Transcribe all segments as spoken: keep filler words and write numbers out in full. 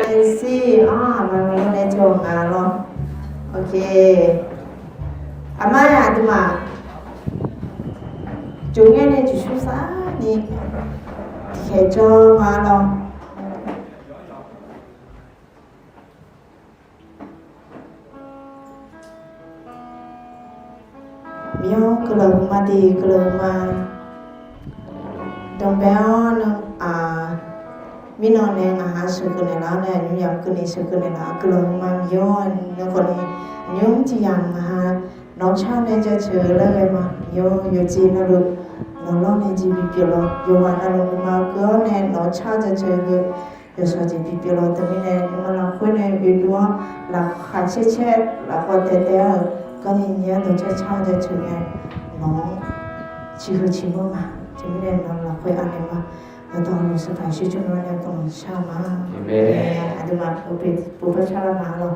Aershir-anr aqma maqngeur nae jawr nga lawr. Ok. Aqma-aq aqduimaf jov ngaer nae jeqsur sar ni tiqkhaeq jawr nga lawr. Miqyaer-anr guiqlanq huiqma deuq guiqlanq huiqma. Danqbae-awr, mirnan nae ngaq ha sheuqkeuv naeqlaf-awr nae, aqnymr yamq keuvni sheuqkeuv naeqlaf-awr guiqlanq huiqma Miqyaer-anr. Nymr khawfni nymr tiq yamq ngaq ha nawq-anr car nae jaceuq-eu laer ghae ma. Miqyaer-anr yawqjeq navluf nawq lawr nae jeq bipyeuf lawq. Yawqghaq navluf nuima keuv-awr nae nawq-anr car jaceuq-eu yawqshaq jeq bipyeuf lawq. Teumirnae nuima lafkhoer nae oedov-awr laqkhaq caer caer lafkhoer taev taev-awr-euq garni nyaer dawqcar car jaceuq nae nawq-anr ciqhuiq ciqmawr ma. Teumirnae nawq lafkhoer anaeq ma. Yawqdawq luf Sanqpaq Yeqsur tsawrmyanr nae guiqlanq shar ma. Aqduimaf puqpar car lar ma lawr.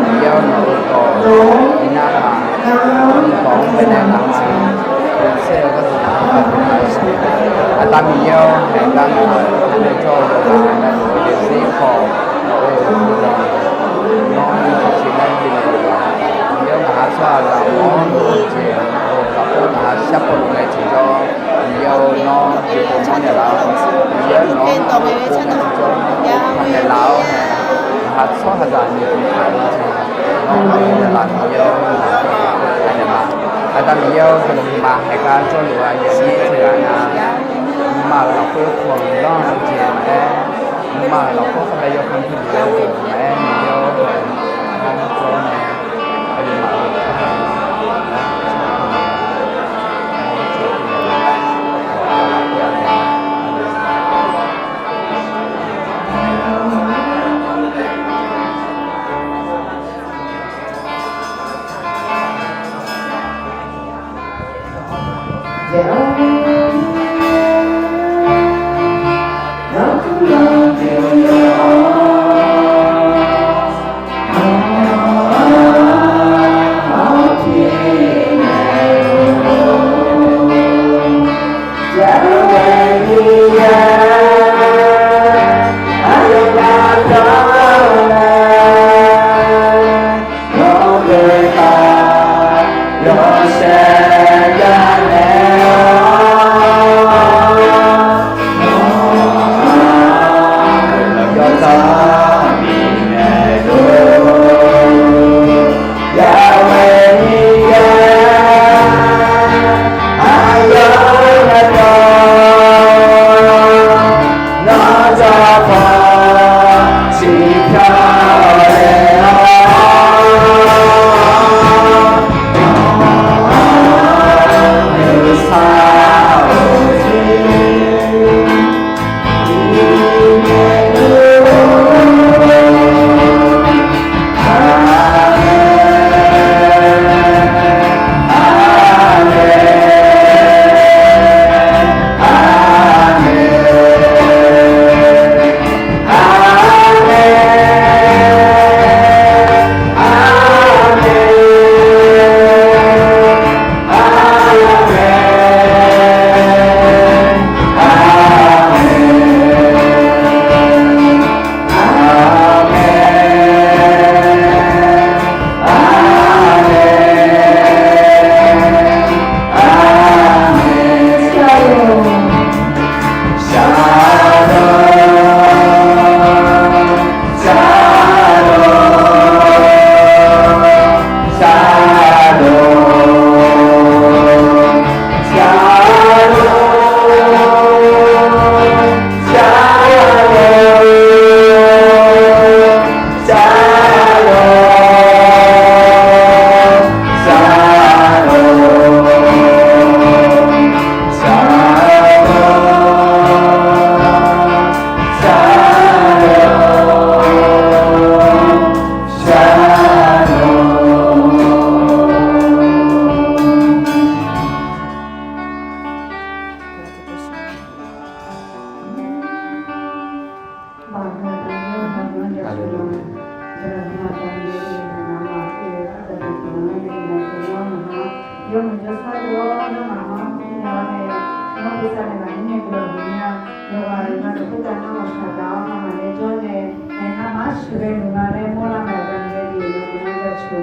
Miqyaer-awr, nawq-euq dawq iqnan-aq, nawq-euq dawq-anr baenae ngaq-anr shar-eu gharduq nar, aqda Miqyaer-awr, haeqgar ngaq-anr jawr-eu yawqghaq navluf-eu daefzir khawf, nawq-euq guiqlanq nawr-anr yawjeq tiqjeq laer bifnaeq-eu ma. Miqyaer-awr, ngaq-anr tsawrhaqzaq mawr-anr-eu jeq, nawq-euq lafkhoer ngaq-anr sharpov luf ngae tiqjawr, Miqyaer-awr, nawr jeqpov mawrnaeq laf-awr, Miqyaer-awr, nawq-anr jeqpov mawrnaeq tiqjawr, paqnaeq laf-awr, ngaq-anr tsawrhaqzaq nyiq pi taq-eu jeq, nawr paqnaeq laf, Miqyaer-awr, paqnaeq laf. Aqda Miqyaer-awr, guiqlanq huiqma haeqgar jawrluf-eu aqyuif aqnyir teughaq nar, nuima-euq lafkhoer khanqlanr-eu jeq maqaer, nuima-euq lafkhoer khavbae yawkhanr bi luf-eu jeq maqaer, Miqyaer-awr, haeq-anr jawr-awr nae, aqyawfmaf-euq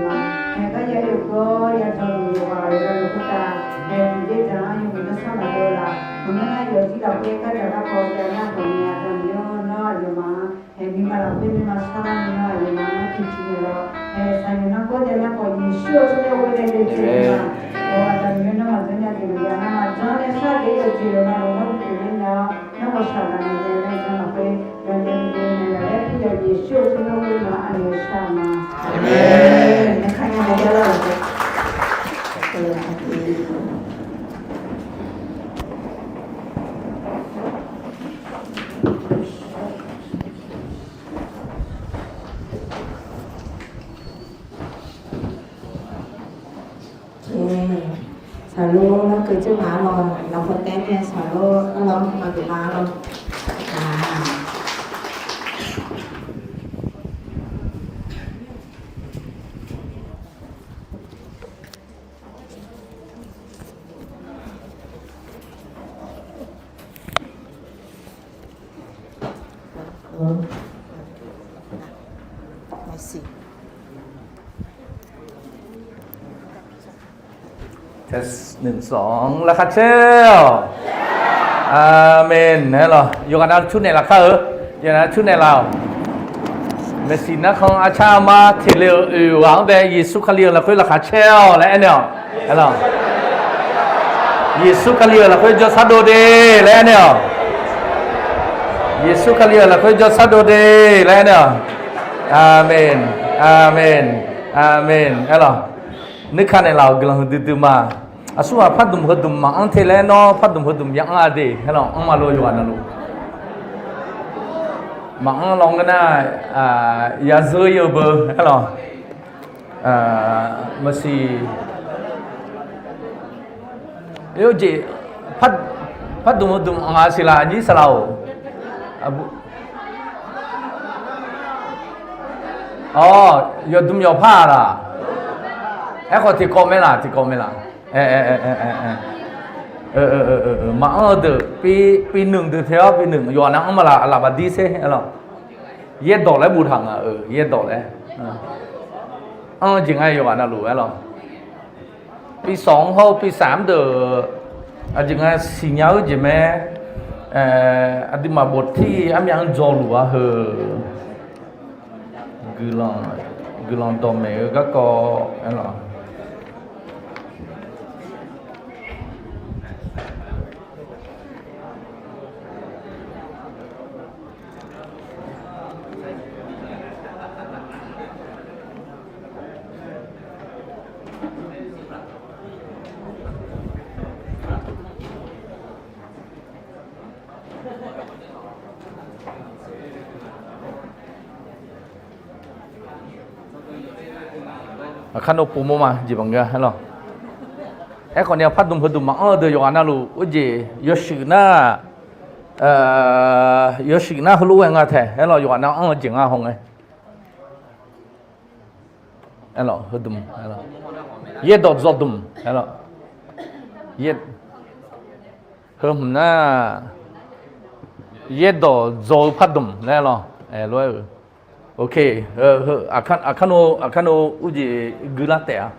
ma. Haeq gar ya oe gawr ya jawrluf yawqghaq yawqghaq khoertav, haeq tiqjeq dzaq-anr yawmuiq narsar maqdov laf. Maqngeur nar yawqjir lafkhoer gardzaq garkawv jav nar khawf ni, Aqda Miqyaer-or, nawr aqyawfmaf-anr haeq nuima lafkhoer nuima sharlar ni, nawr aqyawfmaf-anr tiqtiq naeqlaf-awr, haeq saqnyanq nar gawr jav nar khawf, Yeqsur-euq tsawrmyanr ghoe nae le taef-a. Aqda Miqyaer, nawr maqdzeur nya jeq maqjav nar maqdzanr nae shar-eu jeq yawqjeq yawqghaq nawr pyeufler nya-awr, nawr ghawqshaq gaq naeq jae laer jan lafkhoer gaqjav ni naeq-a laer, Yeqsur-euq tsawrmyanr ghoe-awr aqyawf shar-eu ma. Aqmeq. Saqlor larkeuv jir ma-ar lawq, lafkhoer taef nae saqlor arlawr maqgeuf ma-ar lawq. Test หนึ่ง สอง laqkhaq caer-awq. Aqmeq. Aerlawq, yawqghaq nav cur naeqlaf kar-eu, yawqghaq nav cur naeqlaf-awq. Maeqsiq narkhan arcar armar teq le-eu oeq ghaq-anr bae Yeqsur Kali-euq lafkhoer laqkhaq caer-awq laer aernaeq-awq. Aerlawq, Yeqsur Kali-euq lafkhoer jawrshar dov de laer aernaeq-awq. Yeqsur Kali-euq lafkhoer jawrshar dov de laer aernaeq-awq. Aqmeq. Aqmeq. Aqmeq. Aerlawq, nuikar naeqlaf-euq guiqlanq huiqdui dui ma. Aqsurghaq pardmq heudmq maqanr te laer nawr pardmq heudmq ya anr-a de. Aerlawq, anr ma lor yawqghaq navluf. Maqanr lawr ngeur nar, yazeur-eu beu. Aerlawq, maqsiq. Oe, jeq pardmq heudmq aqngaq siqlaq nyir saqlaq-or. Awq, yawqdmq yawqpar-aq laq. Aerkhawf tiqkawv mae laq, tiqkawv mae laq. Maqanr-eu deuq, pi, pi nmq deuq te-awr, pi nmq yawqghaq nav anr ma laq, aqlaf baqdir sher. Aerlawq, yaerdawq laer boftaq nga-euq, yaerdawq laer. Anr-eu jeq nga yawqghaq navluf. Aerlawq, pi sawq-anr hawr-eu pi saf-anr deuq, aqjeq nga siqnya-eu jeq mae. Aqduimaf boftir armyav-anr dzawluf-a heu. Guiqlanq dawqmaeq-eu garkawv. Aerlawq, Aqkar nawr povmawr ma jeq maqngeur-a. Aerlawq, aerkhawf ni pardmq heudmq maqanr-eu deuq yawqghaq navluf, oe jeq yawshuif nar, yawshuif nar heulof-aer nga tae. Aerlawq, yawqghaq nav anr-eu jeq nga hawngae. Aerlawq, heudmq, yaerdawq dzawdmq. Aerlawq, heu hmq nar, yaerdawq dzaw-eu pardmq laer lawr. Aerlof-aer-euq, ok, aqkar nawr, aqkar nawr urjeq guilar taef-a.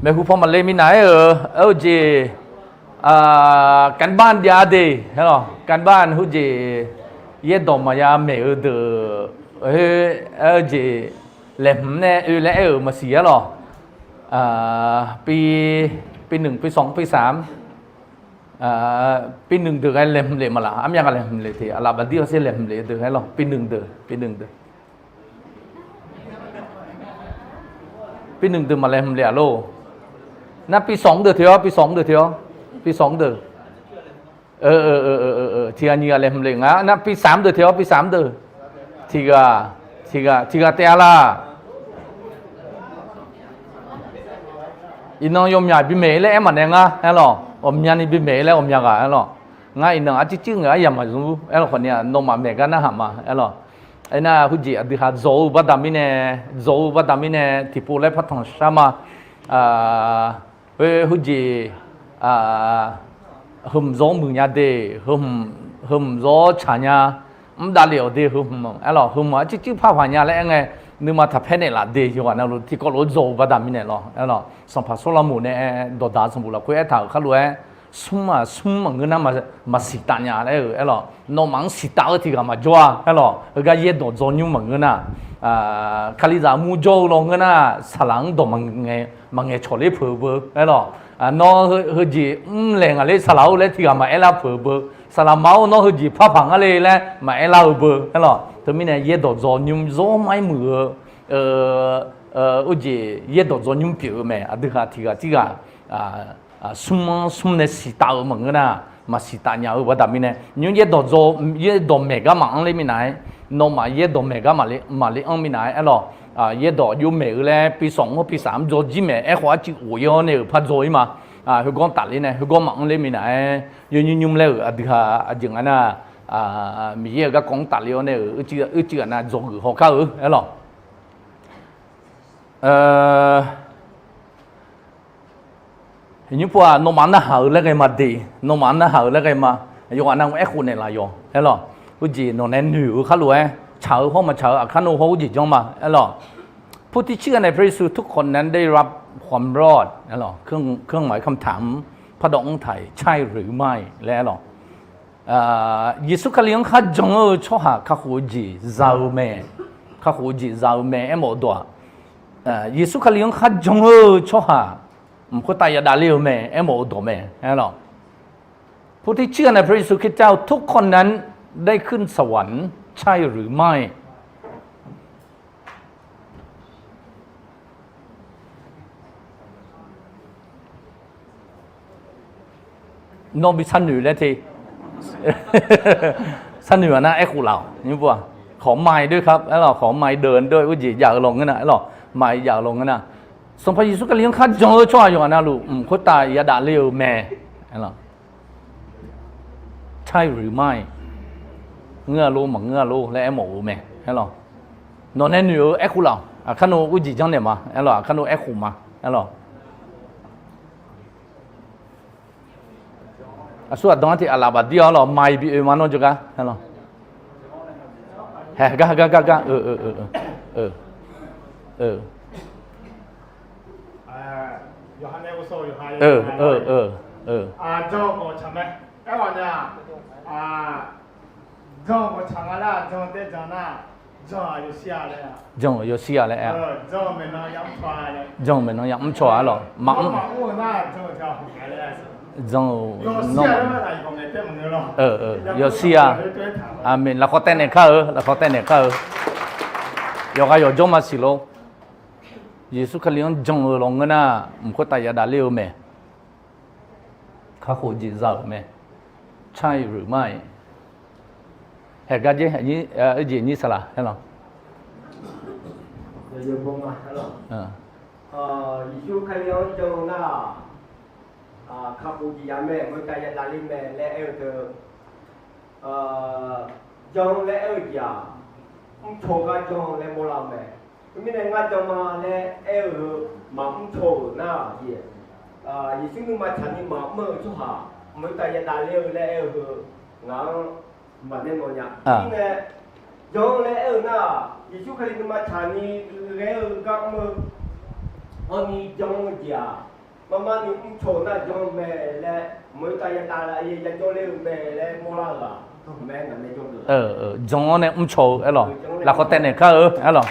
Maeqhu paw maqle minav-aer-euq, aer-eu jeq, การบ้าน jav de. Aerlawq, การบ้าน heujeq, yaerdawq maqya maeq-eu deuq, aer-eu jeq, laeqhmq nae oe laer aer-euq maqsiq-aer lawq. Pi, pi nmq, pi sawq, pi saf, pi nmq deuq ghae laeqhmq lef ma laq, armyav ghae laeqhmq lef te, aqlaf baqdir hawsher laeqhmq lef deuq aer lawq, pi nmq deuq, pi nmq deuq. Pi nmq deuq maqlaeqhmq lef-a lor. Nar pi sawq deuq te-awr, pi sawq deuq te-awr, pi sawq deuq. Tiq ghaq nyiq ghaq laeqhmq lef nga. Nar pi saf deuq te-awr, pi saf deuq. Tiq ghaq, tiq ghaq, tiq ghaq taef-a laq. Iqnan yawmyaq bimaeq-ir laer aer maqnaeq ngar. Aerlawq, ghawqmyani bimaeq-ir laer ghawqmya ghaq. Aerlawq, ngar iqnan arcuir cuir ngae aryamq maqzmr. Aerlawq, khawf ni-aq nawmaf maeq gar narhaq ma. Aerlawq, aernar heujeq aqdui ha dzaw-eu baqda mirnae, dzaw-eu baqda mirnae tiqpov laer partanq shar ma. Khoer heujeq, heu hmq zawr muiqnya de, heu hmq zawr tsaqnya, mr davlef-awq de heu hmq. Aerlawq, heu hmq arcuir cuir par paq nya laer aer ngae, nuima taqpaer naeqlaf de yawqghaq navluf tiqkawv lof-aer dzaw-eu baqda mirnae lawr. Aerlawq, sanqpaq Sawrlaqmoq nae dawqdaq sanqbof lafkhoer aertaq-euq kharlof-aer, smr-aq smr maqngeur nar maqsiq taf nya laer-eu aerlawq. Nawmaf-anr siqtaf-eu tiq ghaq maqjawr-a aerlawq. Heugar yaerdawq dzaw nymr maqngeur nar, Kalizaq murjawr-eu lawnmr ngeur nar, saqlaq-anr dawq maqngaeq cawq ler peuq-eu beu aerlawq. Nawr heujeq mrlaeq ngaq ler saqlaq-or laer tiq ghaq maqaer lar peuq-eu beu. Saqlaq ma-or nawr heujeq parpaq ngar le laer maqaer lar-eu beu aerlawq. Teumirnae yaerdawq dzaw nymr zawr mar-aer muiq-eu, ur jeq yaerdawq dzaw nymr pyeuf-eu mae. Aqdui haq tiq ghaq tirghaq smr-anr smr nae siqtaf-eu maqngeur nar, maqsiq taf nya-eu baqda mirnae nymr yaerdawq dzaw, yaerdawq maeq gar maqanr ler minav-aer, nawmaf yaerdawq maeq gar maqle anr minav-aer aerlawq. Yaerdawq jov maeq-eu laer pisawq-anr pisaq-anr dzaw jir maeq aerkhawf arcuiv of-ir-awr nae-euq par dzaw-ir ma. Heugar tafler nae heugar maqanr ler minav-aer, yawnymr nymr laer-euq aqdui haq aqjeq nga nar, Miqyaer-euq garkawv-anr tafler-awr nae-euq uicuiv ghaq nav dzawgeuf haw kar-eu aerlawq. Nymr pov-aq, nawmaf-anr narhaq-eu laer ghae ma de, nawmaf-anr narhaq-eu laer ghae ma. Yawqghaq navluf aerkhof naeqlaf yawq aerlawq. Ur jeq nawq nae noeq-eu kharlof-aer tsaq-eu hawr maqtsaq-eu aqkar nawr hawr ur jeq janr ma aerlawq. ผู้ที่เชื่อในพระเยซูทุกคนนั้นได้รับความรอด aerlawq. เครื่องหมายคำถาม พระดอกอังไถ่ ใช่หรือไม่ laer aerlawq. Yeqsur Kali-anr kharjan-eu tsawrhaq kakhof-eu jeq za-eu mae. Kakhof-eu jeq za-eu mae aermawf-eu dawq-aq, Yeqsur Kali-anr kharjan-eu tsawrhaq mq khoertav yadavler-eu mae aermawf-eu dawq mae aerlawq. ผู้ที่เชื่อในพระเยซูคริสต์เจ้าทุกคนนั้นได้ขึ้นสวรรค์ใช่หรือไม่ Nawr bi sharnoeq laer te. Sharnoeq-aq nar aerkhof laf-awq nymr pov-aq. ขอไมค์ด้วยครับ aerlawq, ขอไมค์เดินด้วย ur jeq jav-eu lawnmr ngeur nar aerlawq, ไมค์ jav-eu lawnmr ngeur nar, Sanqpaq Yeqsur Kali-anr kharjan-eu tsawrhaq yawqghaq navluf mq khoertav yadavler-eu mae aerlawq. ใช่หรือไม่ ngeur-a lor maqngeur-a lor laer aermawf-eu mae aerlawq. Nawq nae noeq-eu aerkhof laf-awq. Aqkar nawr ur jeq janrnaeq ma aerlawq, aqkar nawr aerkhof ma aerlawq. Aqsur aqdan-anr tiq aqlaf bafdir-awr lawq, ไมค์ bi oe ma nawr jawrgar aerlawq. Haeq gar gar gar gar, e, e, e, e, jan-euq yawshir-a laer, jan-euq maeqnan yamr caw-a lawq, maqmr, jan-euq, yawshir-a, aqmeq, lafkhawf taev naeq kar-eu, lafkhawf taev naeq kar-eu, yawqghaq yawqjawr ma siq lor. Yeqsur Kali-anr jan-eu lawnmr ngeur nar, mq khoertav yadavler-eu mae. Kakhof jeq za-euq mae. ใช่หรือไม่ haeq gar jer, jeq nyir saqlaq aerlawq. Yeqsur Kali-anr jan-eu nar, kakhof jeq ya mae, mq khoertav yadavler mae laer aer-eu teu, jan laer aer-eu jeq-aq, mrcaw gar jan laer mawrlar-eu mae. Teumirnae ngar jan ma laer aer-eu heu maqmr caw-euq nar, Yeqsur nuima tsaqni maqmr-eu tsawrhaq mq khoertav yadavler-eu laer aer-eu heu ngaq-anr maqnaeq mawf nya. Mirnae jan laer aer-eu nar, Yeqsur Kali nuima tsaqni ghae-eu gar mr-eu hawni jan-eu jeq-aq, marmar ni mrcaw-eu nar jan-eu mae laer, mq khoertav yadav yajawr ler-eu mae laer mawrlar-euq-aq, mae ngaq nae jan-eu, jan-awr nae mrcaw-eu aerlawq, lafkhawf taev naeq kar-eu aerlawq,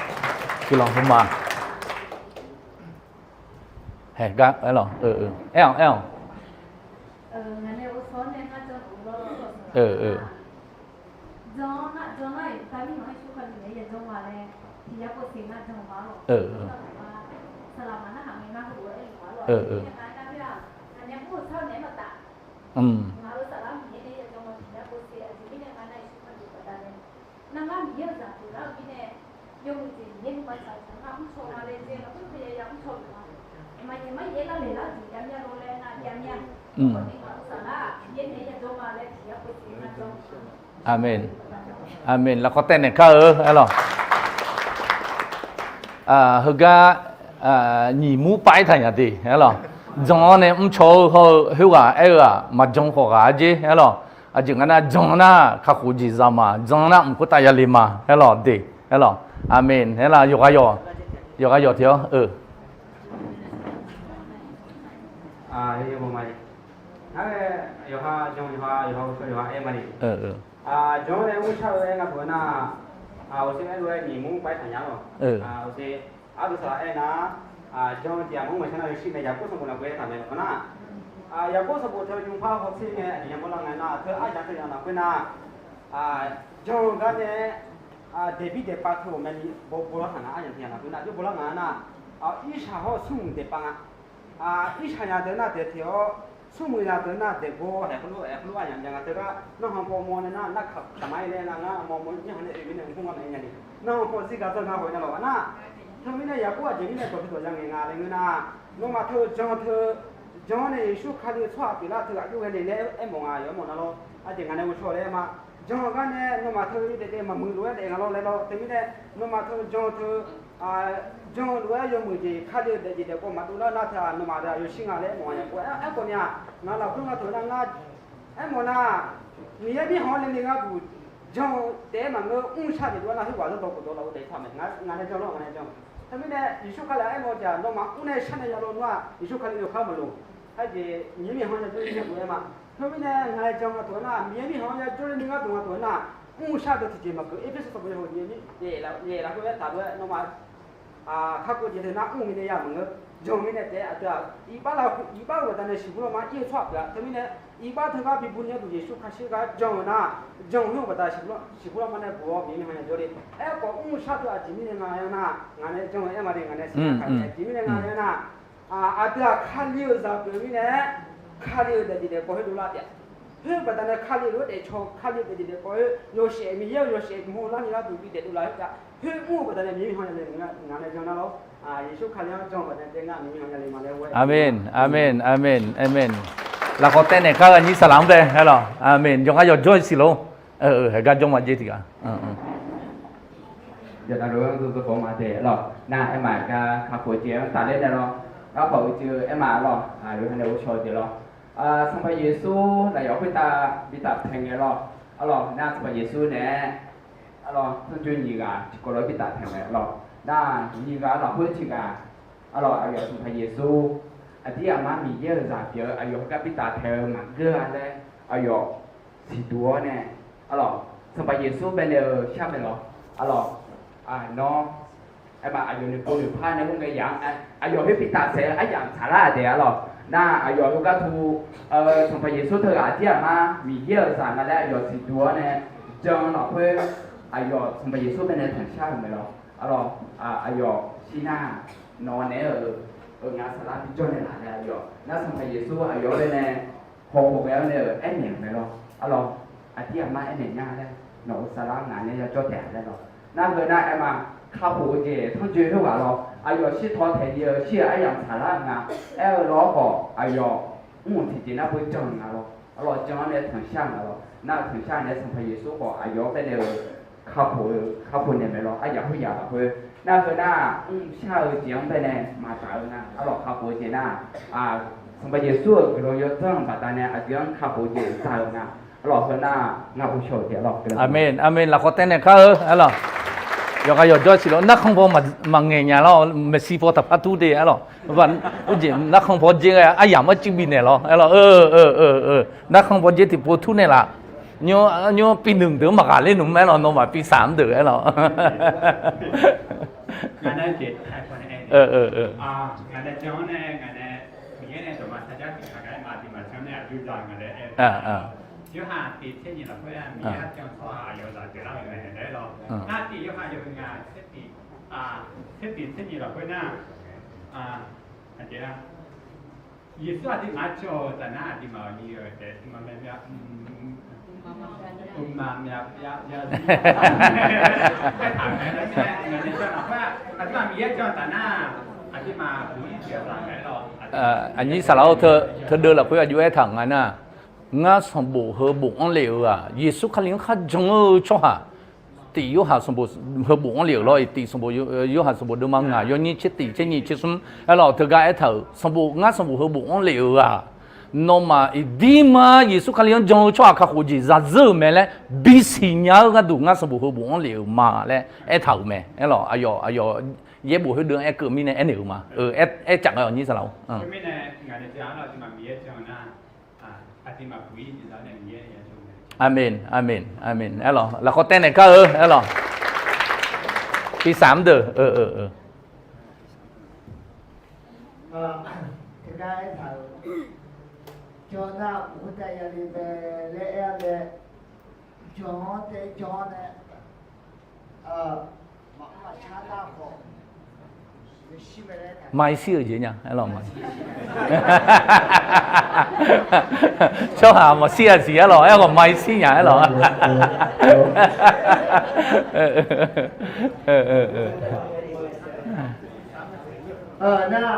guiqlanq hmq ma. Haeq gar aerlawq, aer-awq, aer-awq. Aqmeq. Aqmeq. Lafkhawf taev naeq kar-eu aerlawq. Heugar nyiq mur pav-aer taqnyaf de aerlawq. Jan-awr nae mrcaw-eu hawr-eu khoerghaq aer-eu-aq, maqjan khawf ghaq-a jer aerlawq. Aqjeq nga nar, jan nar kakhof jeq za ma, jan nar mq khoertav yale ma aerlawq de. Aerlawq, aqmeq. Aerlawq, yawqghaq yawq, yawqghaq yawq tiq-awr, eu. Yaqkov sanqbof teu nymrpar hawtser nae aqjeq yamawr lar nga nar, teu aryaq teu yaq lafkhoer nar, jan-eu gar nae daeqbir daeqpav teu ghawqmyani bawlar taq nga. Aryaq teu yaq lafkhoer nar jawr bawlar nga nar, irshaq hawr-eu smrmuiq daeqpav nga. Irshaq nya deuq nar daeq teq-awr, smrmuiq nya deuq nar daeq gor-awr, aerkhawf luf aryamq jav nga teugar narkhan paw mawr nae nar, narkaq taqma-ir laer nar ngar mawr mawr-ir mirkhanq nae oe mirnae mrmr nga nae nya ni, narkhan paw zirgaq dzawr nga haw-eu nar lawq nar. Teumirnae Yaqkov aqjeq mirnae dawq bi dawq ya ngaeq nga laer ngeur nar, nawmaf teu jan teu jan-awr nae Yeqsur Kali-eu tsawrhaq pyeuflar teughaq jov ghae le laer aermawf nga yawf aermawf nar lawr. Aqjeq ngaq nae ghovshaw laer ma. Jan-eu gar nae nawmaf teu yawdaef daef maqmuiq lof-aer daef nga lawr laer lawr. Teumirnae nawmaf teu jan teu jan-eu lof-aer yawmuiq jeq Kali-eu daefjeq daefkawv maqdov lar nar teu-aq, nawmaf deuq-aq yawshir nga laer aermawf nga yawf aer-awr, aerkhawf ni-aq, ngaq lafkhoer nga teu nar ngar aermawf nar, Miqyaer mirkhanq-anr le le ngar duq jan-eu taef-aer maqngeur, mrshar jeq dov-aer nar khoerghaq zanrdawq khofdawq lafkhoer daef taq mae. Ngaq nae jan lawr, ngaq nae jan. Teumirnae Yeqsur Kali-aq aermawf-eu jeq-aq, nawmaf mr nae shar nae ya law nar-aq, Yeqsur Kali yawkhav maqloq. Aerjeq Miqyaer mirkhanq-anr yajawr le nar duq-aer ma. Teumirnae ngaq nae jan nga teu-aer nar, Miqyaer mirkhanq-anr yajawr le ni ngar duq nga teu-aer nar, mrshar deuq tiqjeq maqgeuf. Erpersu sanqbof yawhuiq nyiq lafkhoer aertaq lof-aer nawmaf kakhof jeq teu nar mr-eu mirnae ya maqngeur. Jan-eu mirnae taef-aer aqdui-aq iqbax lafkhoer iqbax-eu baqdanae siqbur lar ma. Ir-eu tsawrhaq pyeuf-a. Teumirnae iqbax teugar bibuq ni arduq Yeqsur Kali shir gar jan-eu nar, jan-eu khoer-eu baqdanae siqbur lar ma nae buq-awr Miqyaer mirkhanq yajawr le. Aerkhawf mrshar teu aqjeq mirnae nga aer nar, ngaq nae jan-eu aer ma de, ngaq nae siqnya kaq aqjeq mirnae nga aer nar, aqdui-aq Kali-euq zaq pyeuf-eu mirnae, Kali-euq daefjeq daefkawv khoer dovlar taef-a. Khoer-eu baqdanae Kali-euq lof-aer daefcaw, Kali-euq daefjeq daefkawv khoer yawshaef, Miqyaer-euq yawshaef mawr lar ni gharduq bi daefdov laf-aer taef-a. Khoer mr-eu baqdanae Miqyaer mirkhanq yale ngaq nae jan nar lawr. Yeqsur Kali-anr jan-eu baqdanae taef ngar Miqyaer mirkhanq yale ma laer ghoe. Aqmeq, aqmeq, aqmeq, aqmeq. Lafkhawf taev naeq kar-eu aqnyir saqlaq-anr bae aer lawq. Aqmeq. Jawrgar yawqjawr-iq siq lor. Haeq gar jawr ma jer tiq ghaq. Yawqdaq lof-aer zaqbawq ma daeq lawq. Nar aer ma gar kakhof-eu jeq-anr tafler naeq lawr. Garkawv-eu jeq-eu aer ma lawq. Aqyawf ha nae ghovshaw-eu jeq lawr. Sanqpaq Yeqsur lafyawf khoertav bitaf taeq ngae lawr. Arlawq nar Sanqpaq Yeqsur naeq-aer arlawq, tanrjoe nyiq ghaq tiqkawv lof-aer bitaf taeq ngae lawr. Nar nyiq ghaq lafkhoer tiq ghaq arlawq, aqyawf Sanqpaq Yeqsur aqdir aqmar Miqyaer-euq zaq pyeuf-eu aqyawf heugar bitaf taeq-eu maqngeur-a laer aqyawf siqduq-awr nae, arlawq, Sanqpaq Yeqsur baenaeq-euq shar mae lawq. Arlawq, nawr aer ma aqyawf noeqpov noeqpar nae mr ngae yaf-anr aqyawf khoer bitaf saef-eu aryamq tsaqlar-aq daeq arlawq. Nar aqyawf heugar tu Sanqpaq Yeqsur teughaq aqdir aqmar Miqyaer-euq zaq nga laer aqyawf siqduq-awr nae jan lafkhoer aqyawf Sanqpaq Yeqsur baenae tanqshar-euq mae lawq. Arlawq, aqyawf shir nar nawq naeq-aer-euq, euq ngaq saflar bijawr naeqlaf nae aqyawf nar Sanqpaq Yeqsur aqyawf-anr baenae hawkhof ghae-awr nae-euq aernaeq-euq mae lawr. Arlawq, aqdir aqmar aernaeq nya laer nawq-euq saflar ngaq nae yajawr taef-a laer lawr. Nar heu nar aer ma, kakhof-eu jeq tanrjoe khoerghaq lawr. Aqyawf shirtaw taeq ni-eu shir-euq aryamq tsaqlar-eu nga. Aer-eu lawr khawf aqyawf mr-euq tiqjeq nar beujan-eu nga lawr. Arlawq, jan-anr nae tanqshar-eu nga lawr. Nar-eu tanqshar nae Sanqpaq Yeqsur khawf aqyawf-anr baenae-eu kakhof-eu kakhof naeq mae lawr. Aryamq khoeryamq lafkhoer nar heu nar mrshar-eu jeq-anr baenae maqdzaq-eu nga. Arlawq, kakhof-eu jeq nar Sanqpaq Yeqsur-euq guiqlanq yawdzanr-eu baqdanae aqdui-anr kakhof-eu jeq dzaq-eu nga. Arlawq, heu nar ngar ghovshaw-eu jeq arlawq. Aqmeq, aqmeq. Lafkhawf taev naeq kar-eu arlawq. Yawqghaq yawqjawr siq lawr. Narkhan paw maqngaeq nya lawr. Maeqshi paw taqpar tur de arlawq. Ur jeq narkhan paw jer aryamq-anr cuiv bifnaeq lawr arlawq. Narkhan paw jer tiqpov tur naeqlaf. Nymr piv nmq deuq-anr maqghaq ler nmq aer lawq. Nawmaf piv saq-anr deuq aer lawq. Ngaq nae jeq taeq paw nae aer, ngaq nae jan-anr nae ngaq nae Miqyaer nae dawqma sarjax tiqkaq gaq-aer ma aqduimaf janr nae aqjox zaq ngaq nae aer-eu, Yorhaq tiq tser nyiq lafkhoer-aq Miqyaer arjan tsawrhaq aqyawf zaq pyeuflar-euq mae laer lawr. Nar tiq Yorhaq yawhuiq ngaq tser tiq tser nyiq lafkhoer nar, aqjeq-a, Yeqsur aqduimaf-anr jan-eu taf nar aqduimaf-euq ni-eu taef maqmyav myav, mqmaq myav myav ya zir aertaq-euq mae. Aqduimaf Miqyaer jan-eu taf nar aqduimaf buq-ir jeq-aq mae lawr. Aqnyir saqlaq-awr, teudeuv lafkhoer aqjox aertaq-euq nga nar, ngar sanqbof heu bofanr lef-euq-aq, Yeqsur Kali-anr kharjan-eu tsawrhaq. Tiq Yorhaq sanqbof heu bofanr lef-euq lawr. Tiq sanqbof Yorhaq sanqbof deuvma ngaq yawnyir tser tiq tser nyiq tser smr aer lawr. Teugar aertaq-euq sanqbof ngar sanqbof heu bofanr lef-euq-aq, Nawmaf iqdirma Yeqsur Kali-anr jan-eu tsawrhaq kakhof jeq zaqzeur-euq mae laer bisiq nya-eu gharduq ngar sanqbof heubof-anr lef-euq ma laer aertaq-euq mae. Aerlawq, aqyawf, aqyawf yaerbof khoerdeuv-anr aerkeuv mirnae aernaeq-euq ma. Aer, aercaf nga-awq nyir saqlaq-or. Aqmeq, aqmeq, aqmeq. Aerlawq, lafkhawf taev naeq kar-eu aerlawq. Pisaq mr deuq, eu, eu, eu. Tiqgar aertaq-euq, jawr nar khoertav yale mae laer aer-a mae. Jawr-anr taef jawr nae, maqmr maqshar nar khawf, maqshir-euq jeq nya aerlawq. Tsawrhaq maqshir-a siq aerlawq, aerkhawf maqshir nya aerlawq. Nar,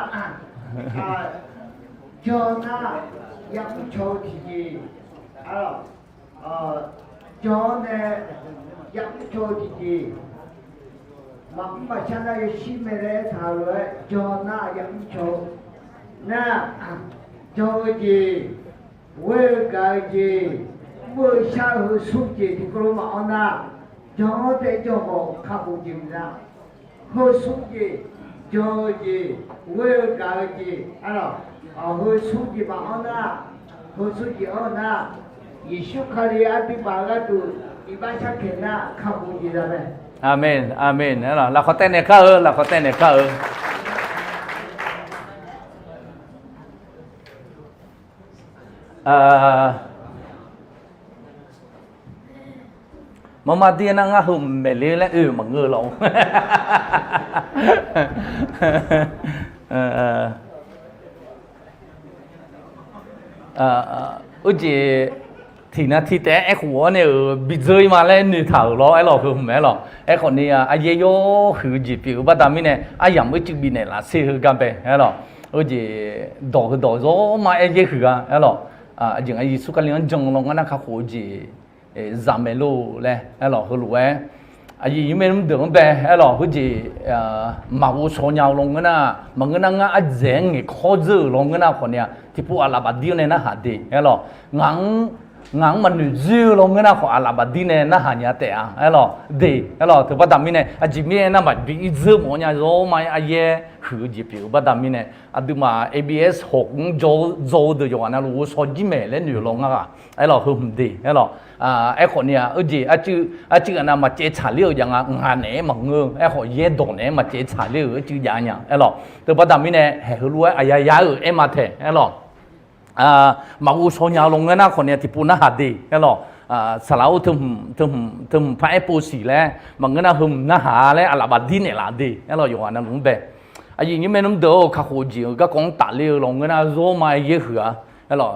jawr nar yamr caw-eu tiqjeq, jawr nae yamr caw-eu tiqjeq, maqmr maqshar nar yashir mae laer aertaq-euq lof-aer jawr nar yamr caw-eu nar, jawr-eu jeq, ghoer-eu gaq-eu jeq, mr-eu shar-eu heu smr jeq tiqkawv lof maqanr nar, jawr-anr taef jawr khawf kakhof jeq maqza. Heu smr jeq, jan-eu jeq, ghoer-eu gaq-eu jeq aerlawq, heu smr jeq maqanr nar, heu smr jeq anr nar, Yeqsur Kali aqduimaf-eu gharduq iqbax sharkaeq nar kakhof jeq za mae. Aqmeq, aqmeq aerlawq. Lafkhawf taev naeq kar-eu, lafkhawf taev naeq kar-eu. Maqma dir nar ngar heu maeqler laer oe-eu maqngeur lawq. Uijeq tiqnan tiq taef-aer aerkhof-awr nae-euq bidzeur ir ma laer noeqtaq-euq lawr aerlawq, heu hmq aerlawq. Aerkhawf ni-a aryaer yawhuiq-eu jeq pyeuf-eu baqda mirnae aryamq uicuiv bifnaeq laf ser heu gar bae aerlawq. Uijeq dawq heudawq zawr ma aer yaer huiq-a aerlawq. Aqjeq nga Yeqsur Kali-anr jan lawngar nar kakhof-eu jeq zaq mae lor laer aerlawq, heulof-aer aqyuif nymr maernmr deuq-anr bae aerlawq, heujeq maqghov shaw nya-eu lawngar nar, maqngeur nar ngar ardzaeq-aer ngaeqkawr dzeur-euq lawngar nar khawf ni-a, tiqpov aqlaf bafdir-awr nae narhaq de aerlawq. Ngaq-anr, ngaq-anr maqnoeq dzoer-eu lawngar nar khawf aqlaf bafdir nae narhaq nya taef-a aerlawq de aerlawq. Teubaqda mirnae aqjeq mirnae aernar maqbi ir dzeur mawf-awr nya zawr ma-aer aryaer huiq-eu jeq pyeuf-eu baqda mirnae aqduimaf A B S hawq-anr dzaw-eu deuq yawqghaq navluf ghovshaw jir maeq laer noeq-eu lawngar ghaq aerlawq, heu hmq de aerlawq. Aerkhawf ni-a uijeq arcuiv, arcuiv ghaq nav maqcaev tsaqler-euq jav nga, ngaq naeq-aer maqngeur-eu aerkhawf yaerdawq naeq-aer maqcaev tsaqler-euq arcuiv jav nya aerlawq. Teubaqda mirnae haeq heulof-aer aqyawf yar-euq aer ma taeq aerlawq. Maqghov shaw nya-eu lawngar nar khawf ni-a tiqpov narhaq de aerlawq. Saqlaq-or, teu hmq par-aer pov siq laer maqngeur nar heu hmq narhaq-a laer aqlaf bafdir naeqlaf de aerlawq, yawqghaq navluf-anr bae. Aqyuif nymr maernmr deuq-or, kakhof jeq-euq garkawv-anr tafler-eu lawngar nar zawr ma-aer yaer huiq-a aerlawq.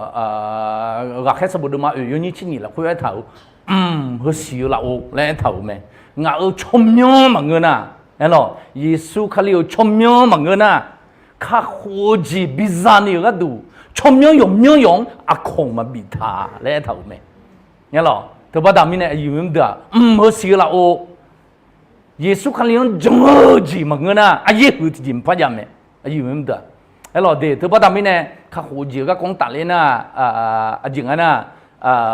Ghaqkhaer sanqbof deuvma oeq yawnyir tser nyiq lafkhoer aertaq-euq, mq heusiq-eu lafov laer aertaq-euq mae. Ngaq-euq tsawrmyanr maqngeur nar aerlawq, Yeqsur Kali-euq tsawrmyanr maqngeur nar, kakhof-eu jeq biza ni-euq gharduq tsawrmyanr yawqmyanr yawq-anr aqkawq maqbif taq laer aertaq-euq mae. Aerlawq, teubaqda mirnae aqyuif nymr deuq-aq, mq heusiq-eu lafov, Yeqsur Kali-anr jan-eu jeq maqngeur nar aryaer huiq-eu tiqjeq maqpar jav mae. Aqyuif nymr deuq-aq, aerlawq de teubaqda mirnae kakhof-eu jeq-euq garkawv-anr tafler nar, aqjeq nga nar,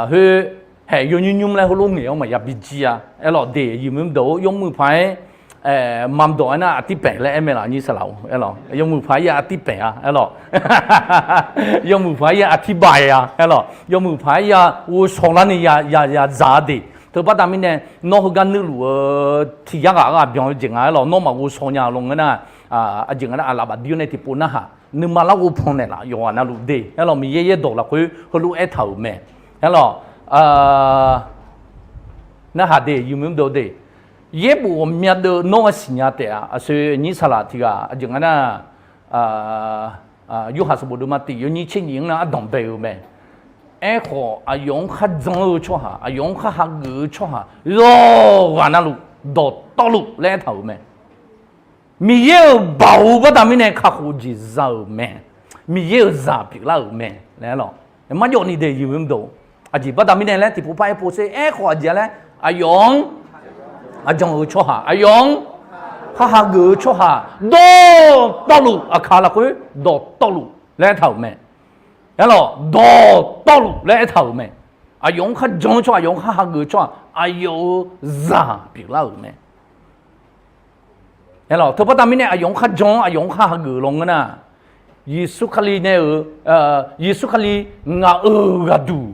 khoer haeq yawnymr nymr laer heulof ngaeq-awr maqya bijir-a aerlawq de. Aqyuif nymr deuq-or, yawmuiq paq-aer mamdawq-aer nar aqtirpaeq laer aer mae laf, nyir saqlaq-or aerlawq. Yawmuiq paq-aer ya aqtirpaeq-a aerlawq. Yawmuiq paq-aer ya aqtirbae-a aerlawq. Yawmuiq paq-aer ya ghovshaw larni ya, ya, ya dzaq-a de. Teubaqda mirnae nawr heugar nuirluf-eu tiq yar ghaq-eu aqbyan-eu jeq nga aerlawq, nawr maqghov shaw nya-eu lawngar nar, aqjeq nga nar aqlaf bafdir-awr nae tiqpov narhaq, nuima larghov pan naeqlaf yawqghaq navluf de aerlawq. Miqyaer yaerdawq lafkhoer heulof aertaq-euq mae aerlawq. Narhaq de, aqyuif nymr deuq de. Yaerbof ghawqmya deuv nawr-aer siqnya taef-a. Aqsoeq nyir saqlaq tiq ghaq aqjeq nga nar, Yorhaq sanqbof deuvma tiq yawnyir tser nyiq-anr nar ardanq bae-euq mae. Aerkhawf aqyawf-anr kharjan-eu tsawrhaq, aqyawf-anr khar hageuf-eu tsawrhaq yawqghaq navluf dawqtawvluf laer aertaq-euq mae. Miqyaer-euq baoq-eu baqda mirnae kakhof jeq za-euq mae. Miqyaer-euq zaq pyeuflar-euq mae laer lawq. Marjawv ni de, aqyuif nymr deuq, aqjeq baqda mirnae laer tiqpov par-aer pov sher. Aerkhawf aqjeq-a laer, aqyawf-anr aqjan-euq tsawrhaq, aqyawf-anr khar hageuf-eu tsawrhaq dawqtawvluf, aqkaq lafkhoer dawqtawvluf laer aertaq-euq mae. Aerlawq, dawqtawvluf laer aertaq-euq mae. Aqyawf-anr kharjan-eu tsawrhaq, aqyawf-anr khar hageuf-eu tsawrhaq, aqyawf-euq zaq pyeuflar-euq mae. Aerlawq, teubaqda mirnae aqyawf-anr kharjan-awr aqyawf-anr khar hageuf lawnmr nar, Yeqsur Kali nae-euq, Yeqsur Kali ngaq-euq ghaqduq,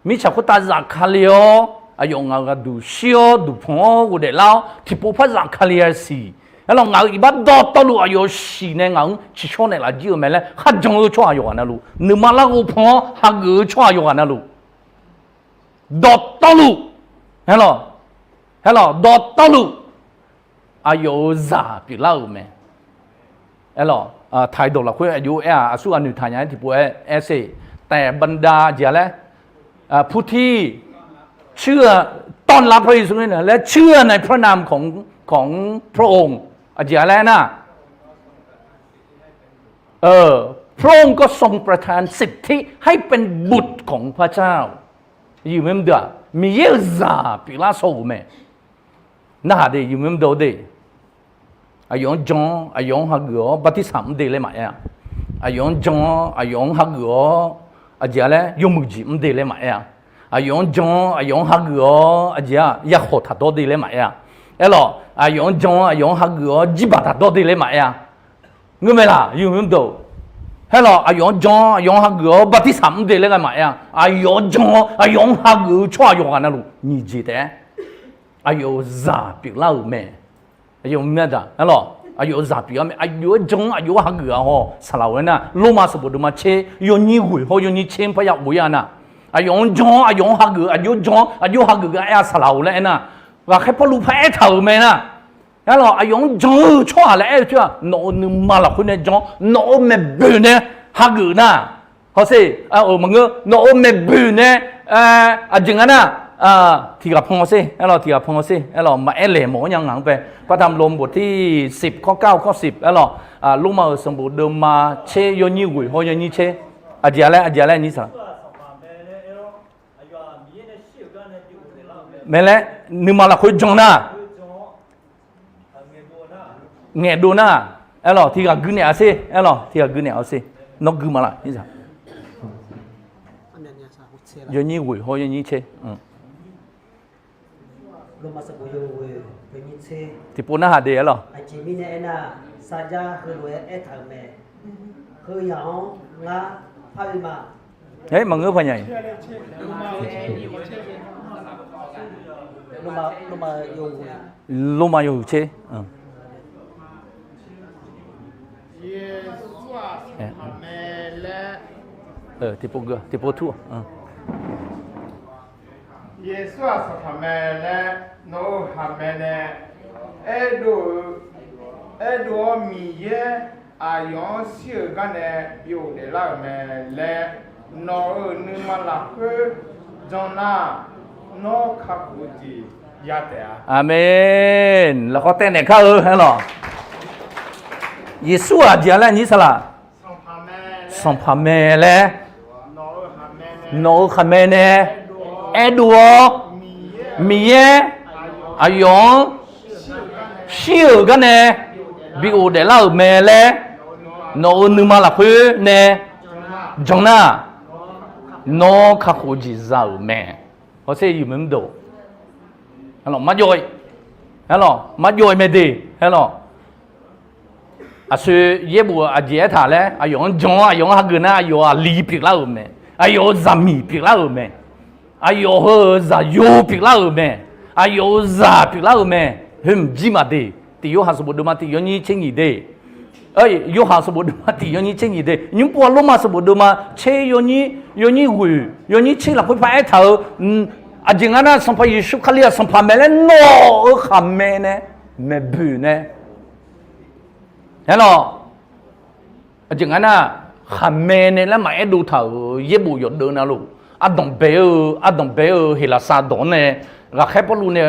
mirtsaq khoertav zafkale-awr aqyawf ngaq-euq ghaqduq shir-awr duqpanq-awr ghofdaef lar-awr tiqpov par zafkale-a siq. Aerlawq, ngaq-euq iqbax dawqtawvluf aqyawf-euq shiq nae ngaq-anr ciqshawr naeqlaf jir-eu mae laer kharjan-eu tsawrhaq yawqghaq navluf, nuima larghov pan-awr hageuf-eu tsawrhaq yawqghaq navluf, dawqtawvluf, aerlawq, aerlawq, dawqtawvluf aqyawf-euq zaq pyeuflar-euq mae. Aerlawq, taqdawq lafkhoer aqjox aer-aq, aqsur ghaq noeqtaq nya-aer tiqpov-aer aer sher. แต่บรรดา jeq-a laer, ผู้ที่เชื่อ ต้อนรับพระเยซู laer เชื่อในพระนามของ ของพระองค์ aqjeq-a laer nar, พระองค์ก็ทรงประทานสิทธิให้เป็นบุตรของพระเจ้า Miqyaer-euq zaq pyeuflar shaw-euq mae. Narhaq de, yawmuiq mr dawq de. Aqyawf-anr jan-awr aqyawf-anr hageuf-awr bartirsaq mr de laer maqaer-a. Aqyawf-anr jan-awr aqyawf-anr hageuf-awr, aqjeq-a laer yawmuiq jeq mr de laer maqaer-a. Aqyawf-anr jan-awr aqyawf-anr hageuf-awr aqjeq-a yakhawq taqdawr de laer maqaer-a. Aerlawq, aqyawf-anr jan-awr aqyawf-anr hageuf-awr jirbaq taqdawr de laer maqaer-a. Ngeur mae laq, yawmuiq mr dawq. Aerlawq, aqyawf-anr jan-awr aqyawf-anr hageuf-awr bartirsaq mr de laer ghae maqaer-a. Aqyawf-anr jan-awr aqyawf-anr hageuf-eu tsawrhaq yawqghaq navluf nyiq jeq taef-aer aqyawf-euq zaq pyeuflar-euq mae. Aerlawq, aqyawf-euq zaq pyeuf-a mae. Aqyawf-aer jan-anr aqyawf-anr hageuf-a haw saqlaq-awq aernar, Lormav sanqbof deuvma tser yawnyir ghoeq hawr yawnyir tser-anr parya of-ir-a nar, aqyawf-anr jan-awr aqyawf-anr hageuf, aqjox jan-awr aqjox hageuf gar aer-a saqlaq-awq laer aernar, ghaqkhaer Pawrluv paraer taq-euq mae nar. Aerlawq, aqyawf-anr jan-eu tsawrhaq laer aer-eu tser-aq, nawq-euq nuima lafkhoer nae jan-awr, nawq-euq maeqboeq nae hageuf nar, hawsher, maqngeur, nawq-euq maeqboeq nae, aqjeq nga nar, tiq ghaq pan hawsher, aerlawq, tiq ghaq pan hawsher, aerlawq, maqaer laeq mawf-anr nya ngaq-anr bae, พระธรรมโรมบทที่สิบ ข้อเก้า ข้อสิบ aerlawq, Lormav-euq sanqbof deuvma tser yawnyir ghoeq hawr yawnyir tser, aqjeq-a laer, aqjeq-a laer nyir saq mae laer, nuima lafkhoer jan nar, ngaeqdov nar, aerlawq, tiq ghaq gui naeq-a sher, aerlawq, tiq ghaq gui naeq-a sher, nawr gui ma laq, yawnyir ghoeq hawr yawnyir tser. Tiqpov narhaq de, aerlawq. Maqngeur panya-iq. Lormav yawhuiq tser. Tiqpov tur-aq, Yeqsur-aq, Sanqpaq mae laer nawq-euq khaqmae nae aerdov-eu, aerdov-awr Miqyaer aqyawf-anr shir-euq gar nae bi ghofdaef lar-euq mae laer nawq-euq nuima lafkhoer jan nar, nawr kakhof-eu jeq ya taef-a. Aqmeq. Lafkhawf taev naeq kar-eu aerlawq. Yeqsur-aq jeq-a laer nyir saqlaq, Sanqpaq mae laer nawq-euq khaqmae nae aerdov-awr Miqyaer aqyawf-anr shir-euq gar nae bi ghofdaef lar-euq mae laer nawq-euq nuima lafkhoer nae jan nar, nawr kakhof-eu jeq za-euq mae. Hawsher, yawmuiq mr dawq. Aerlawq, marjawv-i, aerlawq, marjawv-i mae de, aerlawq. Aqsur yaerbof aqjeq aertaq laer aqyawf-anr jan-awr aqyawf-anr hageuf nar, aqyawf-aq li pyeuflar-euq mae. Aqyawf-euq zaqmiq pyeuflar-euq mae. Aqyawf heu-euq zaqyo pyeuflar-euq mae. Aqyawf-euq zaq pyeuflar-euq mae. Khoer mqjir maqde. Tiq Yorhaq sanqbof deuvma tiq yawnyir tser nyiq de. Yorhaq sanqbof deuvma tiq yawnyir tser nyiq de. Nymr pov-a Lormav sanqbof deuvma tser yawnyir, yawnyir ghoeq yawnyir tser lafkhoer paraer taq-eu, aqjeq nga nar Sanqpaq Yeqsur Kali-aq Sanqpaq mae laer nawq-euq khaqmae nae maeqboeq nae, aerlawq, aqjeq nga nar, khaqmae nae laer maqaer dov taq-euq yaerbof yawqdeuv navluf, ardanq bae-eu, ardanq bae-eu Heqlaqsar dawq-anr nae, ghaqkhaer Pawrluv nae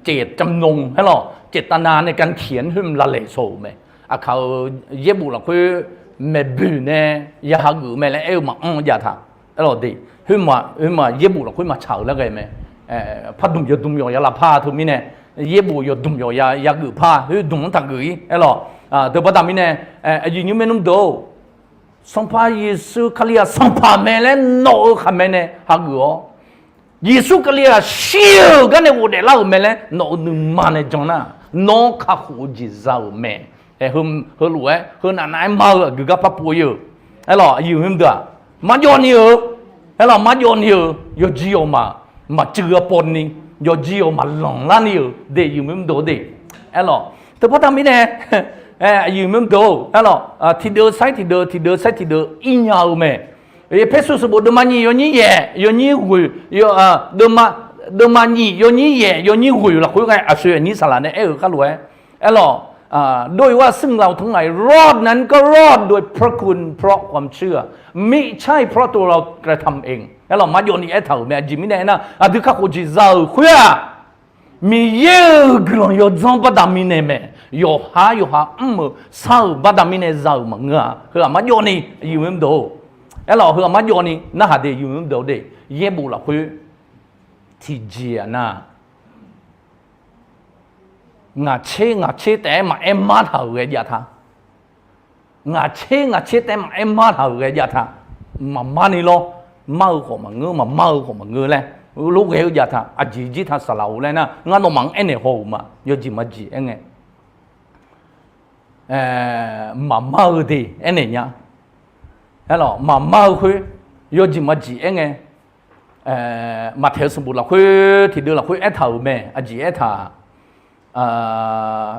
เจตจำนง aerlawq, เจตนาในการเขียน khoer mqlavlaeq shawq-euq mae. Aqkaq-euq yaerbof lafkhoer maeqboeq nae ya hageuf-eu mae laer aer-eu maqanr jav taq. Aerlawq de, khoermaf yaerbof lafkhoer maqtsaq-euq laer ghae mae. Pardmq yawdmq yawq ya laf par teu mirnae, yaerbof yawdmq yawq ya yageuf par khoer dmq-anr taqgeuf-ir aerlawq. Deuq baqda mirnae, aqyuif nymr maernmr deuq-or, Sanqpaq Yeqsur Kali-aq Sanqpaq mae laer nawq-euq khaqmae nae hageuf-awr, Yeqsur Kali-aq shir-euq gar nae ghofdaef lar-euq mae laer nawq-euq nuima nae jan nar, nawr kakhof-eu jeq za-euq mae. Heulof-aer heu navnav-aer mar-eu aqgeu gar par pov-ir-eu. Aerlawq, aqyuif aqnyir deuq-aq, marjawv ni-eu, aerlawq, marjawv ni-eu yawqjir yawqmaf maqcuiv-a pawni, yawqjir yawqmaf lanqlar ni-euq de, aqyuif aqnyir deuq de. Aerlawq, teubaqda mirnae, aqyuif aqnyir deuq-or, aerlawq, tiqdeuv sair tiqdeuv, tiqdeuv sair tiqdeuv ir nya-eu mae. Ephesus sanqbof deuvma nyiq yawnyir yaef yawnyir ghoeq, deuvma nyiq yawnyir yaef yawnyir ghoeq lafkhoer ghae aqsoeq aqnyir saqlaq nae aer-eu kharlof-aer, aerlawq, โดยว่าซึ่งเราทั้งหลายรอดนั้นก็รอดโดยพระคุณเพราะความเชื่อ มิใช่เพราะตัวเรากระทำเอง aerlawq, marjawv ni aertaq-euq mae. Aqjeq mirnae aernar, aqdui kakhof jeq za-euq khoer-aq, Miqyaer-euq guiqlanq yawdzanr baqda mirnae mae. Yawqhar yawqha mr-euq shar-euq baqda mirnae za-euq maqngeur-a. Heu-aq marjawv ni, aqyuif aqnyir deuq-or, aerlawq, heu-aq marjawv ni narhaq de, aqyuif aqnyir deuq-or de. Yaerbof lafkhoer tiqjeq-aq nar, ngaq tser ngaq tser taef-aer maqaer martaq-euq ghae jav ta. Ngaq tser ngaq tser taef-aer maqaer martaq-euq ghae jav ta. Maqmar ni lawr, mar-eu khawf maqngeur, maqmar-eu khawf maqngeur laer, lof ghae-eu jav ta. Aqjeq jir ta saqlaq-or laer nar, ngar nawmaf-anr aernaeq haw-euq ma, yawjeq maqjeq aer ngae. Maqmar-eu de aernaeq nya. Aerlawq, maqmar-eu khoer yawjeq maqjeq aer ngae. Maqtaeq-eu sanqbof lafkhoer tiqdeuv lafkhoer aertaq-euq mae. Aqjeq aertaq,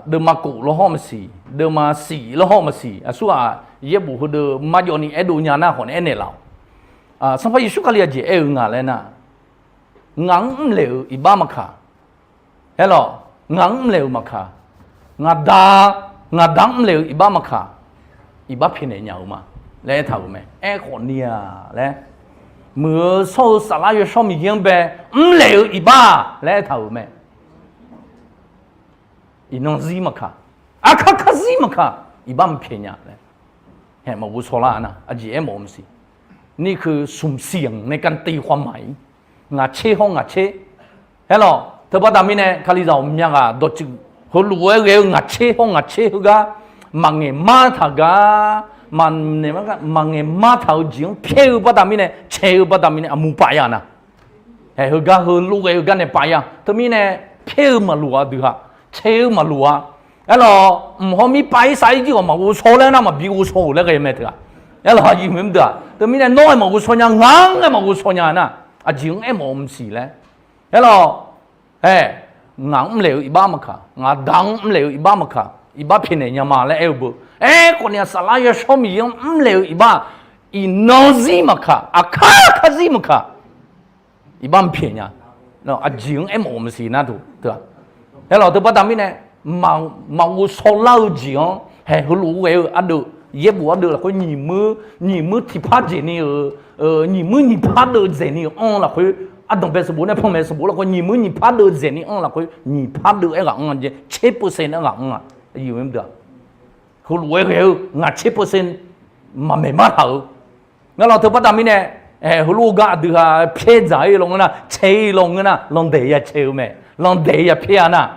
deuvma kof lawrhawr maqsiq, deuvma siq lawrhawr maqsiq, aqsur-aq, yaerbof heudeuq marjawv ni aerdov nya nar khawf nae aernaeq laf-awq. Sanqpaq Yeqsur Kali aqjeq aer-eu nga laer nar, ngaq-anr mrlaeq-euq iqbax maqkaq, aerlawq, ngaq-anr mrlaeq-euq maqkaq, ngaq da, ngaq da-anr mrlaeq-eu iqbax maqkaq, iqbax pyaeqnaeq nya-euq ma laer aertaq-euq mae. Aerkhawf ni-a laer, muiq-eu shawr-eu Saflar Yawshawr Miqyaer-anr bae mrlaeq-eu iqbax laer aertaq-euq mae. Iqnan zir maqkaq, aqkar kar zir maqkaq, iqbax maqpyaeq nya laer. Haeq maqghov shaw lar-a nar, aqjeq aermawf-eu maqsiq. นี่คือ สุ่มเสี่ยงในการตีความหมาย ngaq tser hawr ngaq tser. Aerlawq, teubaqda mirnae Kalizaq ghawqmya ghaq dawqtsuif heulof-aer ghae-eu ngaq tser hawr ngaq tser heugar maqngaeq mar taq gar, maqngaeq mar taq-eu jeq-anr pyaer-eu baqda mirnae, cae-eu baqda mirnae aqmur pav ya nar. Haeq heugar heulof ghae-eu gar nae pav ya. Teumirnae pyaer-eu maqloq-a dui ha, cae-eu maqloq-a. Aerlawq, mq hawr mir pav-ir sav-ir jir ghawq maqghov shaw laer nar maqbi ghov shaw-euq laer ghae mae teu-aq. Aerlawq, aqyuif aqnyir deuq-aq, teumirnae nawr-aer maqghov shaw nya, ngaq-anr aer maqghov shaw nya nar, aqjeq-anr aermawf-eu maqsiq laer. Aerlawq, ae, ngaq-anr mrlaeq-eu iqbax maqkaq, ngaq da-anr mrlaeq-eu iqbax maqkaq, iqbax pyaeqnaeq nya ma laer aer-eu beu. Aerkhawf ni-aq, Saflar Yawshawr Miqyaer-anr mrlaeq-eu iqbax, iqnan zir maqkaq, aqkar kar zir maqkaq, iqbax maqpyaeq nya. Aqjeq-anr aermawf-eu maqsiq nar teu-aq. Aerlawq, teubaqda mirnae maqghov shaw lar-eu jeq-anr haeq heulof ghae-eu ardeuv, yaerbof ardeuv lafkhoer nyiq muir, nyiq muir tiqpar dzaeqni-euq, nyiq muir nyiq par deuv dzaeqni-euq anr lafkhoer, ardanqbae sanqbof nae panmaeq sanqbof lafkhoer nyiq muir nyiq par deuv dzaeqni anr lafkhoer nyiq par deuv aerghaq anr-a jeq, tser percent aerghaq anr-a. Aqyuif aqnyir deuq-aq, heulof-aer ghae-eu ngaq tser percent maqmaeq mar taq-eu. Ngar lawq teubaqda mirnae, heulof gar aqdui ha pyaer dzaq-ir lawnmr nar, cae-ir lawnmr nar, landaeq ya cae-eu mae, landaeq ya pyaer-a nar,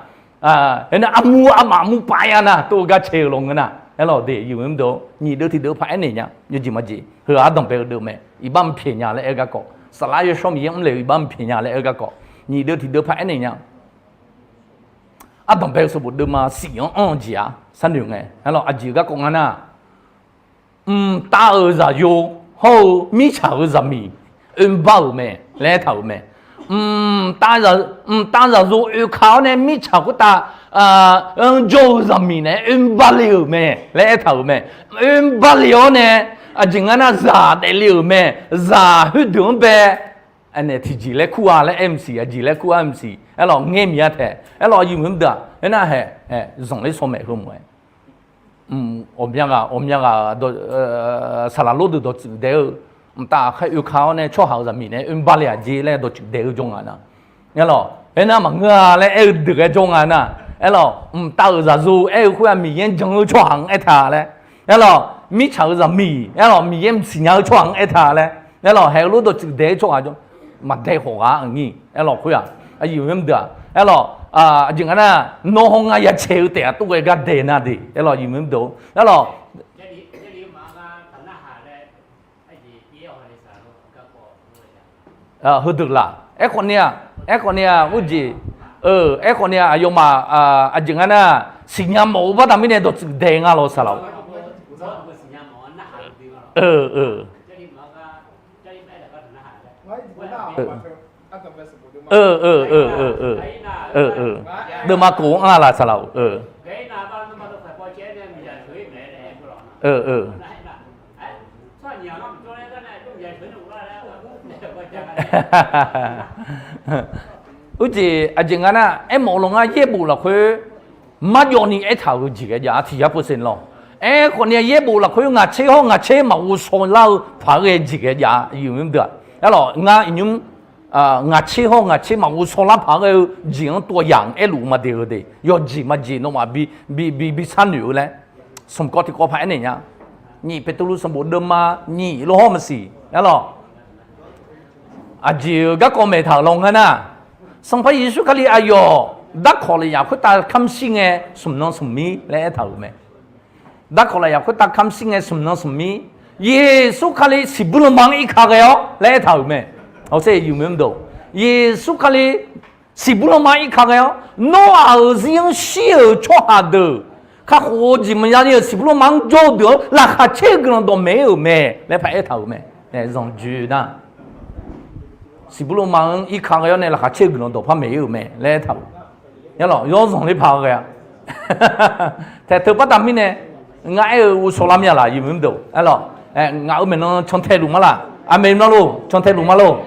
aernar armur armaf mur pav-ir-a nar, tov-eu gar cae-eu lawnmr nar, aerlawq de, aqyuif aqnyir deuq, nyiq deuv tiqdeuv paq-aer naeq nya, yawjeq maqjeq, heu-aq ardanqbae-eu deuq mae, iqbax maqpyaeq nya laer aer garkawv, Saflar Yawshawr Miqyaer-anr mrlaeq-eu iqbax maqpyaeq nya laer aer garkawv, nyiq deuv tiqdeuv paq-aer naeq nya. Ardanqbae-eu sanqbof deuvma siq-anr anr-eu jeq-aq sharnoeq ngae, aerlawq, aqjeq garkawv nga nar, mqtav-euq zaqyo hawr-eu mirtsaq-euq zaqmiq oerbar-euq mae laer aertaq-euq mae. Mqtav zaqyo oeka-awr nae mirtsaq khoertav anr jawr-eu zaqmiq naeq-aer oerbar le-euq mae laer aertaq-euq mae. Oerbar le-awr nae aqjeq nga nar zaq daefle-euq mae. Zaq khoerdeuq-anr bae aernaeq tiqjeq laer kur-a laer aer maqsiq, aqjeq laer kur-a maqsiq, aerlawq, ngaer miq-a taef, aerlawq, aqyuif aqnyir deuq-aq, aernar haeq zanqler shaw maeq heu mawf-aer, ghawqmya ghaq, ghawqmya ghaq, saqlaq lor deuq dawqtsuif daeq-eu, mqtav aqkhaer oeka-awr nae tsawrhaq-euq zaqmiq nae oerbar le-aq jer laer dawqtsuif daeq-eu jawr nga nar, aerlawq, aernar maqngeur-a laer aer-eu deuq ghae jawr nga nar, aerlawq, mqtav-euq zaqyo aer-eu khoer-aq Miqyaer jan-eu tsawrhaq-anr aertaq laer, aerlawq, mirtsaq-euq zaqmiq aerlawq Miqyaer mqsiq nya-eu tsawrhaq-anr aertaq laer, aerlawq, haeq-eu lor dawqtsuif daeq-eu tsawrhaq jawr, maqdae khawfghaq-anr ngi, aerlawq, khoer-aq, aqyuif aqnyir deuq-aq, aerlawq, aqjeq nga nar, nawr hawr ngar ya cae-eu taef-aq tov ghae gar daeq nar de, aerlawq, aqyuif aqnyir deuq, aerlawq, Heudeuq laq. Aerkhawf ni-aq, aerkhawf ni-aq, urjeq, aerkhawf ni-aq, aqyawfmaf aqjeq nga nar, siqnya mawf-eu baqda mirnae dawqtsuif dae nga lawq saqlaq-awq. Deuvma kof-anr-a laq saqlaq-awq. Urjeq aqjeq nga nar, aermawf-eu lawngar yaerbof lafkhoer marjawv ni aertaq-euq jeq ghae jav-a tiq yar percent lawr. Aerkhawf ni-aq yaerbof lafkhoer ngaq tser hawr ngaq tser maqghov shaw lar-eu paq-aer ghae jeq ghae jav-a, aqyuif maqdeuq-aq. Aerlawq ngar iqnymr ngaq tser hawr ngaq tser maqghov shaw lar paq-aer ghae-eu jeq-anr tov-a yaq-anr aerluf maqde-eu de, yawjeq maqjeq nawmaf bi bi bi sharnoeq-eu laer, smq kawv tiqkawv paq-aer naeq nya. Nyiq Beqtuvluv sanqbof deuvma nyiq lor hawr maqsiq aerlawq. Aqjeq-euq garkawv maeqtaq-euq lawngar nar, Sanqpaq Yeqsur Kali aqyawf darkawq lafyaq khoertav kamr shir ngae smq nan smq mir laer aertaq-euq mae. Darkawq lafyaq khoertav kamr shir ngae smq nan smq mir, Yeqsur Kali siqbur lanma-anr irka ghae-awr laer aertaq-euq mae. Hawsher iqyuif maqdeuq, Yeqsur Kali siqbur lanma-anr irka ghae-awr, Noraq-euq zir-anr shir-euq tsawrhaq deuq, kakhof-eu jeq maqya ni-euq siqbur lanma-anr jawr-eu deuq-anr laqkhaq caer-eu guiqlanq dawq maeq-ir-euq mae laer paq-aer taq-euq mae. Zanqdzoe nar, siqbur lanma-anr irka ghae-awr nae laqkhaq caer-eu guiqlanq dawq par maeq-ir-euq mae laer aertaq-euq. Aerlawq yawr zanqler paq-aer ghae-a. Taeq teu baqda mirnae ngar aer-eu ghovshaw lar mir-a laq, aqyuif maqdeuq aerlawq. Ngaq-euq maeqnan cantae luf ma laq, aqmeq ma lor, cantae luf ma lor.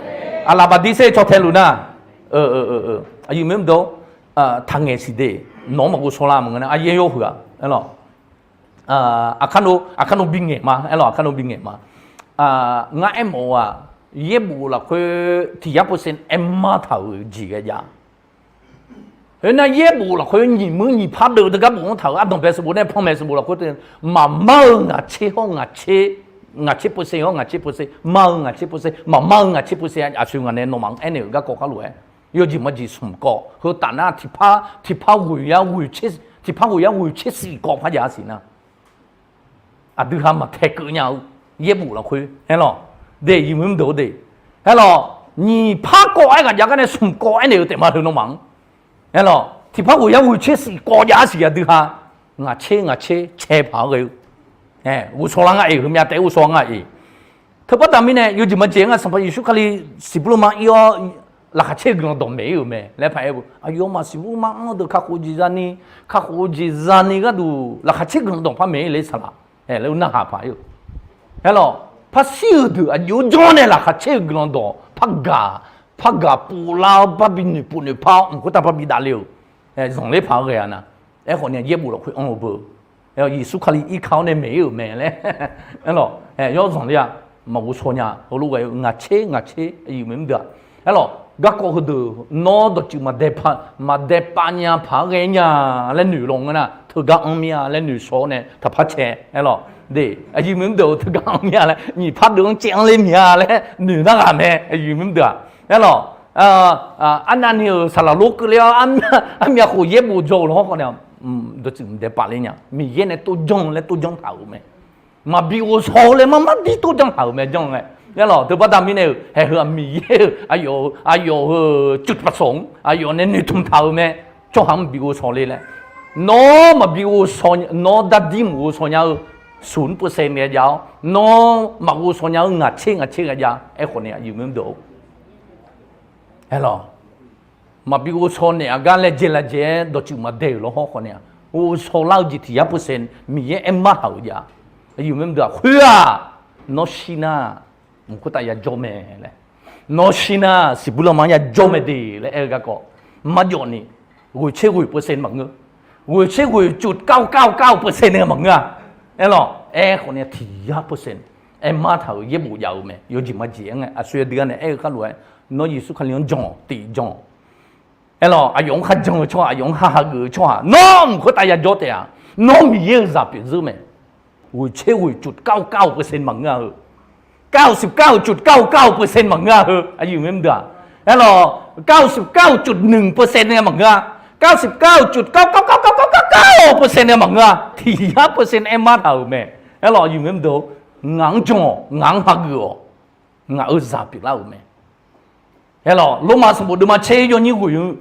Aqlaf baqdir ser cantae luf nar, aqyuif maqdeuq, taqngaeq siq de. Nawq-anr maqghov shaw lar maqngeur nar, aqyaer yawr huiq-a aerlawq. Aqkar nov, aqkar nov bingaeq ma aerlawq, aqkar nov bingaeq ma. Ngar aermawf-eu-aq, yaerbof lafkhoer tiq yar percent aermar taq-euq jeq ghae jav. Khoernar yaerbof lafkhoer nyiq muir nyiq par deuv-eu teugar bof-anr taq-euq ardanqbae sanqbof nae panmaeq sanqbof lafkhoer te, maqmar-eu ngaq tser hawr ngaq tser, ngaq tser percent hawr ngaq tser percent, mar-eu ngaq tser percent, maqmar-eu ngaq tser percent aqsur ngaq nae nawmaf-anr aernaeq-euq garkawv khar lof-aer, yawjeq maqjeq smq kawv heu taf nar tiqpar tiqpar ghoeq yar ghoeq tser, tiqpar ghoeq yar ghoeq tser siq kawv par jav-a siq nar, aqdui ha maqtae keuv nya-eu yaerbof lafkhoer aerlawq. De, iqmuiq mr deuq-eu de, aerlawq, nyiq par kawv-aer ghaq jav gar nae smq kawv aernaeq-eu taef ma heu nawmaf-anr. Aerlawq, tiqpar ghoeq yar ghoeq tser siq kawv jav-a siq aqdui ha, ngaq tser ngaq tser cae paq-aer ghae-eu, ghovshaw lar nga-iq, heumyav taef-aer ghovshaw nga-iq. Teubaqda mirnae yawjeq maqjeq nga Sanqpaq Yeqsur Kali siqbur lanma ir-awr, laqkhaq caer-eu guiqlanq dawqmaeq-ir-euq mae laer paq-aer-eu, aqyawfmaf siqbur lanma anr-eu deuq kakhof-eu jeq zani, kakhof-eu jeq zani gharduq laqkhaq caer guiqlanq dawq par maeq-ir le saqlaq, laer narhaq paq-aer-eu. Aerlawq, par shir-eu deuq aqjox-aer janr nae laqkhaq caer-eu guiqlanq dawq par gaq, par gaq pov lar-awr par bi noeqpov noeqpar-awr mq khoertav par bi davle-euq, zanqler paq-aer ghae-a nar, aerkhawf ni yaerbof lafkhoer anr-eu beu, Yeqsur Kali irka-awr nae maeq-ir-euq mae laer, aerlawq, yawr zanqler-a, maqghov shaw nya heulof ghae-eu ngaq tser ngaq tser aqyuif maqmr deuq-aq. Aerlawq, garkawv heudeuq nawr dawqtsuif maqdae pav nya paq-aer ghae nya laer noeq lawnmr nar, teugar anr mir-a laer noeqshawr-awr nae taqpar cae. Aerlawq, de, aqyuif maqmr deuq-eu teugar anr mir-a laer nyiq par deuq-anr caev anr ler mir-a laer noeq nar ghaq mae, aqyuif maqmr deuq-aq. Aerlawq, arnavni-euq saqlaq lor keuvle-awr, armyav khof yaerbof dzaw-euq lawr khawf nae, dawqtsuif maqdae pav ler nya, Miqyaer nae tov janr-eu laer tov janr taq-euq mae. Maqbi ghovshaw-eu laer mar mar dir tov janr taq-euq mae janr-eu ngae. Aerlawq, teubaqda mirnae-euq haeq heu-aq Miqyaer-euq aqyawf-euq cuf paqsawq-anr aqyawf nae noeqtmq taq-euq mae. Tsawrhaq-anr bi ghovshaw le laer, nawr maqbi ghovshaw, nawr dardir mq ghovshaw nya-eu smq percent ghae jav-awr, nawr maqghov shaw nya-eu ngaq tser ngaq tser ghae jav. Aerkhawf ni aqyuif maqmr deuq-or, aerlawq, maqbi ghovshaw naeq-a gar laejae laejae-aer dawqtsuif maqdae-euq lawr hawr khawf ni-a, ghovshaw lar-eu jeq tiq yar percent Miqyaer aermar taq-euq jav. Aqyuif maqmr deuq-aq, khoer-aq, nawr shir nar mq khoertav yajawr mae laer, nawr shir nar siqbur lanma-anr yajawr mae de laer aer-eu garkawv, marjawv ni, ghoeq tser ghoeq percent maqngeur, ghoeq tser ghoeq cuf kar kar kar-eu percent nae maqngeur-a. Aerlawq, aerkhawf ni tiq yar percent aermar taq-euq yaerbof jav-eu mae. Yawjeq maqjeq-aer ngae aqsur aqdui-anr nae aer-eu khar lof-aer, nawr Yeqsur Kali-anr jan-awq, tiq jan-awq. Aerlawq, aqyawf-anr kharjan-eu tsawrhaq, aqyawf-anr khar hageuf-eu tsawrhaq, nawr mq khoertav yajawr taef-a. Nawr Miqyaer-euq zaq pyeuf zeur mae. Ghoeq tser ghoeq cuf kar kar-eu percent maqngeur-a heu. Kar-eu siq kar-eu cuf kar kar-eu percent maqngeur-a heu, aqyuif maqmr deuq-aq. Aerlawq, kar-eu siq kar-eu cuf nmq percent nae maqngeur-a. Kar-eu siq kar-eu cuf kar kar kar kar kar-eu percent nae maqngeur-a. Tiq yar percent aermar taq-euq mae. Aerlawq, aqyuif maqmr deuq-or, ngaq-anr jan-awq, ngaq-anr hageuf-awq. Ngaq-euq zaq pyeuflar-euq mae. Aerlawq, Lormav sanqbof deuvma tser yawnyir ghoeq-eu,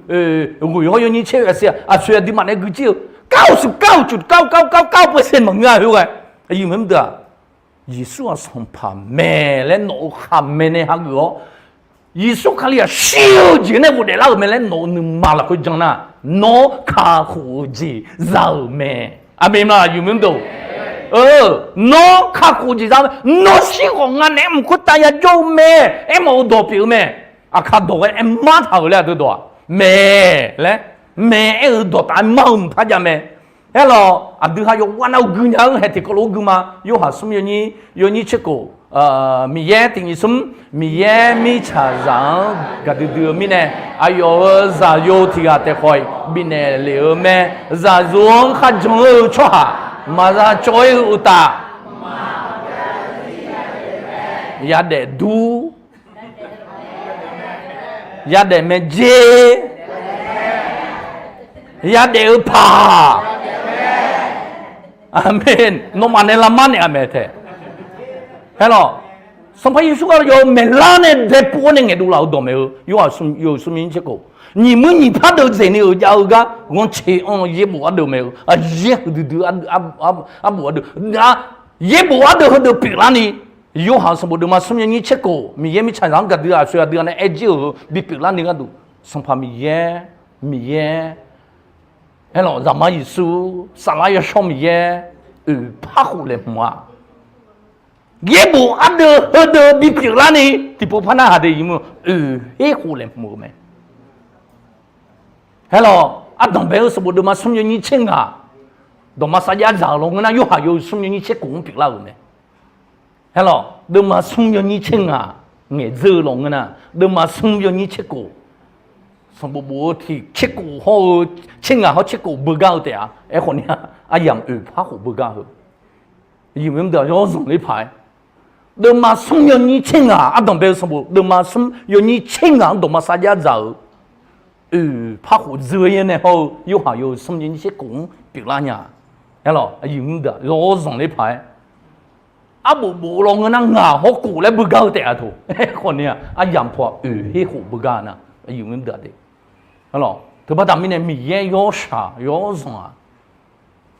ghoeq-awr yawnyir tser-eu aqsur aqsur aqduimaf nae guijir-eu, kar-euq suf kar-euq cuq kar-eu kar-eu kar-eu kar-eu percent maqngeur-a khoer ghae. Aqyuif maqmr deuq-aq, Yeqsur-aq Sanqpaq mae laer nawq-euq khaqmae nae hageuf-awr, Yeqsur Kali-aq shir-eu jeq nae ghofdaef lar-euq mae laer nawq-euq nuima lafkhoer jan nar, nawr kakhof-eu jeq za-euq mae. Aqmeq ma, aqyuif maqmr deuq? Nawr kakhof-eu jeq za-eu mae. Nawr shir khawf nga naeq-aer mq khoertav yajawr-eu mae. Aermawf-eu dawq pyeuf-eu mae. Aqkar dawq ghae aer mar taq-euq laer aqdui dawq-aq, mae laer, mae aer-eu dawqtaf aer mar-eu mqpar jav mae. Aerlawq, aqdui ha yawqghaq nav-eu gui nya-anr haeq tiqkawv lof-aer gui ma. Yorhaq smr yawnyir, yawnyir tser khof, Miqyaer tiq nyiq smr, Miqyaer mirtsaqzaq-anr gaqdui dui-eu mirnae, aqyawf-euq Zaqyo tiq ghaq taef khawf-iq bifnaeq lef-eu mae. Zaqyo-anr kharjan-eu tsawrhaq maqza cawv-ir-eu uqtaf, yadaef dur, yadaef maeqjer, yadaef-eu paq. Aqmeq. Nawmaf nae lavmar naeq-a mae tae. Aerlawq, Sanqpaq Yeqsur gharduq yawf-eu maeqlar nae daepov-awr nae ngaeqdov laf-eu dawq mae-eu. Yorhaq smr yawnyir tser khof, nyiq muir nyiq par deuv dzaeqni-euq jav-eu gar ghanrcae anr-eu yaerbof ardeuv mae-eu. Aqyaer huiqdui dui arbof ardeuv, yaerbof ardeuv heudeuv pyeuflarni, Yorhaq sanqbof deuvma smr yawnyir tser khof, Miqyaer mirtsaqzaq-anr gaqdui aqsur aqdui-a nae aer jir-euq heu bipyeuflarni gharduq, Sanqpaq Miqyaer, Miqyaer, aerlawq, Zaqmar Yeqsur, Saflar Yawshawr Miqyaer, oeq par khof laeqhmq-a. Yaerbof ardeuv heudeuv bipyeuflarni tiqpov par narhaq de, oeq her khof laeqhmq-eu mae. Aerlawq, ardanq bae-eu sanqbof deuvma smr yawnyir tser ngaq, dawqma sarjax dzaq-euq lawnmr nar, Yorhaq yawhuiq smr yawnyir tser khof-anr pyeuflar-euq mae. Aerlawq, deuvma smr yawnyir tser ngaq ngaeqdzeur-eu lawnmr nar, deuvma smr yawnyir tser khof, sanqbof bof-eu tiq tser khof hawr-eu, tser ngaq hawr tser khof beugar-eu taef-a. Aerkhawf ni-a, aryamq oeq par khof beugar-eu, yawr zanqler paq-aer, deuvma smr yawnyir tser ngaq ardanq bae-eu sanqbof deuvma smr yawnyir tser ngaq-anr dawqma sarjax dzaq-euq oeq par khof dzeur-ir nae hawr-eu, Yorhaq yawhuiq smr yawnyir tser khof-anr pyeuflar nya. Aerlawq, yawr zanqler paq-aer, arbof bof-eu lawnmr nar ngaq hawr khof laer beugar-eu taef-a taq. Aerkhawf ni-a, aryamq paw-aq oeq her khof beugar-eu nar, aerlawq, teubaqda mirnae Miqyaer yawshaq yawr zanq-aq,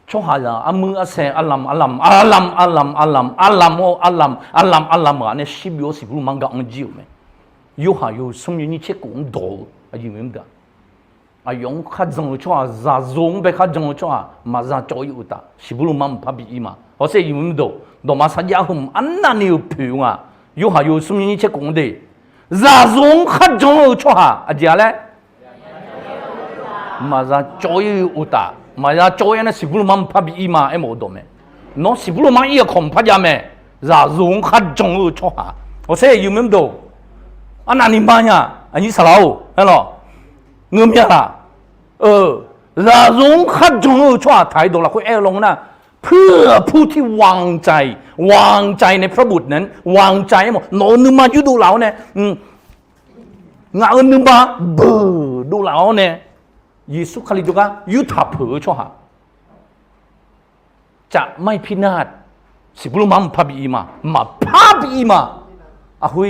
tsawrhaqzaq armuir arsae arlamq arlamq arlamq arlamq arlamq arlamq-awr arlamq arlamq arlamq ghaq nae shir bi-awr siqbur lmar gar anr jir-euq mae. Yorhaq yawhuiq smr yawnyir tser khof-anr dawq-eu, aqyawf-anr kharjan-eu tsawrhaq, zaqyo-anr bae kharjan-eu tsawrhaq maqza cawv-ir uqtaf siqbur lmar mqpar bi-ir ma. Hawsher, dawqma sarjax heumq arnavni-euq poeq nga. Yorhaq yawhuiq smr yawnyir tser khof-anr de, zaqyo-anr kharjan-eu tsawrhaq aqjeq-a laer, maqza cawv-ir uqtaf, maqza cawv-ir-aer nar siqbur lmar mqpar bi-ir ma aermawf-eu dawq mae. Nawr siqbur lmar ir-eu kawq mqpar jav mae. Zaqyo-anr kharjan-eu tsawrhaq, hawsher, arnavni ma nya, aqnyir saqlaq-or, aerlawq, ngeur mir-a laq? Zaqyo-anr kharjan-eu tsawrhaq taq-ir dawq lafkhoer aer-eu lawnmr nar, เพื่อผู้ที่วางใจ, วางใจในพระบุตรนั้น, วางใจ aermawf nawq-euq nuima yurdov laf-awr nae, ngaq-euq nuima beuq dov laf-awr nae, Yeqsur Kali jawrgar yurtaq peuq-eu tsawrhaq, caf mar-iq pirnar, siqbur lmar mqpar bi-ir ma, maqpar bi-ir ma. Aqhoe,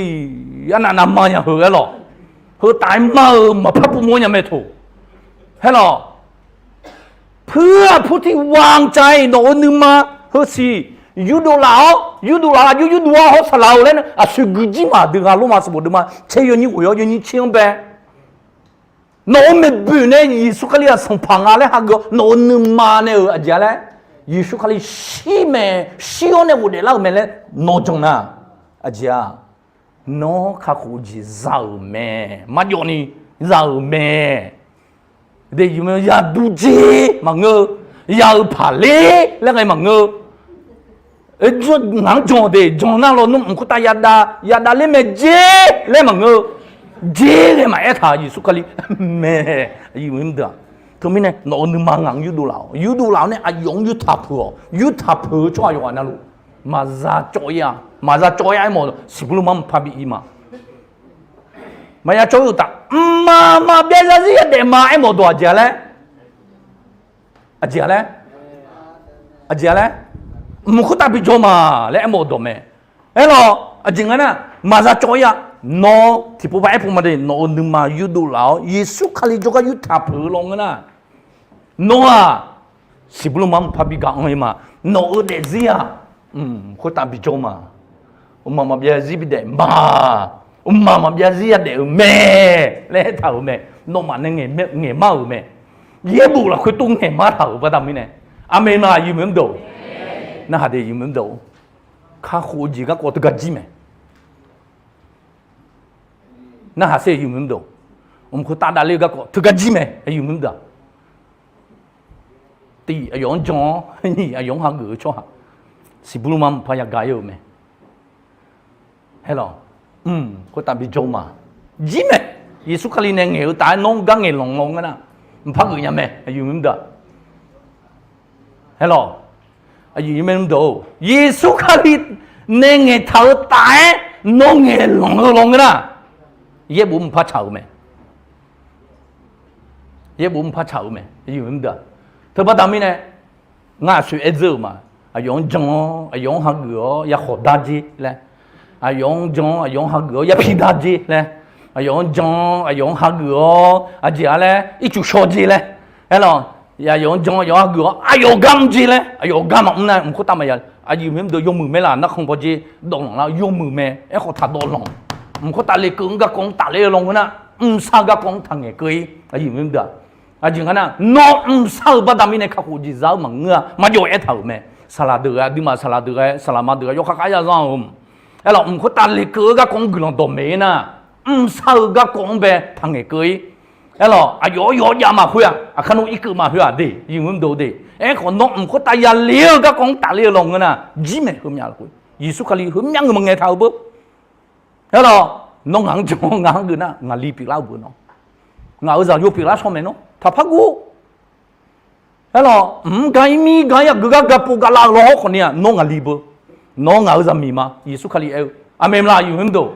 arnav navma nya heu aerlawq, heu taf-aer mar-eu maqpar puvmawr nya mae toq. Aerlawq, เพื่อผู้ที่วางใจ, nawq-euq nuima heusiq yurdov laf-awr, yurdov laf-awr aqjox yurdov-awr hawr saqlaq-eu laer nar, aqsur guijir ma deuq ghaq lorma sanqbof deuvma tser yawnyir ghoeq-awr yawnyir tser-anr bae, nawq-euq maeqboeq nae Yeqsur Kali-aq Sanqpaq nga laer hageuf-awr nawq-euq nuima nae-euq aqjeq-a laer, Yeqsur Kali shir mae, shir-awr nae ghofdaef lar-euq mae laer nawq jan nar, aqjeq-a, nawr kakhof-eu jeq za-euq mae. Marjawvni za-euq mae. De, yaqdur jer maqngeur-eu, ya-euq paqler laer ghae maqngeur-eu, ngaq-anr jan de, jan nar lawnmr mq khoertav yadav, yadav ler mae jer laer maqngeur-eu, jer ghae maqaer taq Yeqsur Kali mae. Teumirnae nawq-euq nuima ngaq-anr yurdov laf-awq, yurdov laf-awr nae aqyawf-anr yurtaq peuq-awq, yurtaq peuq-eu tsawrhaq yawqghaq navluf maqza cawv-ir-a, maqza cawv-ir-a aermawf siqbur lmar mqpar bi-ir ma. Maqya cawv-ir uqtaf, mqmaq maqbyav zarzir yadaef ma aermawf dawq aqjeq-a laer, aqjeq-a laer, aqjeq-a laer, mq khoertav bijawr ma laer aermawf dawq mae. Aerlawq, aqjeq nga nar, maqza cawv-ir-a. Nawr tiqpov par aerpov ma de, nawq-euq nuima yurdov laf-awr Yeqsur Kali jawrgar yurtaq peuq-eu lawnmr ngeur nar, nawr-aq, siqbur lmar mqpar bi gaq anr-ir ma. Nawq-euq daefzir-aq, khoertav bijawr ma. Uqmaq maqbyav zir bidaef ma. Uqmaq maqbyav zir yadaef-euq mae laer aertaq-euq mae. Nawmaf nae ngaeqmar-euq mae. Yaerbof lafkhoer tov ngaeqmar taq-euq baqda mirnae. Aqmeq ma, aqyuif meuq mr deuq. Narhaq de, aqyuif meuq mr deuq. Kakhof-eu jeq garkawv teugar jir mae. Narhaq sher, aqyuif meuq mr deuq. Mq khoertav davler-eu garkawv teugar jir mae, aqyuif meuq mr deuq. Tiq, aqyawf-anr jan-awr, nyiq, aqyawf-anr hageuf-eu tsawrhaq, siqbur lmar mqpar yagaq-ir-euq mae. Aerlawq, mq khoertav bijawr ma. Jir mae. Yeqsur Kali nae ngaeq-eu taf-aer nawr gar ngaeqlanq lawnmr ngeur nar, mqpar geuf nya mae, aqyuif meuq mr deuq. Aerlawq, aqyuif meuq mr deuq, Yeqsur Kali nae ngaeqtaq-eu taf-aer nawr ngaeqlanq-eu lawnmr ngeur nar, yaerbof mqpar tsaq-euq mae. Yaerbof mqpar tsaq-euq mae, aqyuif meuq mr deuq. Teubaqda mirnae, ngar aqsoeq aer dzeur-euq ma. Aqyawf-anr jan-awr, aqyawf-anr hageuf-awr yakhawf dar jer laer, aqyawf-anr jan-awr, aqyawf-anr hageuf-awr yapi dar jer laer, aqyawf-anr jan-awr, aqyawf-anr hageuf-awr aqjeq-a laer ircuf shaw jer laer, aerlawq, aqyawf-anr jan-awr, aqyawf-anr hageuf-awr aqyawf gar mr jer laer, aqyawf gar maqmr nar, mq khoertav maqya. Aqyuif meuq mr deuq, yawmuiq mae laf, narkhan pawjer dawvlanq lar, yawmuiq mae. Aerkhawf taq dawvlanq. Mq khoertav lekeuv-anr garkawv-anr tafler-eu lawnmr ngeur nar, mqsar garkawv-anr taqngaeq keuv-ir, aqyuif meuq mr deuq-aq. Aqjeq nga nar, nawr mqsar-eu baqda mirnae kakhof jeq za-eu maqngeur-a. Maqjawr aertaq-euq mae. Saqlaq deuq-aq, aqduimaf saqlaq deuq-aq, saqlaq ma deuq-aq, yawkhav khav ya zanr-eu. Aerlawq, mq khoertav lekeuv-eu garkawv-anr guiqlanq dawqmaeq-ir nar, mqsar-eu garkawv-anr bae taqngaeq keuv-ir. Aerlawq, aqyawf-anr yawr jav ma khoer-aq, aqkar nawr irkeuv ma khoer-aq de, aqyuif meuq mr deuq de. Aerkhawf nawr mq khoertav yale-eu garkawv-anr tafler-eu lawnmr ngeur nar, jir mae. Heumyav lafkhoer Yeqsur Kali heumyav ngeur maqngaeq taq-euq beu. Aerlawq, nawr ngaq-anr jan-awr ngaq-anr geuf nar, ngaqli pyeuflar-eu beu nawr. Ngaq-euq zaqyo pyeuflar shaw mae nawr. Taqpar guv. Aerlawq, mq-anr ga ir mir ga ir aqgeu gar ga pov ga lav-euq law hawr khawf ni-aq, nawr ngaqli beu. Nawr ngaq-euq zaqmiq ma, Yeqsur Kali aer-eu. Aqmeq maqlaq, aqyuif meuq mr deuq.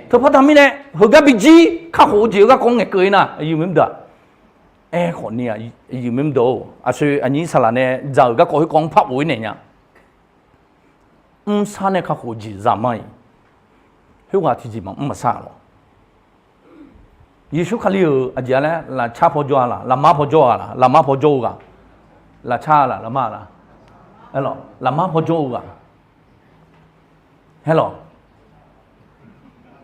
Teubaqda mirnae, heugar bijir kakhof-eu jeq-eu garkawv-anr ngaeq keuv-ir nar, aqyuif meuq mr deuq-aq. Aerkhawf ni-aq, aqyuif meuq mr deuq-or, aqsoeq aqnyir saqlaq nae dzaq-euq garkawv khoerkawv-anr par of-ir naeq nya. Mrsar nae kakhof-eu jeq zaqmar-iq, khoerghaq tiqjeq maqmr maqsar lawq. Yeqsur Kali-euq aqjeq-a laer lafcar paw jawr-a laq, lafmar paw jawr-a laq, lafmar paw jawr-eu ghaq, lafcar-a laq, lafmar-a laq, aerlawq, lafmar paw jawr-eu ghaq. Aerlawq,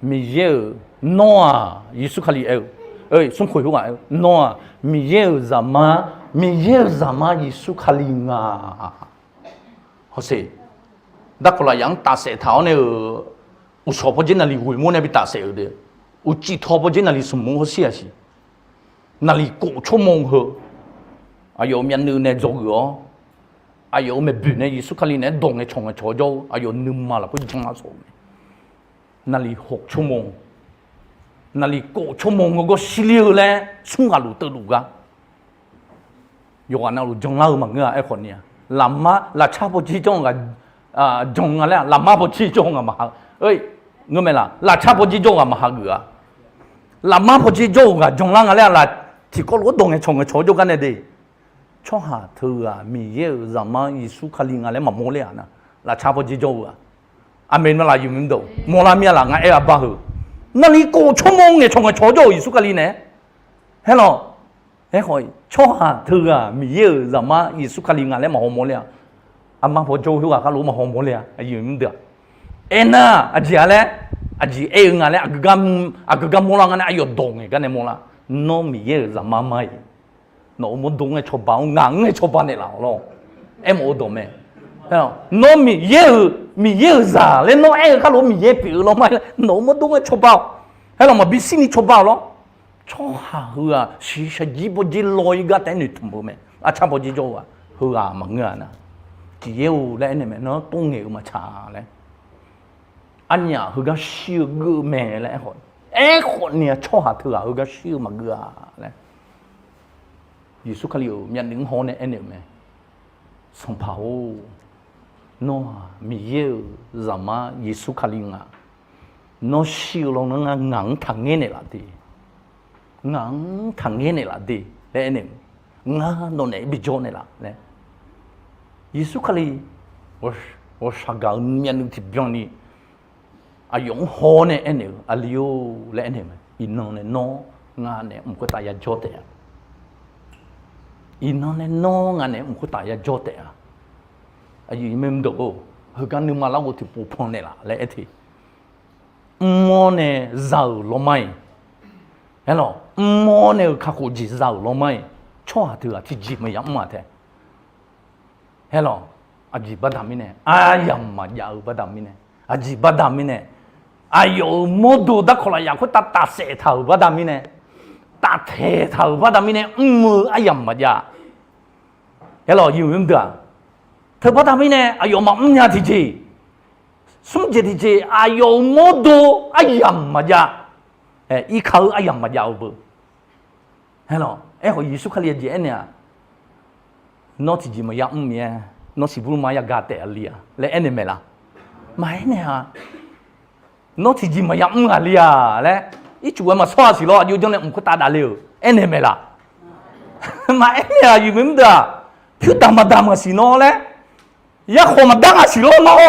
Miqyaer-euq, nawr-aq, Yeqsur Kali aer-eu, smrkhoeq khoerghaq aer-eu, nawr-aq, Miqyaer-euq zaqmar, Miqyaer-euq zaqmar Yeqsur Kali nga. Hawsher, darkawq lafyaq-anr tafsaef taq-awr nae-euq, uqshawq pawdzer naqliq ghoeq mawr nae bi tafsaef-euq de, uqcif taw pawdzer naqliq smq mawr hawsher-aq siq, naqliq kof tsawrmawr heu, aqyawf-euq myavnuiv nae dzawgeuf-awr, aqyawf-euq maeqboeq nae Yeqsur Kali naeq-aer dawq ngaeqcawq ngaeqcawq-awr jawr-eu aqyawf nuima lafkhoer janlar sawf-eu mae. Naqliq khof tsawrmawr, naqliq kof tsawrmawr-eu gawr shirler-eu laer smr ghaq luf teuvluf gar yawqghaq navluf janlar-eu maqngeur-a. Aerkhawf ni-aq, lafmar lafcar pawdzer jawr-eu ghaq jan nga laer-aq, lafmar pawdzer jawr-eu ghaq maqha, ngeur mae laq, lafcar pawdzer jawr-eu ghaq maqhageuf-a. Lafmar pawdzer jawr-eu ghaq janlar nga laer-aq, laf tiqkawv lof-aer dawq ngaeqcawq ngaeqcawq-awr jawrgar nae de. Tsawrhaq teughaq Miqyaer-euq zaqmar Yeqsur Kali nga laer maqmawr ler-aq nar, lafcar pawdzer jawr-eu ghaq. Aqmeq maqlaq, aqyuif meuq mr deuq, mawrlar mir-a laq, ngar aer-a bar heu. Naqliq kof tsawrmawr ngaeqcawq ngaeqcawq-awr jawr-eu Yeqsur Kali naeq-aer, aerlawq, aerkhawf-iq tsawrhaq teughaq Miqyaer-euq zaqmar Yeqsur Kali nga laer maqhaw mawr ler-a. Armar paw jawr-eu khoerghaq kharlof maqhaw mawr ler-a, aqyuif meuq mr deuq-aq. Aernar, aqjeq-a laer, aqjeq aer-eu nga laer, aqgeu gar mawrlar nga nae aqyawf dawq ngaeq gar nae mawrlar. Nawr Miqyaer-euq zaqmar mar-iq, nawq-euq mawrdo-anr aer cawba-awr ngaq-anr aer cawba naeqlaf-awq lawr. Aermawf-eu dawq mae. Nawr Miqyaer-euq, Miqyaer-euq zaq laer nawr aer-eu kharlof-aer Miqyaer pyeuf-eu lawr mar laer nawq-euq mawrdo-anr aer cawba-awq. Aerlawq, maqbi shirni cawba-awq lawr. Tsawrhaq heughaq shiqshaq jir bawjer law-ir gar taef-aer noeqtmq-eu mae. Arcar bawjer jawr-eu ghaq heughaq maqngeur-a nar, Miqyaer-or laer aernaeq mae. Nawr tov ngaeq-eu maqtsaq laer, arnyaf heugar shir-eu geuv mae laer aerkhawf, aerkhawf ni-aq tsawrhaq teughaq heugar shir-eu maqgeuv-a laer Yeqsur Kali-euq myavnuiv-anr haw-awr nae aernaeq-euq mae. Sanqpaq-or, nawr-aq Miqyaer-euq zaqmar Yeqsur Kali nga. Nawr shir-eu lawr nar, ngar ngaq-anr taqngaer naeqlaf de. Ngaq-anr taqngaer naeqlaf de laer aernaeq-eu. Ngar nawq naeq-aer bijawr naeqlaf laer. Yeqsur Kali, ghawqshaq gaq-eu myavnuiv tiqbyan ni aqyawf-anr haw-awr nae aernaeq-eu, Aqli-or laer aernaeq mae, iqnan nae nawr nga naeq-aer mq khoertav yajawr taef-a. Iqnan nae nawr nga naeq-aer mq khoertav yajawr taef-a. Aqyuif mr deuq-or, heugar nuima larghov tiqpov pan naeqlaf laer aer te. Mr-awr nae za-euq lawrmar-iq, aerlawq, mr-awr nae-euq kakhof jeq za-euq lawrmar-iq, tsawrhaq teughaq tiqjeq maqya mr-aq tae. Aerlawq, aqjeq baqda mirnae aryamq maqjav-eu baqda mirnae, aqjeq baqda mirnae, aqyawf-euq mawrdo darkawq lafyaq khoertav tafsaef taq-euq baqda mirnae, taftaeq taq-euq baqda mirnae mr-eu aryamq maqjav. Aerlawq, yawmuiq mrdeuq-aq, teubaqda mirnae aqyawf maqmr nya tiqjeq, smr jeq tiqjeq aqyawf-euq mawrdo aryamq maqjav, irkaq-eu aryamq maqjav-eu beu. Aerlawq, aerkhawf Yeqsur Kali aqjeq aernaeq-aq, nawr tiqjeq maqya mr-aer, nawr siqbur ma yaga taef-a li-a laer aernaeq maeqlaf? Maqaer naeq-a. Nawr tiqjeq maqya mr ghaq li-a laer, ircuf ghae maqsawr-a siq lawr, aqjox janr nae mq khoertav davle-euq aernaeq maeqlaf? Maqaer naeq-a, aqyuif mr deuq-aq, pyur damq maqdamq-a siq nawr laer, yarkhawf maqdar nga siq lawr nawr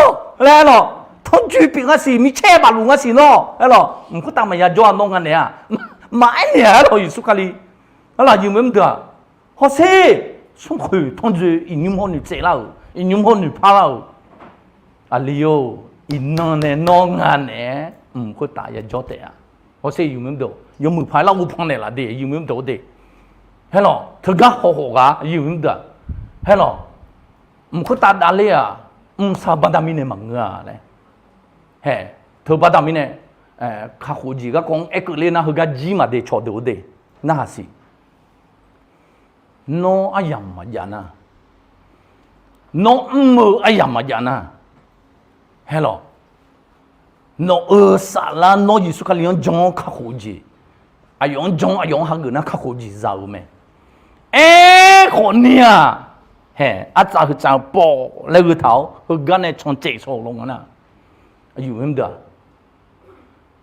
laer aerlawq, tanrjoe pyeuf nga siq, micaer bafluf nga siq nawr aerlawq, mq khoertav maqya jawr-a nawr nga naeq-a. Maqaer naeq-a aerlawq, Yeqsur Kali. Aerlawq, aqyuif mr deuq-aq, hawsher, smrkhoeq tanrjoe iqnymr hawr noeqtsaev lar-euq, iqnymr hawr noeqpar lar-euq. Aqli-or, iqnan nae nawr nga naeq-aer mq khoertav yajawr taef-a. Hawsher, yawmuiq mr deuq, yawmuiq paq-aer larghov pan naeqlaf de, yawmuiq mr deuq-or de. Aerlawq, teugar haw khawf ghaq, yawmuiq mr deuq-aq, aerlawq, mq khoertav davler-aq, mrsar baqda mirnae maqngeur-a laer. Hae, teubaqda mirnae, kakhof jeq garkawv-anr aerkeuv ler nar, heugar jir maqde cawqdeuq-or de, narhaq siq. Nawr aryamq maqjav nar, nawr mr-eu aryamq maqjav nar, aerlawq, nawq-euq saflar nawr Yeqsur Kali-anr jan-awr kakhof jeq, aqyawf-anr jan-awr aqyawf-anr hageuf nar kakhof jeq za-eu mae. Aerkhawf ni-aq, hae, arcav heucav pawf laer gheutaq-awr heugar nae can caev shaw-eu lawnmr nar, aqyuif mr deuq-aq,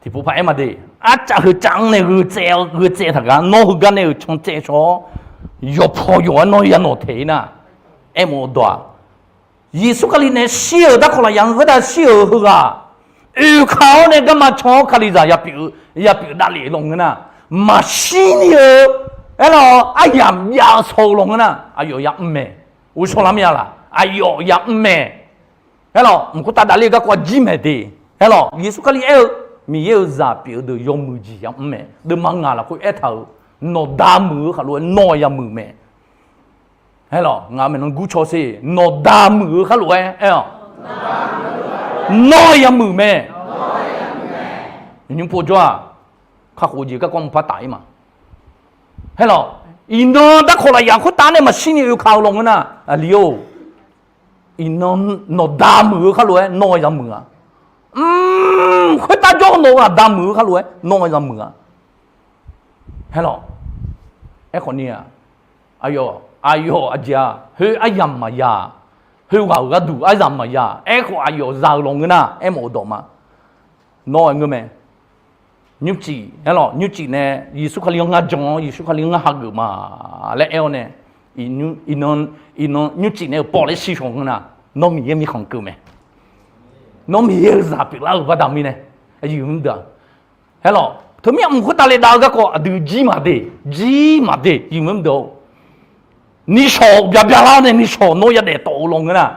tiqpov paq-aer ma de. Arcav heucav-anr nae gheutsaev-eu, gheutsaev taq gar nawr heugar nae-euq can caev shaw-awr, yawqpaw yawq-aer nawr yanawq taeq-ir nar, aermawf-eu dawq-aq, Yeqsur Kali nae shir-euq darkawq lafyaq-anr khoertav shir-euq heughaq, oekaq-awr nae garma can-awr Kalizaq yapyeuf davlef lawnmr nar, maqshir ni-eu, aerlawq, aryamq jav-eu shaw-eu lawnmr nar aqyawf yamr mae. Ghovshaw lar mya laq? Aqyawf yamr mae. Aerlawq, mq khoertav davler-eu garkawv jir maeq de. Aerlawq, Yeqsur Kali aer-eu, Miqyaer-euq zaq pyeuf-eu deuq yawmuiq jeq yamr mae. Deuvma ngaq lafkhoer aertaq-euq, nawqda muiq-eu khaqlof-aer nawr-eu yamuiq mae. Aerlawq, ngaq maeqnan gurcaw sher, nawqda muiq-eu khaqlof-aer aer-awq, nawr-eu yamuiq mae. Nymr povjawr-aq, kakhof jeq garkawv mqpar taf-ir ma. Aerlawq, iqnan darkawq lafyaq khoertav nae maqshir ni oekaq-eu lawnmr nar, aqli-or, iqnan nawqda muiq-eu khaqlof-aer nawr-eu yamuiq-a. Mr, khoertav jawr-eu nawq-eu aqda muiq-eu khaqlof-aer nawr-eu yamuiq-a. Aerlawq, aerkhawf ni-aq, aqyawf, aqyawf aqjeq-aq, khoer aryamq maqya, khoerghaq-euq gharduq aryamq maqya, aerkhawf aqyawf za-eu lawnmr nar aermawf-eu dawq ma. Nawr-aer ngeur mae. Nymrcif, aerlawq, nymrcif nae Yeqsur Kali-anr ngar jan-awr Yeqsur Kali-anr ngar hageuf ma laer aer-awr nae, iqnan, iqnan nymrcif nae-euq pawf laer shir shawq ngeur nar, nawr Miqyaer mirkhanq keuv mae. Nawr Miqyaer-euq zaq pyeuflar-euq baqda mirnae, aqyuif mr deuq-aq, aerlawq, teumir-aq mq khoertav le dav-eu garkawv aqdui jir maqde, jir maqde, aqyuif mr deuq-or, nishawq byaqbyaq lar-awr nae nishawq nawr yadaef tawf-eu lawnmr nar,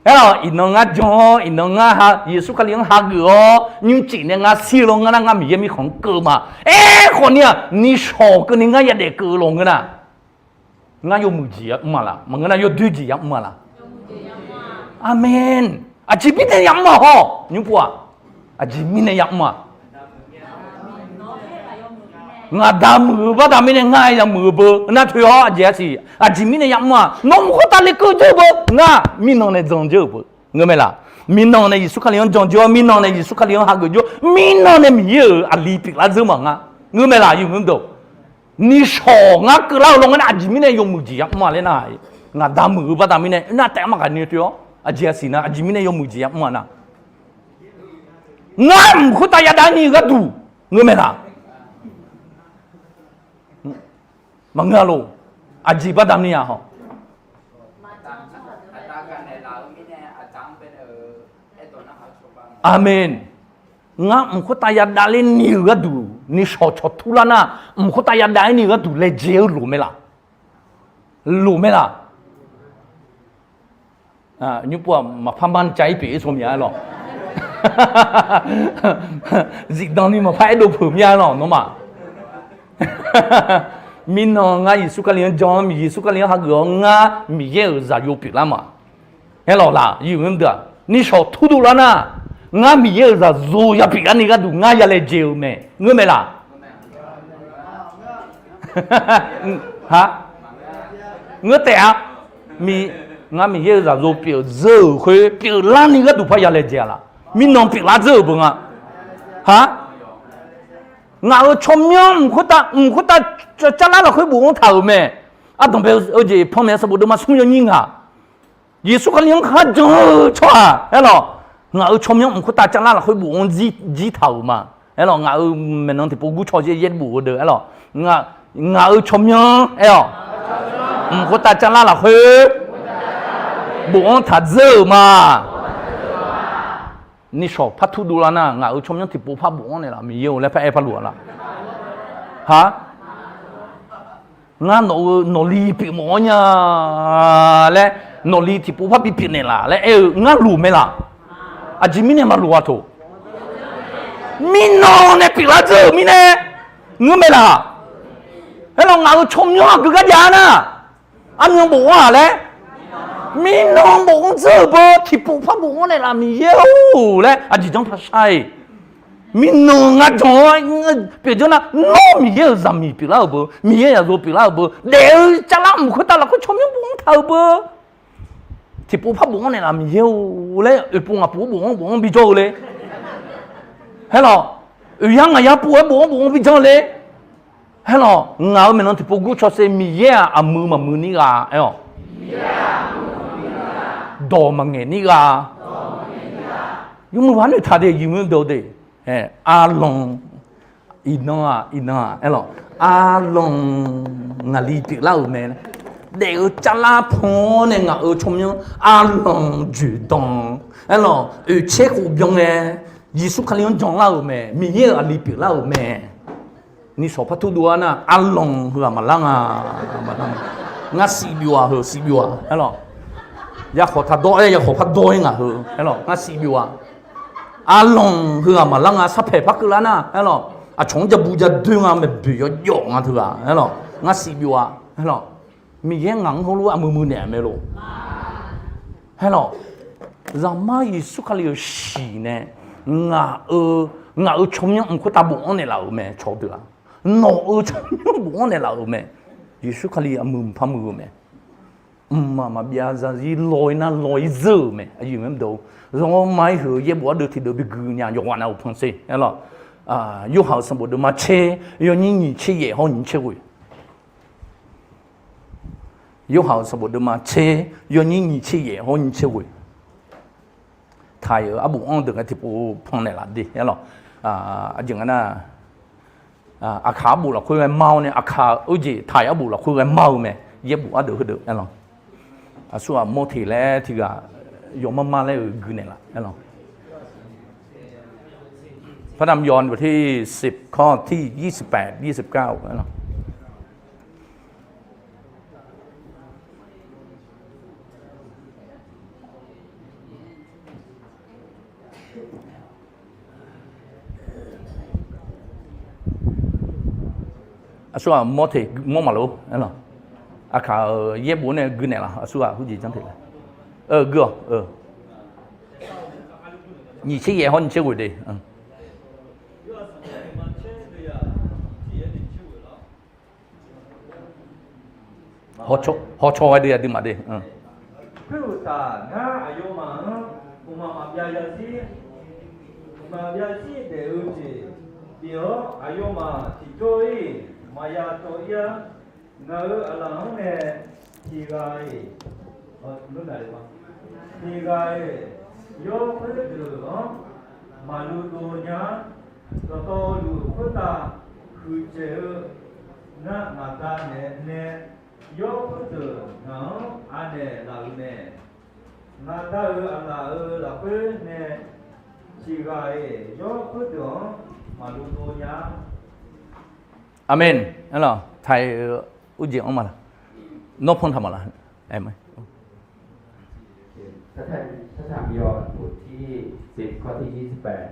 aerlawq, iqnan ngar jan-awr iqnan ngar Yeqsur Kali-anr hageuf-awr nymrcif nae ngar shir-eu lawnmr nar ngar Miqyaer mirkhanq-anr keuv ma. Aerkhawf ni-aq nishawq keuvni ngar yadaef keuv-eu lawnmr nar, ngar yawmuiq jeq yamr-a laq? Maqngeur nar yawdoer jeq yamr-a laq? Aqmeq. Aqjeq mirnae yamr-a hawr, nymr pov-aq, aqjeq mirnae yamr-a. Ngaqda muiq-eu baqda mirnae ngar-aer yamuiq-eu beu nar toeq-awr aqjeq-a siq, aqjeq mirnae yamr-a. Nawr mq khoertav le keuv dzeur-eu beu, ngar mirnan nae jan dzeur-euq beu, ngeur mae laq? Mirnan nae Yeqsur Kali-anr jan dzeur-awr mirnan nae Yeqsur Kali-anr hageuf dzeur-awr mirnan nae Miqyaer-euq aqli pyeuflar dzeur ma ngar, ngeur mae laq? Aqyuif mr deuq, nishawq ngar keuvlar-eu lawnmr nar aqjeq mirnae yawmuiq jeq yamr-a laer nar, ngaqda muiq-eu baqda mirnae nar taef-aer maqghaq ni toeq-awr aqjeq-a siq nar aqjeq mirnae yawmuiq jeq yamr-a nar, ngar mq khoertav yadav ni-eu gharduq, ngeur mae laq? Maqngeur-a lof? Aqjeq baqda mirnae-a hawr. Aqmeq. Ngar mq khoertav yadav ler ni-euq gharduq, nishawq cawq turlar nar, mq khoertav yadav-aer ni-euq gharduq laejae-eu loq mae laq? Loq mae laq? Nymr pov-aq maqpar mar cav-ir pyeuf-ir saw mya-aer lawq. Zifdan ni maqpar aerdov peuq mya-aer lawq nawmaf. Mirnan ngar Yeqsur Kali-anr jan-awr, Yeqsur Kali-anr hageuf-awr ngar Miqyaer-euq zaqyo pyeuflar ma. Aerlawq laq, yawmuiq-anr deuq-aq, nishawq turdov lar nar, ngar Miqyaer-euq zaq zo ya pyeuflar ni gharduq ngar ya laejae-eu mae. Ngeur mae laq? Ngeur taef-a. Ngar Miqyaer-euq zaq zo pyeuf dzeur-euq khoer pyeuflar ni gharduq par ya laejae-a laq? Mirnan pyeuflar dzeur-euq beu nga. Ha, ngaq-euq tsawrmyanr mq khoertav, mq khoertav cavlar lafkhoer bof-anr taq-euq mae. Ardanqbae-eu jeq panmaeq sanqbof deuvma smr yawnyir ngaq, Yeqsur Kali-anr kharjan-eu tsawrhaq aerlawq, ngaq-euq tsawrmyanr mq khoertav cavlar lafkhoer bof-anr jir taq-euq ma. Aerlawq, ngaq-euq maeqnan tiqpov gurcaw yaer bof-eu deuq aerlawq, ngaq-euq tsawrmyanr aer-awq, mq khoertav cavlar lafkhoer bof-anr taq dzeur-euq ma. Nishawq par turdov lar nar, ngaq-euq tsawrmyanr tiqpov par bof-anr naeqlaf Miqyaer-or laer par aer par luf-a laq? Ha, ngar nawq-eu nawqli pyeufmawf-awr nya laer, nawqli tiqpov par bipyeuf naeqlaf laer aer-eu ngar luf mae laq? Aqjeq mirnae maqluf-a toq? Mirnan nae pyeuflar dzeur-euq mirnae ngeur mae laq? Aerlawq, ngaq-euq tsawrmyanr aqgeu gar jav nar, armyan bof-anr-aq laer, mirnan bof-anr dzeur-euq beu tiqpov par bof-anr naeqlaf Miqyaer-or laer aqjeq janr par shar-iq. Mirnan ngar jan-awr pyeuf janr nar, nawr Miqyaer-euq zaqmiq pyeuflar-euq beu, Miqyaer zaqzo pyeuflar-euq beu, daef-eu cavlar mq khoertav lafkhoer tsawrmyanr bof-anr taq-euq beu, tiqpov par bof-anr naeqlaf Miqyaer-or laer oeqpov ngaqpov-anr bof-anr bof-anr bijawr-eu le. Aerlawq, oeq yar ngaq yar pov-aer bof-anr bof-anr bijawr le. Aerlawq, ngaq-euq maeqnan tiqpov gurcaw saev Miqyaer-aq aqmuiq maqmuiq nir gha aer-awq. Dawq maqngaeq nir gha. Yawmuiq ghaq noeqtaq de, yawmuiq dawq de. Arlanq, iqnan-aq iqnan-aq aerlawq, arlanq ngaqli pyeuflar-euq mae. Daef-eu cavlar pan-awr nae ngaq-euq tsawrmyanr arlanq joeqdan aerlawq, oeqtser khof byan ngae, Yeqsur Kali-anr janlar-euq mae, Miqyaer-euq aqli pyeuflar-euq mae. Nishawq par turdov-ar nar, arlanq heughaq maqlar nga. Ngar sif byov-aq heu sif byov-aq aerlawq, yakhawf taq dawr-aer yakhawf par dawr-ir ngaq heu aerlawq, ngar sif byov-aq. Arlanq heughaq maqlar nga, sarpaeq par keuvlar nar aerlawq, aqcawq-anr jabu jadoer nga, maeqboeq yawjawf nga teughaq aerlawq, ngar sif byov-aq aerlawq. Miqyaer ngaq-anr heulof-aer aqmuiq muiq naeq-a mae lof. Aerlawq, Zaqmar Yeqsur Kali-euq shiq nae ngaq-euq, ngaq-euq tsawrmyanr mq khoertav bofanr naeqlaf-euq mae cawq deuq-aq. Nawq-euq tsawrmyanr bofanr naeqlaf-euq mae. Yeqsur Kali aqmuiq mqpar muiq-eu mae. Mqmaq maqbyav zarzir law-ir nar law-ir zeur-euq mae. Aqyuif maqdeuq, Ghawrmawr-ir huiq-eu yaerbof ardeuv tiqdeuq bi gui nya yawqghaq nav-euq panser aerlawq. Yorhaq-euq sanqbof deuvma tser, yawnyir nyiq tser yaef hawr nyiq tser ghoeq. Yorhaq-euq sanqbof deuvma tser, yawnyir nyiq tser yaef hawr nyiq tser ghoeq. Taiq-euq arbof anr deuq ngae tiqpov pan naeqlaf de aerlawq. Aqjeq nga nar, Aqkaq arbof lafkhoer ghae mar-awr nae, Aqkaq-eu jeq Taiq arbof lafkhoer ghae mar-eu mae. Yaerbof ardeuv heudeuq aerlawq. Aqsurghaq mawr teq laer tiq ghaq yawmar mar laer-euq gui naeqlaf aerlawq. พระธรรมยอห์นบทที่สิบ ข้อที่ยี่สิบแปด ยี่สิบเก้า aerlawq. Aqsurghaq mawr teq mawr maqlof aerlawq. Aqkaq-euq yaerbof nae gui naeqlaf, aqsurghaq heujeq janr teq laer. Gui-awq. Nyiq tser yaef hawr nyiq tser ghoeq de. Hawcaw ghae de aqduimaf de. Khoeruqtaf, ngar aqyawfmaf-anr mqmaq maqbyav zarzir, mqmaq byav zarzir daef-eu jeq bif-awr, aqyawfmaf tiqjawr-iq maqya cawv-ir-ar. Ngaq-euq aqlaf-anr nae tiq ghaq-iq, tiq ghaq-iq yawr khoerdeuq-anr maqlu dov nya-ar. Dawqtawvluf khoertav huiqdzaeq-eu ngar ngaq Da naeq-aer nae, yawr khoerdeuq ngaq-anr anaeq laf-euq mae. Ngaq Da-euq aqlaf-euq lafkhoer nae Tiqghaq-iq yawr khoerdeuq-anr maqdov dov nya. Aqmeq. Aerlawq, taq-eu urjeq anr ma laq? Nawr panr taq ma laq? พระธรรมยอห์นบทที่สิบ ข้อที่ยี่สิบแปด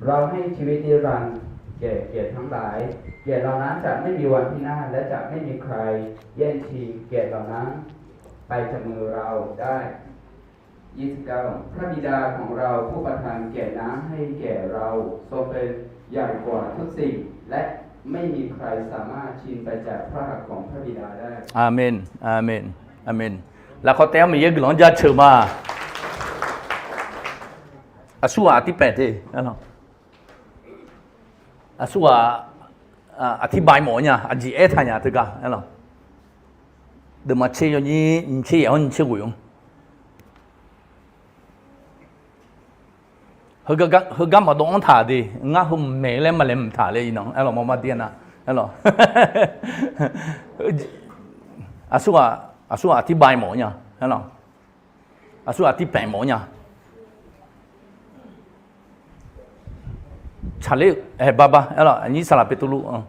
เราให้ชีวิตนิรันดร์แก่เกียรติทั้งหลาย เกียรติเหล่านั้นจะไม่มีวันพินาศ และจะไม่มีใครแย่งชิงเกียรติเหล่านั้นไปจากมือเราได้ ยี่สิบเก้า พระบิดาของเราผู้ประทานเกียรติน้ำให้แก่เราทรงเป็นใหญ่กว่าทุกสิ่ง และไม่มีใครสามารถชิงไปจากพระหัตถ์ของพระบิดาได้ Aqmeq, aqmeq, aqmeq. Lafkhawf taef-aer Miqyaer guiqlanq-anr jaceuq ma. Aqsurghaq aqtirpaef te, aqsurghaq aqtirbae mawf-eu nya, aqjeq aertaq nya teugar aerlawq. Deuvma tser yawnyir nyiq tser yaeq-anr nyiq tser ghoeq-anr heugar maqdov-anr taq de, ngar heu maeq laer maqlaeq mq taq le iqnan aerlawq, mawrmar dir-a nar aerlawq. Aqsurghaq, aqsurghaq aqtirbae mawf-eu nya aerlawq. Aqsurghaq aqtirpaef mawf-eu nya. Tsaqler-eu, ae, bar bar aerlawq, aqnyir saqlaq Beqtuvluv-anr.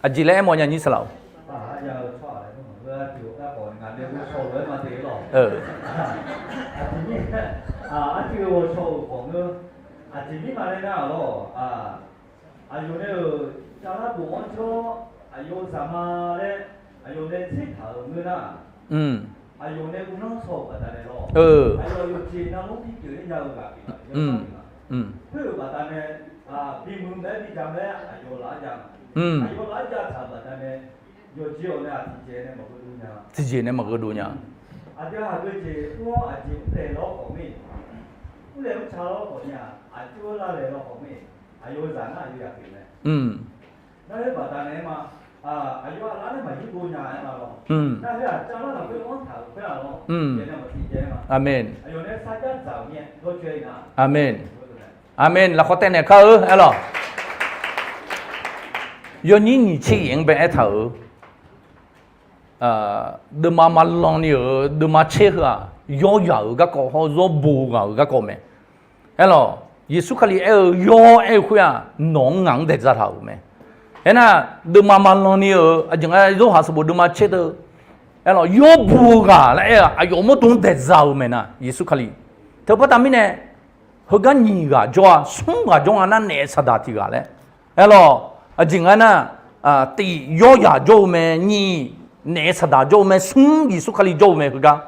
Aqjeq laer aermawf nya nyir saqlaq-or. Aqjeq mirnae nar-aq lawr, aqyawf nae-euq javlar bof-anr jawr, aqyawf-eu zaqma laer aqyawf nae tsertaq-euq ngeur nar, aqyawf nae uvlanr shaw-euq baqdanae lawr, aqyawf yawqjeq navlmr bipyeuf-ir nya-eu ghaq pyeuf-a. Khoer-euq baqdanae bimuiq-aer bijav-aer aqyawf laf-aer jav-a. Aqyawf laf-aer jav taq-euq baqdanae yawqjeq-awq nae-aq tiqjeq nae maqgheudov nya. Tiqjeq nae maqgheudov nya. Aqdui-aq haqgeu jeq mr-awr aqjeq mrlaeq lawr khawf mir, mrlaeq mrca lawr khawf mir-aq, aqjox-aer lavlaeq lawr khawf mir, aqyawf-eu zaq nar aqyawf yaq pyeuf mae. Nar khoer baqdanae ma, aqyawf aqlaf nae maqyurdov nya-aer ma lawr. Nar khoer-aq javlar lafkhoer-anr taq-euq khoer-aq lawr, tiqjeq nae maqtiqjeq-aer ma. Aqmeq. Aqyawf nae sarjax dzaq-euq mir-aer dawrcoer-a. Aqmeq. Aqmeq. Lafkhawf taef naeq kar-eu aerlawq. Yawnyir nyiq tser yaeq-anr bae aertaq-euq, deuvma maqlanni-euq deuvma tser heu-aq, yawryaq-euq garkawv hawr zawr bo ghaq-euq garkawv mae. Aerlawq, Yeqsur Kali aer-eu yawr aer-eu khoer-aq, nawq-anr ngaq-anr daeq dzaq taq-euq mae. Aernar, deuvma maqlanni-euq aqjeq nga Yorhaq sanqbof deuvma tser teu, aerlawq, yawr bo-eu ghaq laer aer-eu aqyawf mawrdo-anr daeq dzaq-euq mae nar, Yeqsur Kali. Teubaqda mirnae, heugar nyiq ghaq jawr-a, smr ghaq jawr nga nar naef saqdaq tiq ghaq laer. Aerlawq, aqjeq nga nar, tiq yawryaq jawr-eu mae, nyiq naef saqdaq jawr-eu mae, smr Yeqsur Kali jawr-eu mae heugar.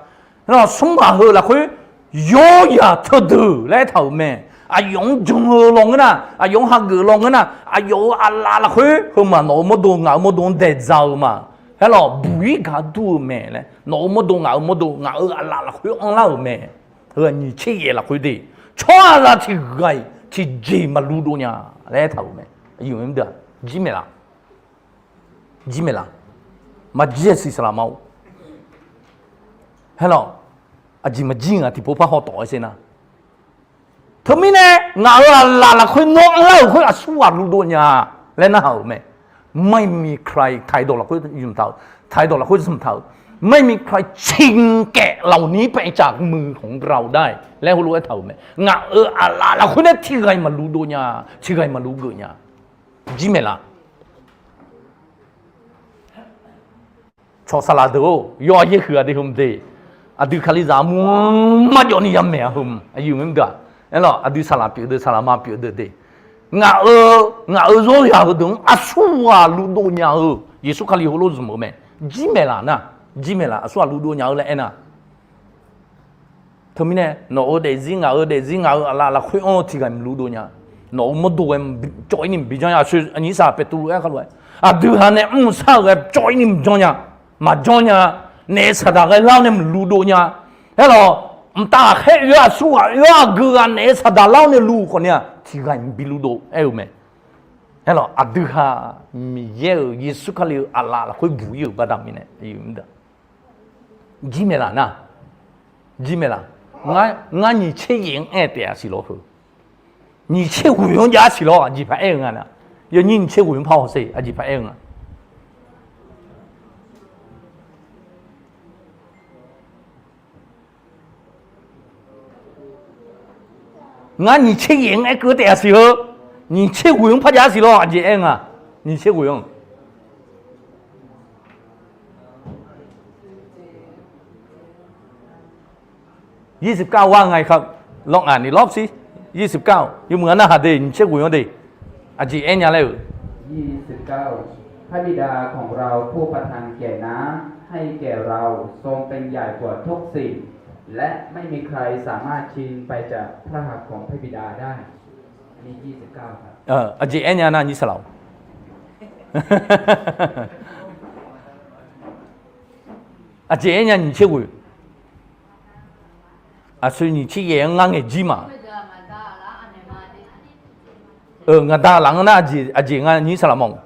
Aerlawq, smr ghaq heu lafkhoer yawryaq teudeuq laer aertaq-euq mae. Aqyawf-anr jan-eu lawnmr nar, aqyawf-anr hageuf lawnmr nar, aqyawf-euq aqlaf lafkhoer heu ma nawq-euq mawrdo ngaq-euq mawrdo-anr daeq dzaq-eu ma. Aerlawq, buq-ir gaq dur-eu mae laer, nawq-euq mawrdo ngaq-euq mawrdo ngaq-euq aqlaf lafkhoer anrlar-euq mae. Heu-aq nyiq tser yaef lafkhoer de, tsawrhaqzaq tiq ghaq-iq tiqjeq maqluv dov nya laer aertaq-euq mae. Aqyuif mr deuq-aq, jir maeqlaf? Jir maeqlaf? Maqjir-a siq saqlaq ma-or. Aerlawq, aqjeq maqjir ngaq tiqpov par haw tawf-aer sher nar. Teumirnae ngaq-euq aqlaf lafkhoer nawr anrlar-euq khoer aqsurghaq luvdov nya laer narhaq-euq mae. ไม่มีใคร taqdawq lafkhoer zmq taq-eu, taqdawq lafkhoer zmq taq-eu, ไม่มีใครชิงแกะเหล่านี้ไปจากมือของเราได้ laer heulof-aer taq-euq mae. Ngaq-euq aqlaf lafkhoer nae tiq ghaq-iq maqluv dov nya, tiq ghaq-iq maqluv geuf nya. Jir maeqlaf? Cawq saqlaq deuq-or, yawr-a yaer huiq-a de heumq de. Aqdui Kalizaq armur-anr marjawv ni yamaeq-a heumq aqyuif mr deuq-aq, aerlawq, aqdui saqlaq pyeuf deuq, saqlaq ma pyeuf deuq de. Ngaq-euq, ngaq-euq zawr yaq-eu deuq-anr aqsurghaq luvdov nya-eu Yeqsur Kali heulof zmq-eu mae. Jir maeqlaf nar? Jir maeqlaf? Aqsurghaq luvdov nya-eu laer aernar, teumirnae nawq-euq daefzir, ngaq-euq daefzir, ngaq-euq aqlaf lafkhoer anr-eu tiq ghaq maqluv dov nya. Nawq-euq mawrdo ghae cawv-ir ni maqbi janr nya. Aqnyiq saq Beqtuvluv aer kalof-aer, aqdui ha nae mr-eu sar-euq ghae cawv-ir ni maqjanr nya, maqjanr nya. Naef saqdaq ghae lar-awr nae maqluv dov nya. Aerlawq, mqtav ghaqkhaer oe-awr aqsurghaq oe-awr aqgeu ghaq naef saqdaq lar-awr nae luv khawf ni-aq tiq ghaq-iq maqbi luvdov aer-eu mae. Aerlawq, aqdui ha Miqyaer-euq Yeqsur Kali-euq aqlaf lafkhoer buq-ir-euq baqda mirnae, jir maeqlaf nar? Jir maeqlaf? Ngar nyiq tser yaef-anr aer taef-a siq lawr heu. Nyiq tser ghoeq-anr jav-a siq lawr aqjeq paq aer-eu nga nar. Yawnyir nyiq tser ghoeq-anr par hawsher aqjeq paq aer-eu nga. Ngar nyiq tser yaef-anr aerkeuv taef-a siq heu. Nyiq tser ghoeq-anr par jav-a siq lawr, aqjeq aer nga. Nyiq tser ghoeq-anr ยี่สิบเก้า ว่าไงครับ ลองอ่านอีกรอบสิ ยี่สิบเก้า yawmuiq-anr narhaq de, nyiq tser ghoeq-anr de, aqjeq aer nya laer-euq. ยี่สิบเก้า พระบิดาของเราผู้ประทานแก่น้ำให้แก่เราทรงเป็นใหญ่กว่าทุกสิ่ง และไม่มีใครสามารถชิงไปจากพระหัตถ์ของพระบิดาได้ อันนี้ ยี่สิบเก้า ครับ Aqjeq aer nya nar nyir saqlaq-or. Aqjeq aer nya nyiq tser ghoeq. Aqsur nyiq tser yaef-anr ngar ngaeq jir ma. Ngaq da laf-anr nar aqjeq nga nyir saqlaq ma-or.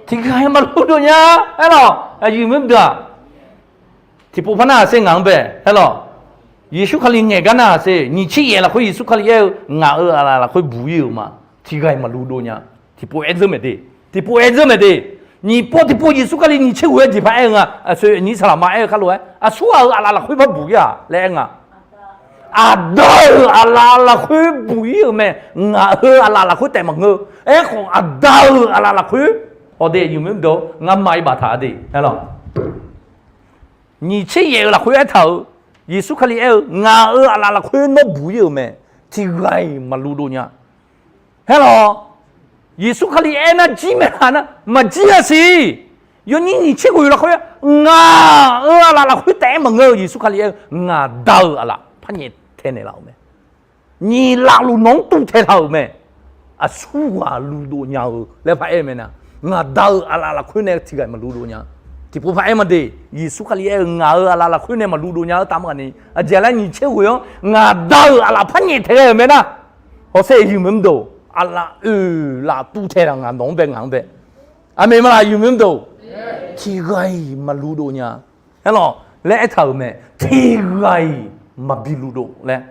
Tiqghaq-iq maqluv dov nya, aerlawq, aqyuif maqdeuq-aq. Tiqpov par narhaq sher ngaq-anr bae, aerlawq. Yeqsur Kali ngaeq gar narhaq sher, nyiq tser yaef lafkhoer Yeqsur Kali aer-eu ngaq-euq aqlaf lafkhoer buq ir-euq ma. Tiqghaq-iq maqluv dov nya. Tiqpov aer dzeur maeq de. Tiqpov aer dzeur maeq de. Nyiq pov tiqpov Yeqsur Kali nyiq tser ghoeq-aer jeq par aer-eu nga. Aqsur nyir saqlaq ma aer-eu kharlof-aer, aqsur ghaq-euq aqlaf lafkhoer par buq ir-aq laer aer nga. Aqda-euq aqlaf lafkhoer buq ir-euq mae. Ngaq-euq aqlaf lafkhoer taef maqngeur. Aerkhawf, Aqda-euq aqlaf lafkhoer, hawde aqyuif maqdeuq-or, ngamaf-iq baftaq-a de, aerlawq. Nyiq tser yaef-euq lafkhoer aertaq-euq, Yeqsur Kali aer-eu, ngaq-euq aqlaf lafkhoer nawr buq ir-euq mae. Tiqghaq-iq maqluv dov nya. Aerlawq, Yeqsur Kali aernar jir maeq-a nar, maqjir-a siq. Yawnyir nyiq tser ghoeq lafkhoer, ngaq-euq aqlaf lafkhoer taef-aer maqngeur-eu, Yeqsur Kali aer-eu, ngaq Da-euq aqlaf par nyaef tae naeqlaf-euq mae. Nyiq laf luf nawq-anr tuv tae taq-euq mae. Aqsur ghaq luv dov nya-eu laer par aer-eu mae nar, ngaq Da-euq aqlaf lafkhoer nae tiqghaq-iq maqluv dov nya. Tiqpov par aer ma de, Yeqsur Kali aer-eu ngaq-euq aqlaf lafkhoer nae maqluv dov nya-eu taf maqni, aqjeq laer nyiq tser ghoeq-anr ngaq Da-euq aqlaf par nyaef tae ghae-euq mae nar, hawsher aqyuif maqdeuq, aqlaf oeq laf tuv tae taq ngaq nawq-anr bae ngaq-anr bae. Aqmeq maqlaq aqyuif maqdeuq, tiqghaq-iq maqluv dov nya. Aerlawq laer aertaq-euq mae, tiqghaq-iq maqbi luv dov laer.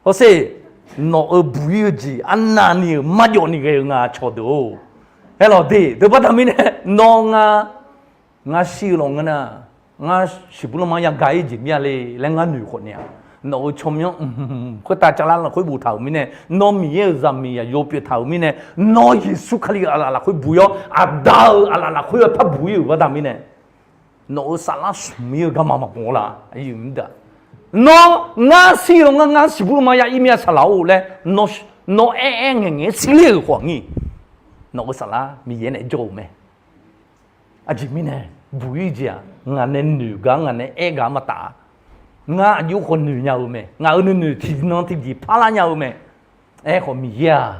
Hawsher, nawq-euq buq ir-eu jeq arnavni-euq marjawv ni ghae-eu nga cawqdeuq-or. Aerlawq de, deuq baqda mirnae, nawr ngar, ngar shir-eu lawq ngeur nar, ngar siqbur lanma yagaq ir jeq mir-a le laer ngar noeq khawf naeq-aq, nawq-euq tsawrmyanr mq khoertav cavlar lafkhoer boftaq-euq mirnae, nawr Miqyaer-euq zaqmiq yaq yaw pyeuf taq-euq mirnae, nawr Yeqsur Kali aqlaf lafkhoer buq ir-awr, Aqda-euq aqlaf lafkhoer par buq ir-euq baqda mirnae, nawq-euq saflar smq ir-eu garma maqbaw la. Nawr ngar shir-eu lawq ngar, ngar siqbur lanma ya ir mir-a saqlaq-or laer, nawr aer aer ngaeq ngaeq-aer shirler-euq khawf ngir, nawq-euq saflar Miqyaer nae jawr-euq mae. Aqjeq mirnae, buq ir jeq-aq ngaq nae noeq gar ngaq nae aer gaq maqtaf-a. Ngar aqjox khawf noeq nya-eu mae. Ngaq-euq nuinoeq tiqnan tiqjeq parlar nya-eu mae. Aerkhawf Miqyaer-aq,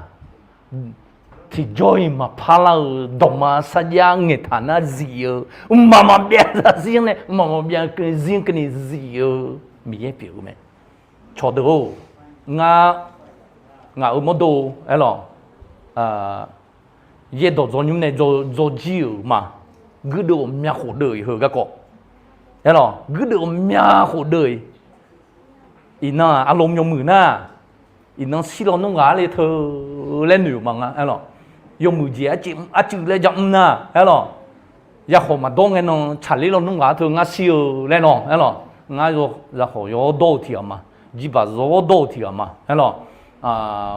tiqjawr-iq maqparlar-eu dawqma sarjax ngaeqtaq nar zif-eu, mqmaq maqbyav zarzir-anr nae mqmaq maqbyav keuvzir-anr keuvni zif-eu Miqyaer pyeuf-eu mae. Cawqdeuq-or, ngar, ngaq-euq mawrdo aerlawq, yaerdawq dzaw nymr nae dzaw jir-euq ma. Guirdeuv ghawqmya khofdeuv-iq heu garkawv, aerlawq guirdeuv ghawqmya khofdeuv-iq, iqnan-aq arlawm yawmuiq nar, iqnan shir lawnmr ghaq-ar le teu laer noeq-euq ma nga aerlawq. Yawmuiq jeq arcuiv laer ja mr nar aerlawq, yakhawf maqdawr ngae nan tsaqler lawnmr ghaq-ar teu ngar shir-eu laer nawq aerlawq, ngar yakhawf yawdawr-eu tiq ghaq ma. Jirbaq zawr dawr-eu tiq ghaq ma aerlawq.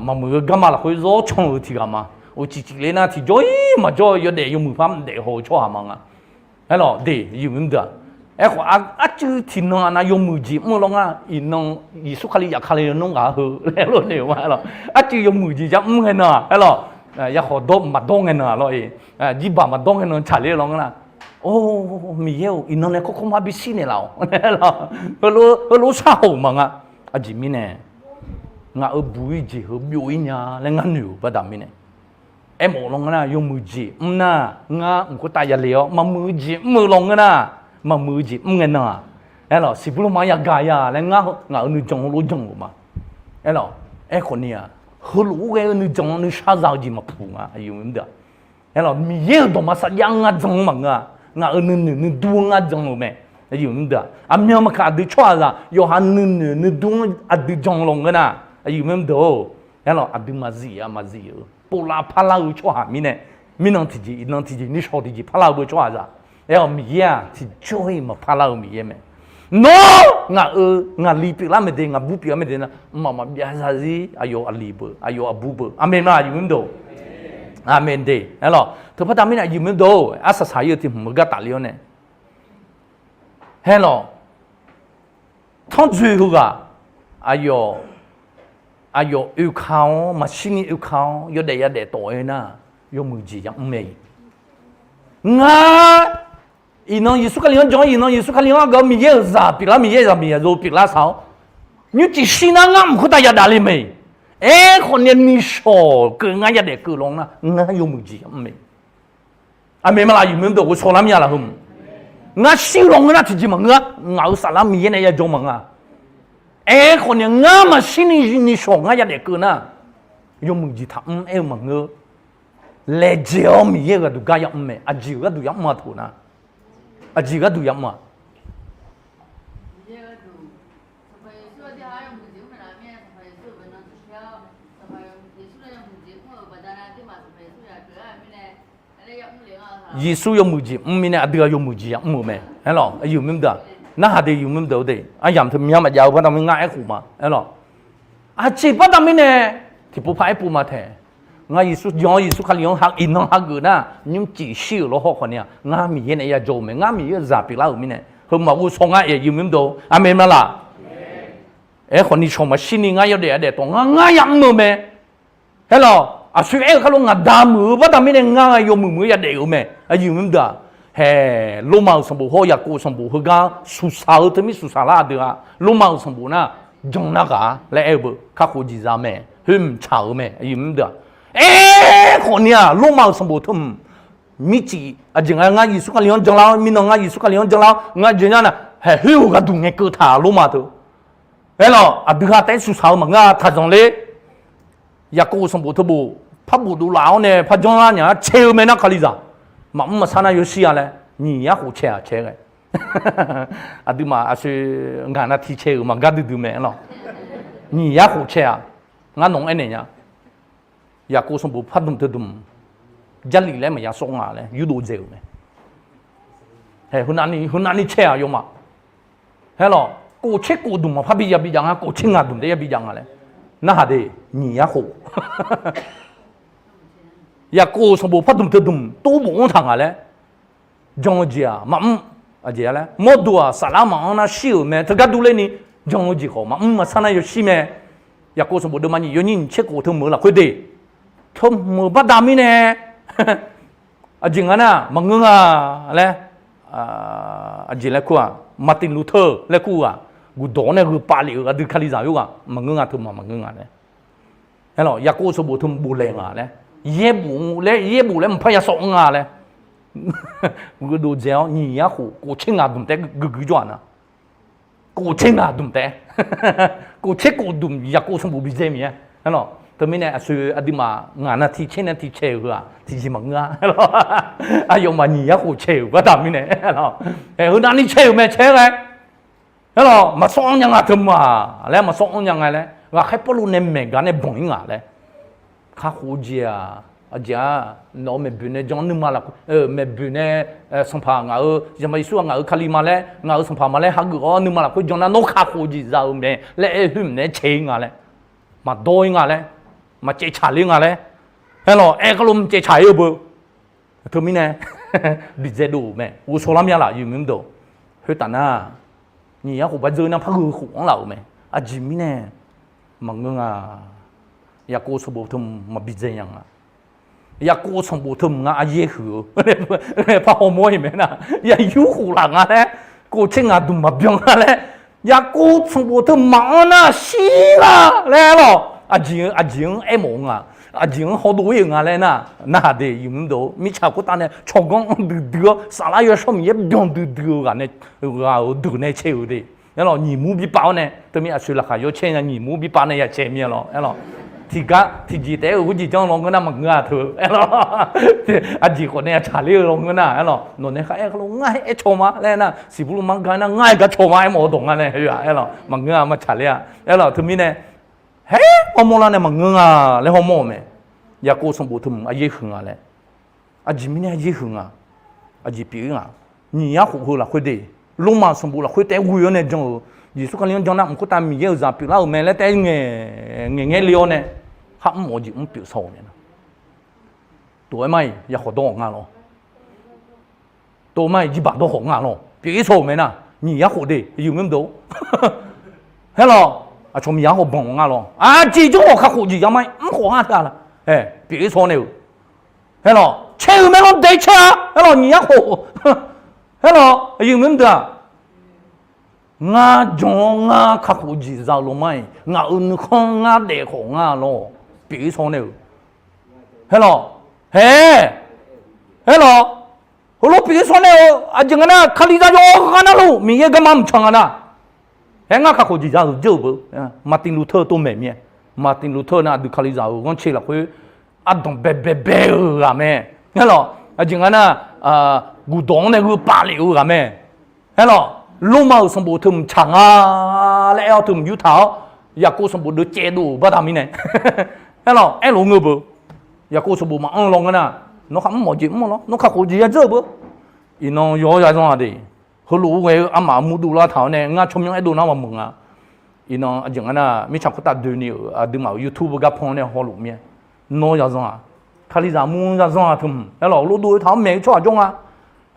Maqmuiq-eu garma lafkhoer zawr can-euq tiq ghaq ma. Uqcif cifler nar tiqjawr-ir maqjawr-eu yawdaef yawmuiq par mqdaef haw-eu tsawrhaq ma nga. Aerlawq de, yawmuiq mr deuq-aq, aerkhawf arcuiv tiqnan aqnav yawmuiq jeq mr-eu lawr ngar, iqnan Yeqsur Kali yaf ka le lawnmr ghaq-ar heu laer lof noeq-eu ma aerlawq. Arcuiv yawmuiq jeq ja mr ngae nan-aq aerlawq, yakhawf dawr maqdawr ngae nan-aq lawr-e, jirbaq maqdawr ngae nan tsaqler-eu lawr ngar nar, or, Miqyaer-or, iqnan nae kawrkawr mar bishir naeqlaf-awq. Heulof-aer sharhaw-euq ma nga. Aqjeq mirnae, ngaq-euq buq-ir jeq heu byov-ir nya laer ngar noeq-euq baqda mirnae, aermawf-eu lawr ngar nar yawmuiq jeq mr nar, ngar mq khoertav yale-awr maqmuiq-eu jeq mr-eu lawr ngeur nar, maqmuiq-eu jeq mr ngae nan-aq, aerlawq siqbur lanma yagaq ya laer ngar ngaq-euq nuijan heulof jan-euq ma. Aerlawq, aerkhawf ni-aq, heulof-aer ghae-eu nuijan nuishar za-eu jeq maqpuq nga. Aerlawq, Miqyaer-euq dawqma sarjax-anr ngar jan-eu maqngeur-a. Ngaq-euq nuinoeq nuidur-anr ngar jan-eu mae. Aqmyan maqkaq aqdui tsawrhaqzaq yawqha nuinoeq nuidur-anr aqdui jan-eu lawr ngeur nar, aqyuif mr deuq-or, aerlawq aqdui maqzif-a maqzif-eu povlav parlar-eu tsawrhaq mirnae, Mirnan tiqjeq, iqnan tiqjeq, nishawq tiqjeq parlar-eu beu tsawrhaqzaq. Aer-awq Miqyaer-aq tiqjawr-iq maqparlar-eu Miqyaer mae. Nawr ngaq-euq ngaqli pyeuflar mae de, ngaqbur pyeuflar mae de nar, mqmaq maqbyav zarzir aqyawf aqli beu, aqyawf aqbur beu. Aqmeq ma aqyuif maqdeuq. Aqmeq de. Aerlawq teubaqda mirnae aqyuif maqdeuq, arsaq saq-ir-eu tiq hmq-eu gar tafle-awr nae Haerlawq, tanrdzoeq heughaq, aqyawf, aqyawf oeka-awr maqshirni oeka-awr yawdaef yadaef tawf-aer nar, yawmuiq jeq yamr mae. Ngar, iqnan Yeqsur Kali-anr jan-awr, iqnan Yeqsur Kali-anr aqgeu Miqyaer-euq zaq pyeuflar, Miqyaer zaqmiq zaqyo pyeuflar saq-awr, nymrcif shir nar ngar mq khoertav yadaf le mae. Aerkhawf ni nishawq keuv ngar yadaef keuv law nar, ngar yawmuiq jeq yamr mae. Aqmeq malaq aqyuif maqdeuq, ghovshaw lar mya laf heu. Ngar shir-eu law ngeur nar tiqjeq maqngeur-a, ngaq-euq saflar Miqyaer nae yajan maqnga. Aerkhawf ni ngar maqshirni nishawq ngar yadaef keuv nar, yawmuiq jeq taqmr aer-eu maqngeur. Laejae-awr Miqyaer-euq gharduq gar yamr mae, aqjeq-euq gharduq yamr-a teu nar. Aqjeq gharduq yamr-a. Yeqsur yawmuiq jeq mr mirnae aqdui-aq yawmuiq jeq yamr-eu mae. Aerlawq aqyuif maqdeuq-aq, narhaq de aqyuif maqdeuq-eu de, aryamq teu mya maqjav-eu baqda mirnae ngar aerkhof ma. Aerlawq, aqjeq baqda mirnae tiqpov par aerpov ma taeq. Ngar Yeqsur jan-awr Yeqsur Kali-anr iqnan hageuf nar, nymrcif shir-euq lawr hawr khawf ni-aq, ngar Miqyaer nae yajan-eu mae, ngar Miqyaer-euq zaq pyeuflar-euq mirnae, heu maqghovshaw ngar aer aqyuif maqdeuq-eu, aqmeq malaq. Aerkhawf ni shawq maqshirni ngar yawdaef yadaef tawq ngar, ngar yamr-eu mae. Aerlawq, aqsur aer-eu kharlof ngaq da muiq-eu baqda mirnae ngar yawmuiq muiq-eu yadaef-euq mae. Aqyuif maqdeuq-aq, haeq, Lormav-euq sanqbof hawr Yaqkov sanqbof heugar suqsaq-eu teumir suqsaq lar aqdui-aq, Lormav-euq sanqbof nar jan nar ghaq-a laer aer-eu beu kakhof jeq za mae. Khoer mqtsaq-euq mae aqyuif maqdeuq-aq. Aerkhawf ni-aq, Lormav-euq sanqbof teu mq mircif aqjeq nga ngar Yeqsur Kali-anr janlar-awr, mirnan ngar Yeqsur Kali-anr janlar-awr ngar jeq nar nar, haeq, khoer-euq gharduq ngaeqkeuv taq Lormav teu. Aerlawq, aqdui ha taef-aer suqsaq-eu maqngeur-a, taqzanq ler. Yaqkov sanqbof teu bof par bofdov laf-awr nae par janrlar nya-a cae-eu mae nar Kalizaq. Maqmr maqsar nar yawshir-a laer nyiq yar khof cae-aq cae ghae. Aqduimaf aqsur ngaq nav tiq cae-euq maqgar duidui mae lawq. Nyiq yar khof cae-aq, ngar nawq-anr aernaeq nya. Yaqkov sanqbof pardmq teudmq, Jarlif laer maqya sawr nga laer yurdov dzae-euq mae. Hae, heunavni cae-aq yawmaf. Hae lawq, kof tser kof dmq maqpar bi yabi jav nga, kof tser ngaq dmq taef yabi jav nga laer. Narhaq de, nyiq yar khof. Yaqkov sanqbof pardmq teudmq tov bof-anr taq nga laer jan-eu jeq-aq maqmr. Aqjeq-a laer mawrdo-aq saflar maqanr nar shir-euq mae, teugar durler ni jan-eu jeq khawf maqmr maqsar nar yawshir mae. Yaqkov sanqbof deuvma nyiq yawnyir nyiq tser kof teumq-eu lafkhoer de, teumq-euq baqda mirnae aqjeq nga nar maqngeur nga laer, aqjeq laer kur-aq, Martin Luther laer kur-aq, guqdawq-anr nae gheu pav lef-euq aqdui Kalizaq yawr ghaq maqngeur nga, teumq-aq maqngeur nga laer. Aerlawq, Yaqkov sanqbof teumq boflaeq nga laer, yaerbof laer, yaerbof laer maqpar ya sawv nga laer. Gheudov dzae-awr nyiq yar khof kof tser ngaq dmq taef guiqguiq jawr-aq nar, kof tser ngaq dmq taef, kof tser kof dmq Yaqkov sanqbof bidzae miqyaer. Aerlawq, teumirnae aqsur aqduimaf ngaq nav tiq tser nae tiq cae-euq heu-aq tiqjeq maqngeur-a. Aqyawfmaf nyiq yar khof cae-euq baqda mirnae, aerlawq, heunav ni cae-euq mae cae-aer ghae. Aerlawq, maqsawr-anr nya nga teumq-aq laer, maqsawr-anr nya nga laer ghaqkhaer Pawrluv nae maeq gar nae banq-ir nga laer. Kakhof-eu jeq-aq, aqjeq-aq, nawq-euq maeqboeq nae jan nuima lafkhoer, maeqboeq nae, Sanqpaq ngaq-euq, Sanqpaq Yeqsur-aq ngaq-euq Kali ma laer, ngaq-euq Sanqpaq ma laer hageuf-awr nuima lafkhoer jan nar nawr kakhof-eu jeq za-eu mae laer aer-eu khoer mq nae cae-ir nga laer, maqdawr-ir nga laer, maqcaevtsaq ler nga laer, aerlawq, aer kharlof mqcaevtsaq-ir-eu beu. Teumirnae bidzae dov-euq mae, ghovshaw lar mya laf yawmuiq mr deuq. Khoertaf nar, nyiq yar khof bar dzeur nar par gheu khof-anr laf-euq mae. Aqjeq mirnae maqngeur nga. Yaqkov sanqbof teumq maqbi dzae nya nga. Yaqkov sanqbof teumq nga aryaer huiq-eu par hawmawr-ir mae nar, ya yur khof laf nga laer, kof tser ngaq dmq maqbyan nga laer, Yaqkov sanqbof teumq maqanr nar shir la laer lawq. Aqjeq, aqjeq-anr aermawf-eu nga, aqjeq-anr hawdov-ir-euq nga laer nar, narhaq de yawmuiq mr deuq. Mirtsaq khoertav nae tsawrganr anr duidui-awr saflar yawshawr Miqyaer byan duidui-eu ghaq nae, ghaq-euq deuq nae cae-euq de. Aerlawq, nyiq mur bi pav-awr nae, teumir aqsur laqkhaq yawcaer nya nyiq mur bi pav nae ya cae mir-a lawq. Aerlawq, tiqgar tiqjeq taef-aer-euq khoerjeq janr-eu law ngeur nar maqngeur-a teu. Aerlawq, aqjeq khawf nae ya tsaqler-eu law ngeur nar, aerlawq, nawq nae khar aer kharlof ngar aer caw ma laer nar, siqbur lmar gar nar ngar aer gar caw ma aermawf-eu dawq nga nae, aerlawq, maqngeur-a, maqtsaqler-a. Aerlawq, teumirnae, haer hawmawr lar nae maqngeur nga laer hawmawr-euq mae. Yaqkov sanqbof teumq aryaer huiq nga laer. Aqjeq mirnae yaer huiq nga. Aqjeq pyeuf-ir nga. Nyiq yar khof heu lafkhoer de, Lormav sanqbof lafkhoer taef-aer ghoe-awr nae jan-euq, Yeqsur Kali-anr jan nar mq khoertav Miqyaer-euq zaq pyeuflar-euq mae laer taef-aer ngaeq ngaeq ngaeq le-awr nae, khar mr mawf-eu jeq mr pyeuf shaw-euq mae nar. Tof-aer mar-iq yakhawf dawr ghawq nga lawr. Tof mar-iq jirbaq dawr khawf nga lawr. Pyeuf-ir shaw-euq mae nar, nyiq yar khof de, aqyuif mr deuq. Haer lawq, aqcawq miqyaer khawf banq nga lawr. Aqjeq janr khawf kakhof jeq ya mar-ir mr khawf ngar teu-a la. Pyeuf-ir shaw nae-euq. Haer lawq, caer-euq mae lawr, daef caer-a. Haer lawq, nyiq yar khof. Haer lawq, aqyuif mr deuq-aq. Ngar jan-awr ngar kakhof jeq za-eu lawr mar-iq, ngaq-euq nuikhanr ngar daef khawf nga lawr. Pyeuf-ir shaw nae-euq. Haer lawq. Haer. Haer lawq. Heulof pyeuf-ir shaw nae-euq aqjeq nga nar, Kalizaq yawqghaq navluf Miqyaer garma mqcan nga nar, haer ngar kakhof jeq za-euq dzeur-euq beu. Martin Luther tov maeq mir-aer, Martin Luther nar aqdui Kalizaq-euq ghanrcae lafkhoer ardanq baebae bae-eu ghaq mae. Haer lawq, aqjeq nga nar, guqdawq-anr nae gheu paf lef-eu ghaq mae. Haer lawq, Lormav-euq sanqbof teu mqtsaq nga laer aer-awr teu mq yurtaq-awr, Yaqkov sanqbof deuq caevdov-euq baqda mirnae. Haer lawq, aerlof ngeur beu. Yaqkov sanqbof maqanr-eu lawr ngeur nar, nawr khar mr mawf jeq mr-eu lawr, nawr kakhof jeq ya dzeur-eu beu. Iqnan yawr yazanr-a de. Heulof-aer ghae-eu armaf mur dovlar taq-awr nae ngar tsawrmyanr aerdov nar maqmuiq nga. Iqnan aqjeq nga nar, mirtsaq khoertav doeni-euq aqduimaf-euq YouTube garpan nae hawluf mir-aer, nawr yazanr-aq, Kalizaq mur yazanr-a teu hmq. Haer lawq, lofdov-eu taq-awr maeq-eu tsawrhaq jawr nga.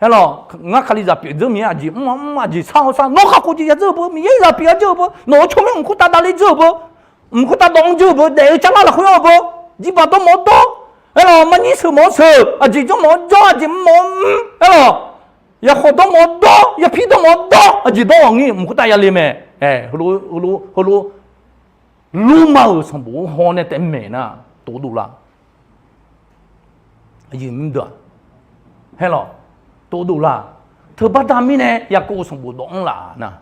Haer lawq, ngar Kalizaq pyeuf dzeur Miqyaer aqjeq mr-a mr aqjeq shar-awr shar, nawr kakhof jeq ya dzeur-eu beu, Miqyaer zaq pyeuf ya dzeur-eu beu, nawq-euq tsawrmyanr mq khoertav davle dzeur-eu beu, mq khoertav dawq-anr dzeur-eu beu, daef-eu carlar lafkhoer-eu beu, jirbaq dawr mawf-awr dawr, haer lawq, marnyir sheuq mawf-awr sheuq, aqjeq janr mawf-awr janr, aqjeq mr mawf-awr mr, haer lawq, yaqkhawf dawr mawf-awr dawr, yapir dawr mawf-awr dawr, aqjeq dawr ghawq ngir mq khoertav yale mae. Heulof, heulof, Lormav-euq sanqbof-anr haw nae taef maeq nar, tov dovlar. Aqyuif mr deuq-aq, haer lawq, tov dovlar. Teubaqda mirnae Yaqkov sanqbof dawq-anr laf nar,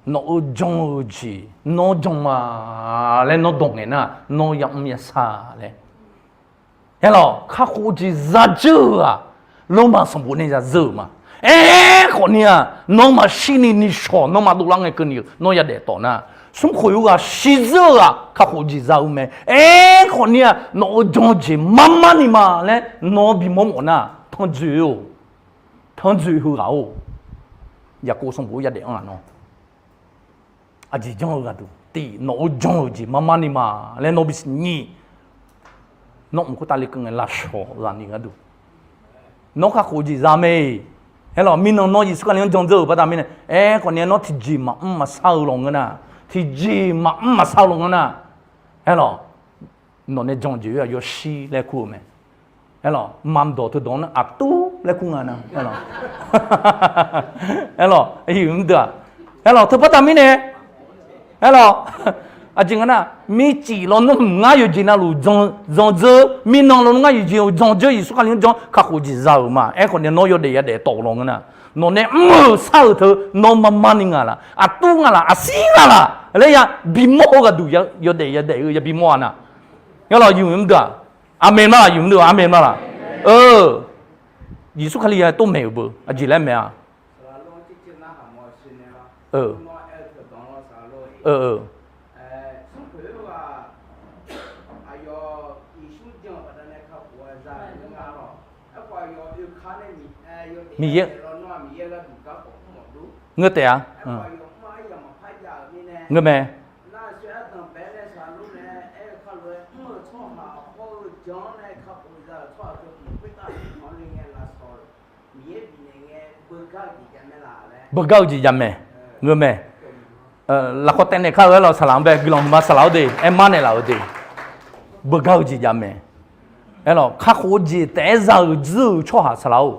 nawq-euq jan-eu jeq nawr jan ma laer nawr dawq ngaeq nar, nawr yamr yashar laer. Haer lawq, kakhof jeq za dzeur-eu-aq, Lormav sanqbof nae ya dzeur-euq ma. Aerkhawf ni-aq, nawr maqshir ni ni shawq nawr maqdov lar ngae keuvni-euq nawr yadaef tawf nar, smrkhoeq-eu ghaq shir dzeur-eu-aq kakhof jeq za-eu mae. Aerkhawf ni-aq, nawq-euq jan-eu jeq mar mar ni ma laer nawr bimawr mawf nar, tanrjoe-or, tanrjoe heughaq-or, Yaqkov sanqbof-anr yadaef anr-aq nawr. Aqjeq janr-eu ghaqduq tiq, nawq-euq jan-euq jeq mar mar ni ma laer nawr bisiq nyir. Nawr mq khoertav lekeuv ngae lafshawq ghaq ni gharduq, nawr kakhof jeq za mae-iq. Aerlawq, mirnan nawr Yeqsur Kali-anr jan dzeur-euq baqda mirnae, aerkhawf ni nawr tiqjeq maqmr maqshar-eu lawq ngeur nar, tiqjeq maqmr maqshar-eu lawq ngeur nar, aerlawq, nawq nae jan-eu jeq-aq yawshir laer kur-eu mae. Aerlawq, maqdawq teudawq nar aqtur laer kur nga nar, aerlawq, aerlawq, aqyuif mr deuq-aq, aerlawq, teubaqda mirnae, aerlawq, aqjeq nga nar, mircif lawnmr ngar yawqjeq navluf jan dzeur, mirnan lawnmr ngar yawqjeq-eu jan dzeur, Yeqsur Kali-anr jan kakhof jeq za-euq ma. Aerkhawf ni nawr yawdaef yadaef tawf-eu lawq ngeur nar, nawq nae mr-euq shar-euq teu nawr mar mar ni nga laf, aqtur nga laf, aqshir nga laf laer ya bimawr-eu ghaqduq yawdaef yadaef-eu ya bimawr-a nar. Aerlawq, aqyuif mr deuq-aq, aqmeq ma laf, aqyuif mr deuq, aqmeq ma laf. Yeqsur Kali-aq tov maeq-euq beu aqjeq laer maeq-a. Miqyaer ngeur taef-a. Ngeur mae. Beugar-eu jeq jav mae. Ngeur mae. Lafkhawf taev naeq kar-eu aerlawq, saqlaq-anr bae guiqlanq huiqma saqlaq-awr de, aermar naeqlaf-eu de. Beugar-eu jeq jav mae. Aerlawq, kakhof-eu jeq taef-aer za-euq dzeur-euq tsawrhaq saqlaq-or,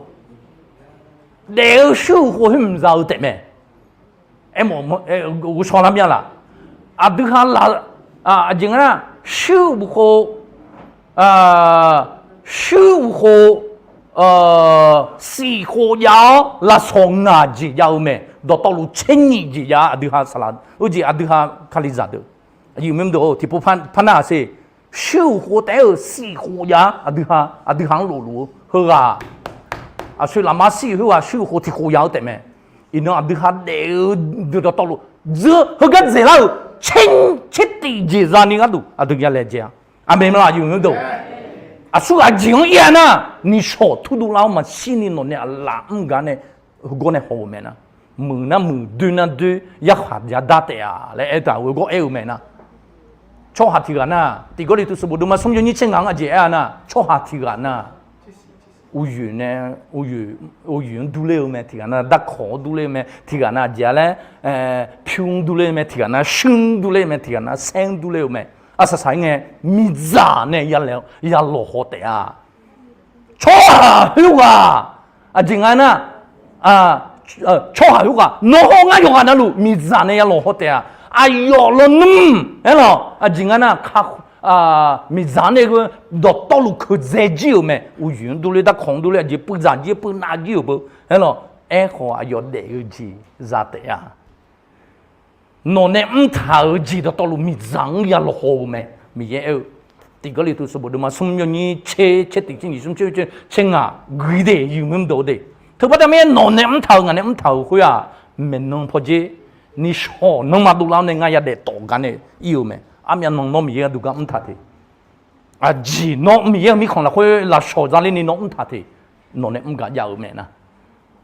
daef-eu shuir-euq khof khoer mqza-eu taefmae. Aermawf, ghovshaw lar mya laf. Aqdui ha laf, aqjeq nga nar, shuir-euq khof, shuir-euq khof, siq khof jav-awr lafsawq ngaq jeq jav-eu mae. Dawqtawvluf tser nyiq jeq jav-a aqdui ha saqlaq-eu jeq, aqdui ha Kalizaq deuq, aqyuif mr deuq-or, tiqpov par nar-aq ser. Shuir-euq khof taef-aer-euq siq khof jav-a aqdui ha, aqdui ha-anr lofluf-eu heughaq, aqsur lafmar shir-euq khoerghaq shuir-euq khof tiq khof jav-eu taefmae. Iqnan aqdui ha daef-eu deuq dawqtawvluf dzeur heugar dzaeqlar-euq tser, tser tif jeq zani gharduq aqdui ya laejae-a. Aqmeq ma laf, aqyuif mr deuq-or. Aqsur ghaq jeq-anr ir-a nar, nishawq turdov lar-awr maqshir ni nawq nae aqlaf mr gar nae heugawr nae haw-euq mae nar. Muiq nar muiq, doer nar doer, yarkhaq jadar taef-a laer aertaq-euq heugawr aer-eu mae nar. Tsawrhaq tiq ghaq nar, tiq Gawrliqtu sanqbof deuvma smr yawnyir tser ngaq-anr aqjeq aer-a nar, tsawrhaq tiq ghaq nar, uqyoeq nae, uqyoeq, uqyoeq-anr durler-eu mae, tiq ghaq nar darkawq-anr durler-eu mae, tiq ghaq nar aqjeq-a laer, pyur-anr durler-eu mae, tiq ghaq nar shuir-anr durler-eu mae, tiq ghaq nar saer-anr durler-eu mae. Arsaq saq-ir ngae, miqdzaq nae yalawq haw taef-a. Tsawrhaq khoerghaq, aqjeq nga nar, tsawrhaq khoerghaq nawr hawr ngar yawqghaq navluf miqdzaq nae yalawq haw taef-a. Aqyawf lawnmr aerlawq, aqjeq nga nar, miqdzaq-anr nae dawqtawvluf keuqdzae jir-euq mae. Uqyoeq-anr durler, darkawq-anr durler, aqjeq puivdzaq jir, puivnav jir-euq beu aerlawq. Aerkhawf aqyawf daef-eu jeq za taef-a. Nawq nae mrtaq-euq jeq dawqtawvluf miqdzaq-anr yalawq haw-eu mae. Miqyaer aer-eu, tiq Gawrliqtu sanqbof deuvma smr yawnyir tser, tser tiq tser nyiq smr tser, tser ngaq gui de, yuqmuiq mr deuq-eu de. Teubaqda mirnae nawq nae mrtaq-euq ngaq nae mrtaq-euq khoer-aq, maeqnan pawdzer, nishawq nanrma dovlar-awr nae ngar yadaef tawf gar nae ir-eu mae. Armyav nan nawr Miqyaer gharduq gar mrtaq te. Aqjeq nawr Miqyaer-euq mirkhanq lafkhoer lafshawq zaler ni nawr mrtaq te. Nawq nae mr gar jav-eu mae nar.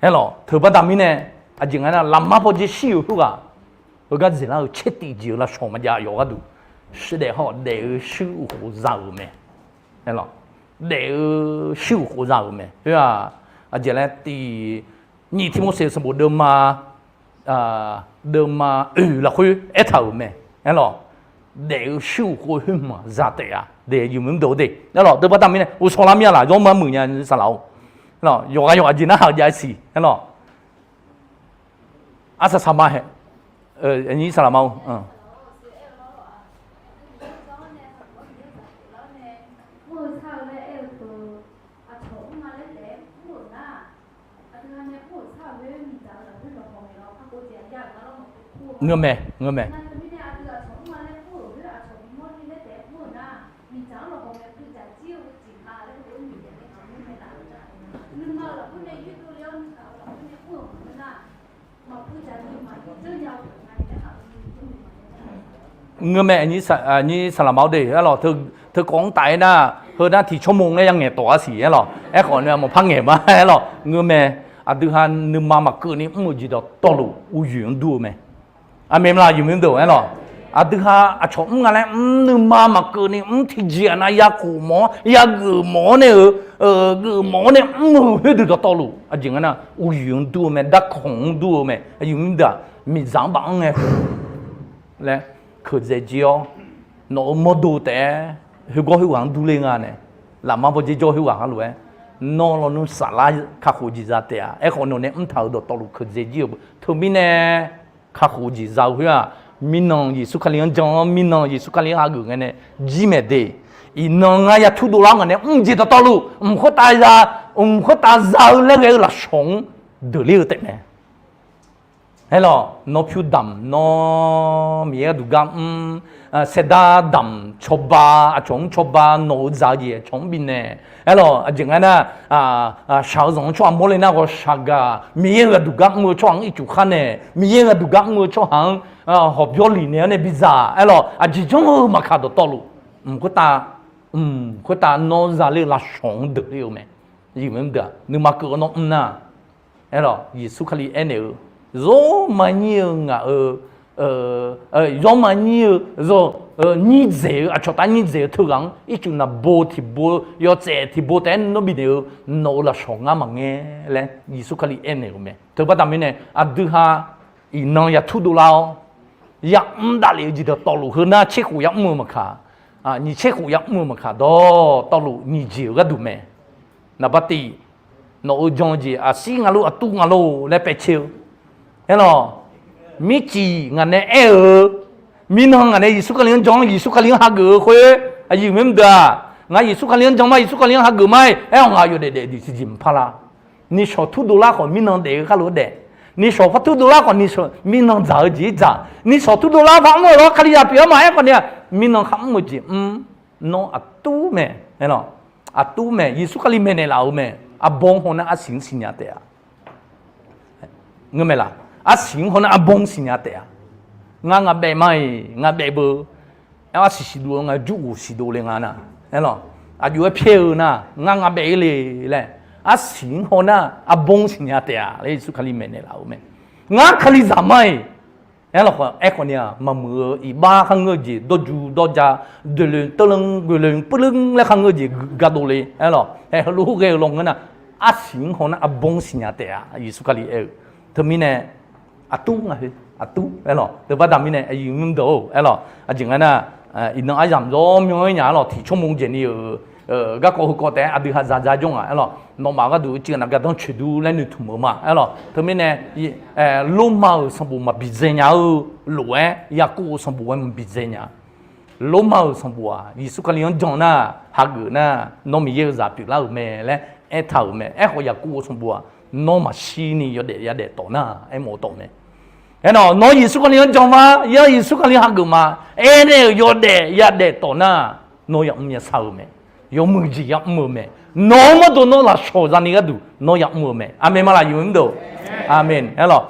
Aerlawq, teubaqda mirnae, aqjeq nga nar, lafmar pawdzer shir-euq khoerghaq, heugar dzaeqlar-eu tser tiq jeq-eu lafshawq maqjav yawf gharduq, daef haw daef-eu shuir uqkhof za-euq mae. Aerlawq, daef-eu shuir uqkhof za-euq mae. Khoer-aq, aqjeq laer tiq, nyiq Tiqmorseq sanqbof deuvma, deuvma oeq lafkhoer aertaq-euq mae. Aerlawq, daef-eu shuir uqkhof khoer hmq za taef-a de, yuqmuiq mr deuq-eu de. Aerlawq, teubaqda mirnae uqshawq lar mir-a laf, yawmuiq-a muiq nya saqlaq-or. Yawqghaq yawqghaq jeq narhaq jav siq. Aerlawq, arsaq saq ma hae, saqlaq ma-or. Ngeur mae, ngeur mae. Ngeur mae, aqnyir saqlaq ma-or de. Aerlawq, teukawv-anr taf-aer nar, heu nar tiq tsawrmawq laer ya ngaeq tawq-a siq. Aerlawq, aerkhawf nae maqpar ngaeq ma. Aerlawq, ngeur mae. Aqdui ha nuima maqkeuv ni mr-euq jeq dawqtawvluf uqyoeq-anr dur-eu mae. Aqmeq maqlaq, yuqmuiq deuq-or. Aerlawq, aqdui ha aqcawq mr nga laer mr, nuima maqkeuv ni mr, tiqjeq-aq nav ya khof mawf-awr, ya geuf mawf-awr nae-eu, geuf mawf-awr nae mr-euq khoerdeuq dawqtawvluf aqjeq nga nar uqyoeq-anr dur-eu mae, darkawq-anr dur-eu mae. Aqyuif mr deuq-aq, miqdzaq-anr baf-anr ngae laer keuqdzae jir-awr, nawq-euq mawrdo taef-aer khoergawr khoerghaq-anr durler nga nae, lafmar bawrjer jawr khoerghaq halof-aer, nawr lawnmr saflar kakhof jeq za taef-a. Aerkhawf nawq nae mrtaq-euq dawqtawvluf keuqdzae jir-eu teumirnae kakhof jeq za-eu khoer-aq, mirnan Yeqsur Kali-anr jan-awr, mirnan Yeqsur Kali-anr hageuf ngae nae jir maeq de. Iqnan ngar ya turdov lar-awr ngaq nae mr jeq dawqtawvluf mq khoertav za, mq khoertav za-eu laer ghae-eu lafshawq-anr deuqler-eu taef mae. Aerlawq, nawr pyur damq, nawr Miqyaer gharduq gar mr, saerdar damq cawba, aqcawq-anr cawba, nawq-euq dzaq-eu jeq aqcawq-anr bifnaeq. Aerlawq, aqjeq nga nar, shaq-eu zanq-anr tsawrhaq mawrle nar ghawqshaq gaq, Miqyaer-euq gharduq gar mr-eu tsawrhaq-anr ircuf khar naeq, Miqyaer-euq gharduq gar mr-eu tsawrhaq-anr hawqbyawr lifnaeq-awr nae bidzaq. Aerlawq, aqjeq janr-eu maqkaq dawqtawvluf, mq khoertav, mq khoertav nawr zaler-eu lafshawq-anr deuqler-eu mae. Nuima keuv-awr nawr mr nar, aerlawq, Yeqsur Kali aernaeq-eu, zawr maqnyir-eu ngaq-euq, zawr maqnyir-eu, nyir dzaeq-eu, aqcawq tav nyir dzaeq-eu teughaq-anr ircuf naqbo tiqbo, yawtsaef tiqbo taef-aer nawr bifnaeq-eu, nawq-euq lafshawq ngar maqngae laer Yeqsur Kali aernaeq-euq mae. Teubaqda mirnae aqdui ha iqnan ya turdov lar-awr, yamr davlef-eu jeq dawqtawvluf heu nar tserkhof yamr-eu maqkaq, nyiq tserkhof yamr-eu maqkaq dawqtawvluf nyiq jeq-euq gharduq mae. Naqba tiv, nawq-euq jan-eu jeq aqsir nga lor, aqtuv nga lor laer paevtser-eu. Aerlawq, mircif ngaq nae aer-eu, mirnan ngaq nae Yeqsur Kali-anr jan-awr Yeqsur Kali-anr hageuf-eu khoer, aqyuif mr deuq-aq, ngar Yeqsur Kali-anr jan ma, Yeqsur Kali-anr hageuf ma-aer, aer-awq ngaq yawdaef daef duq tiqjeq maqpar lar. Nishawq turdov lar khawf mirnan daef-eu kharlof-aer daef. Nishawq par turdov lar khawf, nishawq mirnan dzaq-eu jeq-ir dzaq. Nishawq turdov lar par mr-eu lawr, Kalizaq pyeuf-awr maqaer khawf ni-a, mirnan kharmr-eu jeq mr. Nawr aqtur mae, aerlawq, aqtur mae, Yeqsur Kali maeqnaeq laf-euq mae. Arbawr haw nar arsiq-anr siqnya taef-a. Ngeur mae laq? Arsiq-anr haw nar arbawr-anr siqnya taef-a. Ngar ngaq baef ma-iq, ngaq baef beu. Aer arsiq siqdov nga, jurghof siqdov le nga nar. Aerlawq, aqjox-aer pyaer-eu nar, ngar nga baef-ir le laer, arsiq-anr haw nar arbawr siqnya taef-a laer Yeqsur Kali maeqnaeq laf-euq mae. Ngar Kalizaq ma-iq, aerlawq, aerkhawf ni-aq, maqmuiq-eu iqbax kharngeur-eu jeq, dawrju dawrja, doeqloeq teurlanr goeqloeq puirlanr laer kharngeur-eu jeq gardov le, aerlawq, hae heulof ghae-eu lawnmr nar, arsiq-anr haw nar arbawr siqnya taef-a, Yeqsur Kali aer-eu. Teumirnae, aqtur nga heu, aqtur, aerlawq, teubaqda mirnae, aqyuif mr deuq-or, aerlawq, aqjeq nga nar, iqnan aryamq zawr myanr-aer nya, aerlawq, tiqcawr mawq jeq-ir-euq garkawv heukawv taef-aer aqdui ha za ja jawr nga, aerlawq, nawmaf gharduq uicuiv aqnav gardanr coeqdur laer noeqtmq-euq ma, aerlawq, teumirnae, Lormav-euq sanqbof maqbi dzae nya-eu lof-aer, Yaqkov-euq sanqbof-aer maqbi dzae nya. Lormav-euq sanqbof-aq, Yeqsur Kali-anr jan nar, hageuf nar, nawr Miqyaer-euq zaq pyeuflar-euq mae laer aertaq-euq mae. Aerkhawf, Yaqkov-euq sanqbof-aq, nawr maqshirni yawdaef yadaef tawf nar, aermawf-eu tawf mae. Aerlawq, nawr Yeqsur Kali-anr jan ma, yar Yeqsur Kali hageuf ma, aernaeq-euq yawdaef yadaef tawf nar, nawr yamr yasar-eu mae. Yawmuiq jeq yamr-eu mae. Nawq-anr mawrdov nawr lafshawq zani gharduq nawr yamr-eu mae. Aqmeq ma laf yawmuiq mr deuq. Aqmeq. Aerlawq,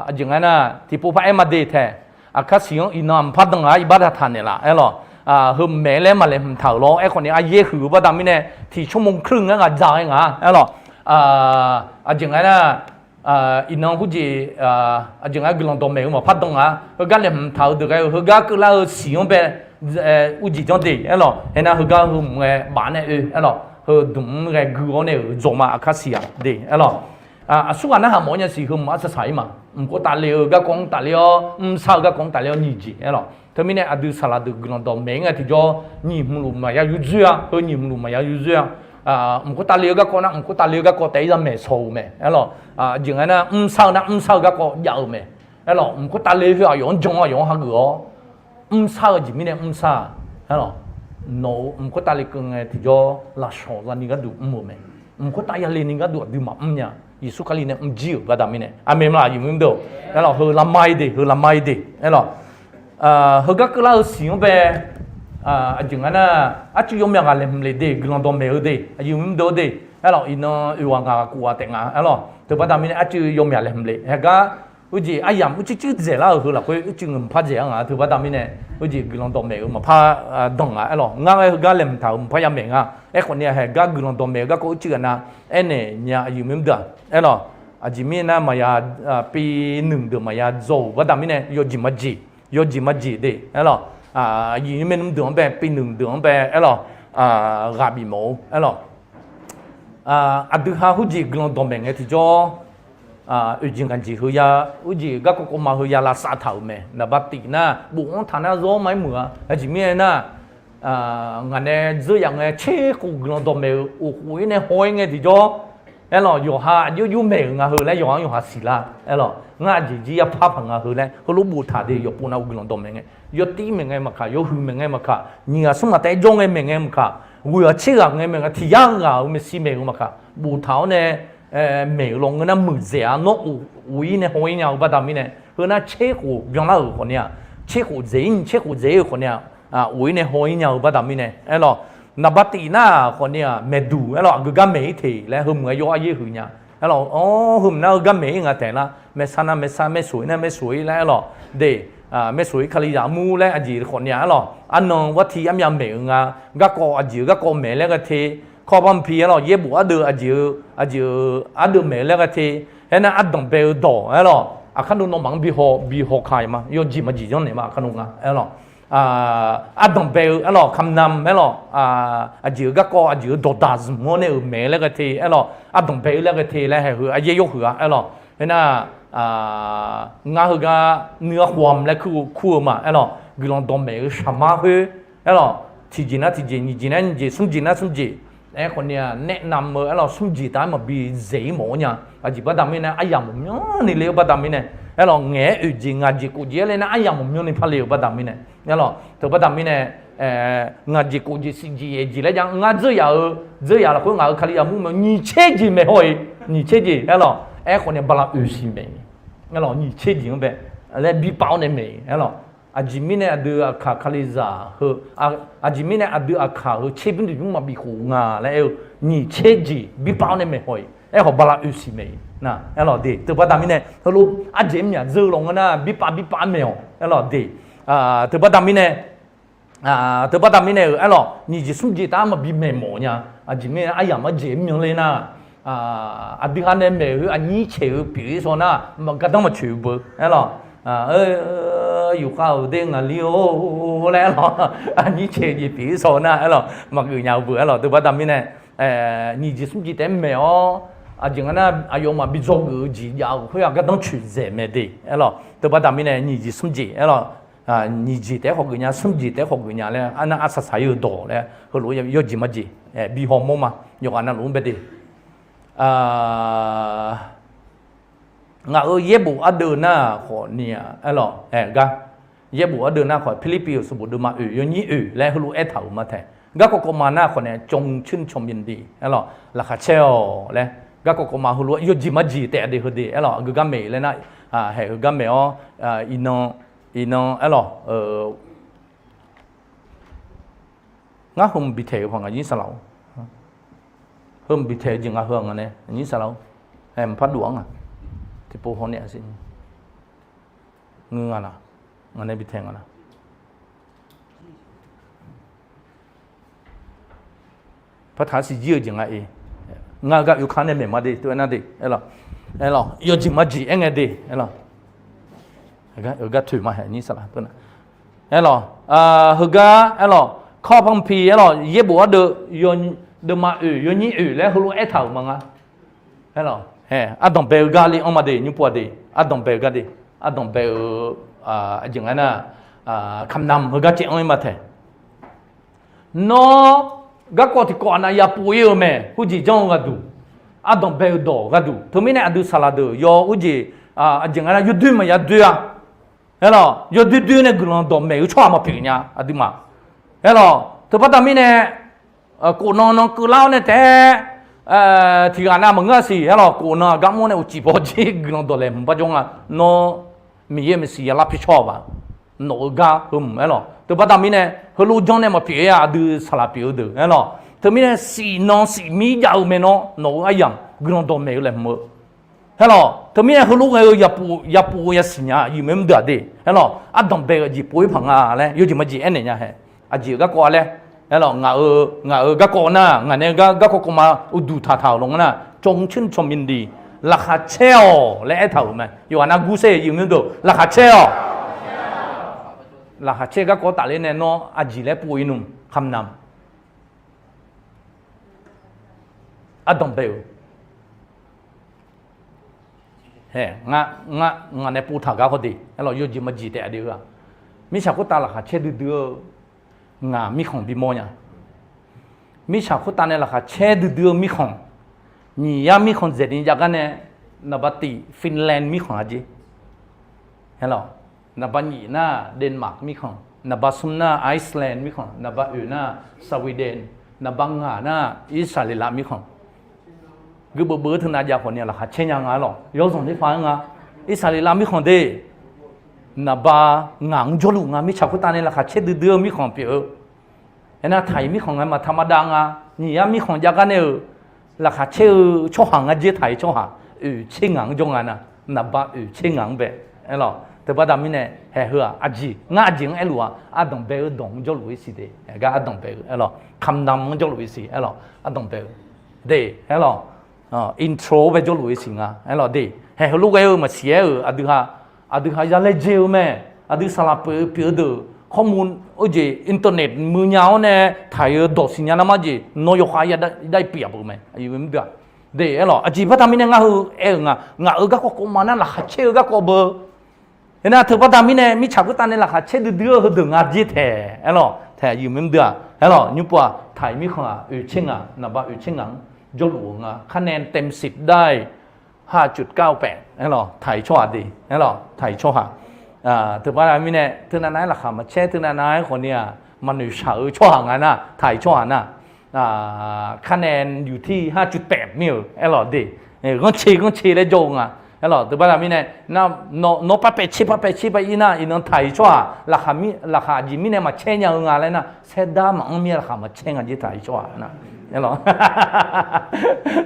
aqjeq nga nar, tiqpov par-aer ma de tae. Aqkar siq-anr iqnan mqpar dan-aq iqbax taqtaq naeqlaf, aerlawq. Heu maeq laer maqlaeqhmq taq-euq lawr, aerkhawf ni aryaer huiq-eu baqda mirnae, tiqcawr mawq keuv ngar ghaq ja-aer nga, aerlawq. Aqjeq nga nar, iqnan hawr jeq, aqjeq nga guiqlanq dawqmaeq-eu maqpar dan nga, heugar laeqhmq taq-eu deuq ghae-eu, heugar keuvlar-eu siq-anr bae, uijeq janr de, aerlawq, hae nar heugar heu mq ghae baf nae oe, aerlawq, heu dmq-anr ghae gui-awr nae-euq dzawq ma, aqkar siq-aq de, aerlawq. Aqsurghaq narhaq mawf-awr nya siq heu mq-anr saqsaq-ir ma. Mq khoertav le-eu garkawv-anr tafler-awr, mrsar-eu garkawv-anr tafler-awr nyiq jeq, aerlawq. Teumirnae aqdui saqlaq deuq guiqlanq dawqmaeq-ir ngae tiqjawr, nyiq hmq luf maqya yur dzoer-a, heu nyiq hmq luf maqya yur dzoer-a. Mq khoertav le-eu garkawv nar, mq khoertav le-eu garkawv taef-aer yamawr saw-euq mae, aerlawq. Aqjeq nga nar, mrsar-eu nar mrsar-eu garkawv jav-eu mae, aerlawq. Mq khoertav le-eu heu aqyawf-anr jan-awr aqyawf-anr hageuf-awr, mrsar-eu jeq mirnae mrsar, aerlawq. Nawq-euq mq khoertav le keuv ngae tiqjawr lafshawq zani gharduq mr-eu mae. Mq khoertav yale ni gharduq aqdui maqmr nya. Yeqsur Kali nae mrjir-euq baqda mirnae, aqmeq ma laf yawmuiq mr deuq. Aerlawq, heu lavma-ir de, heu lavma-ir de, aerlawq. Heugar keuvlar-eu siq-anr bae, aqjeq nga nar, arcuiv yawmyaq ghaq laeqhmq le de, guiqlanq dawqmaeq-eu de, aqyuif mr deuq-eu de, aerlawq, iqnan oeq ghaq ngaq ghaq kov ghaq taef nga, aerlawq. Teubaqda mirnae arcuiv yawmyaq laeqhmq le. Haegar, heujeq aryamq uicuiv cuiv dzaeqlar-euq heu lafkhoer uicuiv ngeur maqpar dzaeq-a nga, teubaqda mirnae, heujeq guiqlanq dawqmaeq-eu maqpar dan nga, aerlawq. Ngar ghae heugar laeqhmq taq-euq maqpar yamaeq nga. Aerkhawf ni-aq, haegar guiqlanq dawqmaeq-eu garkawv uicuiv ghaq nav aernaeq nya, aqyuif mr deuq-aq, aerlawq. Aqjeq mirnae nar maqya, pi nmq deuq maqya dzaw-euq baqda mirnae, yawjeq majeq, yawjeq majeq de, aerlawq. Aqyuif mr deuq-anr bae, pi nmq deuq-anr bae, aerlawq, ghaq bif mawf-eu, aerlawq. Aqdui ha hawr jeq guiqlanq dawqmaeq ngae tiqjawr, oeq jeq ngaq jeq heu ya, hawr jeq garkawv kawv ma heu ya lavsav taq-euq mae. Naqba tif nar bof-anr taq nar zawr ma-aer muiq-a. Aqjeq mirnae nar, ngaq nae dzeur yaf ngae tser khof guiqlanq dawqmaeq-euq oq khof-ir nae haw-ir ngae tiqjawr, aerlawq, yawqha aqjox jov maeq-euq nga heu laer yawqha-anr yawqha siqlar, aerlawq, ngar aqjeq jir yapar paq nga heu laer heulof boftaq de. Yawqpov nav-euq guiqlanq dawqmaeq ngae, yawtir maeq ngae maqkaq, yawhuiq maeq ngae maqkaq, nyiq ghaq smr ghaq taef-aer jawr ngae maeq ngae maqkaq, ghoeq ghaq tser ghaq ngae maeq ngae, tiq yar ghaq-euq maeqshi maeq-euq maqkaq, boftaq-awr nae maeq-euq lawnmr nar muiqdzaeq-a. Nawr oq, oq-ir nae haw-ir nya-eu baqda mirnae, heu nar tser khof byanlar-euq khawf ni-aq, tser khof dzaeq-ir, tser khof dzaeq-ir-euq khawf ni-aq, oq-ir nae haw-ir nya-eu baqda mirnae, aerlawq. Naqba tif nar khawf ni-aq, maeqduq, aerlawq, aqgeu gar maeq-ir teq laer heu meuq-aer yawr aryaer huiq nya, aerlawq. Anr, heu meuq nar-eu gar maeq-ir nga taef lar, maeqsar nar maeqsar, maeqsoq-ir nar maeqsoq-ir laer, aerlawq, de, maeqsoq-ir kalizaq mur laer aqjeq khawf ni-aq, aerlawq, arnan war tiv armyav maeq-euq nga, garkawv aqjeq-eu garkawv maeq laer ghae te, kawrbar maqpi, aerlawq, yaerbof ardeuv aqjeq-eu, aqjeq-eu ardeuv maeq-eu laer ghae te, aernar ardanq bae-eu dawq, aerlawq, aqkar nov nawmaf-anr bihaw, bihaw ka-iq ma, yawjeq majeq janrnaeq ma, aqkar nov nga, aerlawq. Ardanq bae-eu, aerlawq, kamqnam, aerlawq, aqjeq-eu garkawv aqjeq-eu dawqdaq zmq-awr nae-euq maeq laer ghae te, aerlawq, ardanq bae-eu laer ghae te laer haeq heu aryaer yawr huiq-a, aerlawq. Aernar, ngar heugar nuighar khof-am laer kur-eu ma, aerlawq, guiqlanq dawqmaeq-eu shaqmar khoer, aerlawq, tiqjeq nar tiqjeq, nyiq jeq nar nyiq jeq, smr jeq nar smr jeq, aerkhawf ni-aq, naeq nam-eu, aerlawq, smr jeq taf-aer maqbi dzaeq-ir mawf-awr nya. Aqjeq baqda mirnae aryamq mawqmyanrni le-eu baqda mirnae, aerlawq, ngaeq-aer oeq jeq ngaq jeq kof jeq-aer le nar aryamq mawqmyanrni par le-euq baqda mirnae, aerlawq, teubaqda mirnae, ngaq jeq kof jeq siq jeq aeq jeq laer jav ngar dzeur yaf-eu, dzeur yaf lafkhoer ngaq-euq kalizaq mur mae nyiq tser jeq maeqhaw-iq, nyiq tser jeq, aerlawq, aerkhawf ni bala oeq siq maeq, aerlawq, nyiq tser jeq-anr bae laer bi pav-awr nae maeq, aerlawq. Aqjeq mirnae aqdui aqkaq kalizaq heu, aqjeq mirnae aqdui aqkaq heu tser bymr deuq nymr maqbif khof nga laer aer-eu, nyiq tser jeq bi pav-awr nae maeqhaw-iq, aerkhawf bala oeq siq maeq-iq, aerlawq, de, teubaqda mirnae heulof arjeq myaq dzeur-eu lawnmr nar bi pav bi pav maeq-awq, aerlawq, de, teubaqda mirnae Teubaqda mirnae-euq aerlawq, nyiq jeq smr jeq taf-aer maqbi maeqmawf nya. Aqjeq mirnae aryamq marjeq myanrler nar, aqdui ha nae maeq-eu aqnyir caeq-eu pyeuf-ir shaw nar, gardanr maqtsoeq-eu beu aerlawq. Yufkhav-euq de ngaqli-or laer aerlawq, aqnyir caeq jeq pyeuf-ir shaw nar aerlawq, maqgeuf nya-eu beu aerlawq. Teubaqda mirnae, nyiq jeq smr jeq taef-aer maeq-awr, aqjeq nga nar aqyawfmaf bi dzawgeuf-eu jeq jav-euq khoer-aq gardanr coeqdzaeq mae de aerlawq. Teubaqda mirnae nyiq jeq smr jeq aerlawq, nyiq jeq taef-aer khawf geuf nya, smr jeq taef-aer khawf geuf nya laer arnav arsaq saq-ir-eu dawq laer heulof-aer yawjeq majeq bi hawmawr ma. Yawqghaq navluf-anr bae de. Ngaq-euq yaerbof ardeuv nar khawf ni-aq aerlawq, ae gar, yaerbof ardeuv nar khawf Pirlirpiv-euq sanqbof deuvma oeq yawnyir oeq laer heulof-aer aertaq-euq ma taeq. Garkawv kawvma nar khawf nae จงชื่นชมยินดี aerlawq, laqkhaq caer-awq laer garkawv kawvma heulof-aer yawjeq majeq taef-a de heudeuq aerlawq, aqgeu gar maeq laer nar, haeq-eu gar maeq-awr, iqnan, iqnan aerlawq, ngar heumq bitaeq-eu paq ngaq nyir saqlaq-or, heumq bitaeq-eu jeq nga heu-aq ngaq nae nyir saqlaq-or, mqpar dov-anr ngaq, tiqpov hawnaeq-a siq, ngeur nga laq, ngaq nae bitaeq nga laq. Partaq-a siqjir-eu jeq nga-e. Ngar-eu gar oekar nae maeq ma de tov-aer nar de aerlawq, aerlawq yawjeq majeq aer ngae de aerlawq, gar toeq ma haeq nyir saqlaq, aerlawq, heugar aerlawq, ข้อพระคัมภีร์ aerlawq yaerbof ardeuv, deuvma oeq yawnyir oeq laer heulof-aer aertaq-euq ma nga. Aerlawq, ardanq bae-eu gar le-anr ma de nymr pov-a de, ardanq bae-eu gar de, ardanq bae-eu, aqjeq nga nar, kamqnam heugar caev-anr-ir ma taeq. Nawr garkawv tiqkawv aqnav yapov-ir-eu mae, heujeq janr-eu gharduq, ardanq bae-eu dawq gharduq. Teumirnae aqdui saqlaq deuq yaw heujeq, aqjeq nga nar yawdoer maqya doer-a. Aerlawq yawdoer doer nae guiqlanq dawqmaeq-eu tsawrhaq maqpyeuf nya aqduimaf. Aerlawq teubaqda mirnae, khofnan nan keuvlar-awr nae taef-aer, tiqghaq nav maqngeur-a siq aerlawq, khofnan aqgar mr nae uqcif paw jir guiqlanq dawqlaeq hmq bar jawr nga. Nawr Miqyaer maeqshi yalar pi tsawrhaq baq, nawq-eu gar heu mq aerlawq. Teubaqda mirnae heulof janr nae maqpyeuf-ir-a, aqdui saqlaq pyeuf-eu deuq aerlawq. Teumirnae siqnan siqmir jav-eu mae nawr, nawq-eu aryamq guiqlanq dawqmaeq-eu laeqhmq-eu Aerlawq, teumirnae heulof ghae-eu yapov yapov-eu yasiq nya, aqyuif mae mr deuq-aq de. Aerlawq, ardanq bae-eu aqjeq pov-ir paq nga laer yawjeq majeq aernaeq nya hae. Aqjeq-eu garkawv-a laer, aerlawq, ngaq-euq, ngaq-euq garkawv nar, ngaq nae gar garkawv kawvma uqduq taqtaq-euq lawnmr nar, จงชื่นชมยินดี, laqkhaq caer-awq laer aertaq-euq mae. Yawqghaq nar gursaer aqyuif mae mr deuq laqkhaq caer-awq. Laqkhaq caer garkawv tafler nae nawr aqjeq laer pov-ir nmr kamqnam ardanq bae-euq. Hae, ngar, ngar, ngaq nae povtaq gar hawr de. Aerlawq, yawjeq majeq taef-a de-eu-aq, mirtsaq khoertav laqkhaq caer duidui-eu ngaq mirkhanq bimawr nya. Mirtsaq khoertav nae laqkhaq caer duidui-eu mirkhanq, nyiq yar mirkhanq dzaeqni jav gar nae, naqba tiq Finland mirkhanq-a jer. Aerlawq, naqba nyiq nar Denmark mirkhanq, naqba smr nar Iceland mirkhanq, naqba oeq nar Sweden, naqba ngaq nar Irsaqleqlav mirkhanq. Guibeuf beuf-eu teunav jav khawf ni laqkhaq caer nya nga aerlawq, yawzanq ler paq-aer nga. Irsaqleqlav mirkhanq de, naqba ngaq-anr jawrluf nga. Mirtsaq khoertav nae laqkhaq caer duidui-eu mirkhanq pyeuf-eu. Aernar taq-iq mirkhanq nga maqtaq maqdav nga. Nyiq yar mirkhanq jav gar nae-euq laqkhaq caer-eu tsawrhaq nga jer, taq-iq tsawrhaq oeq tser ngaq-anr jawr nga nar, naqba oeq tser ngaq-anr bae. Aerlawq, teubaqda mirnae hae heu-aq aqjeq, ngar aqjeq-anr aerluf-aq, ardanq bae-eu dawq-anr jawrluf-ir siq de. Hae gar ardanq bae-eu aerlawq, kamqnam-anr jawrluf-ir siq aerlawq, ardanq bae-eu de aerlawq, intro bae jawrluf-ir siq nga aerlawq de. Hae heulof ghae-eu maqsiq-aer-euq aqdui ha, aqdui ha ya laejae-eu mae. Aqdui saqlaq pyeuf-eu pyeuf-eu deuq, khawrmu, oejeq internet muiq nya-awr nae taq-iq-eu dawq siqnya nar mar jeq nawr yawkhav ya dav-ir pyeuf-a beu mae. Aqyuif mr deuq-aq de aerlawq, aqjeq baqda mirnae ngar heu aer-euq nga. Ngaq-euq garkawv kawvma nar laqkhaq caer-eu garkawv beu. Aernar teubaqda mirnae mirtsaq khoertav nae laqkhaq caer duidui-eu heudeuq nga jer taeq aerlawq, taeq aqyuif mr deuq-aq aerlawq, nymr pov-aq taq-iq mirkhanq-aq oeq tser ngaq, naqba oeq tser ngaq-anr jawrluf-eu nga. คะแนนเต็มสิบได้ ห้าจุดเก้าแปด aerlawq, taq-iq tsawrhaq de aerlawq, taq-iq tsawrhaq. Teubaqda mirnae teunav nav-aer laqkhaq maqcaer, teunav nav-aer khawf ni-aq maqnoeq shaq-eu tsawrhaq nga nar, taq-iq tsawrhaq nar, คะแนนอยู่ที่ ห้าจุดแปด mir-euq aerlawq de. Ghanrcae ghanrcae laer jawr-eu nga aerlawq. Teubaqda mirnae nawr par paev tser par paev tser par ir nar, iqnan taq-iq tsawrhaq laqkhaq aqjeq mirnae maqcaer nya-eu nga laer nar, saerdar maqanr mir-aer laqkhaq maqcaer nga jer taq-iq tsawrhaq nar, aerlawq,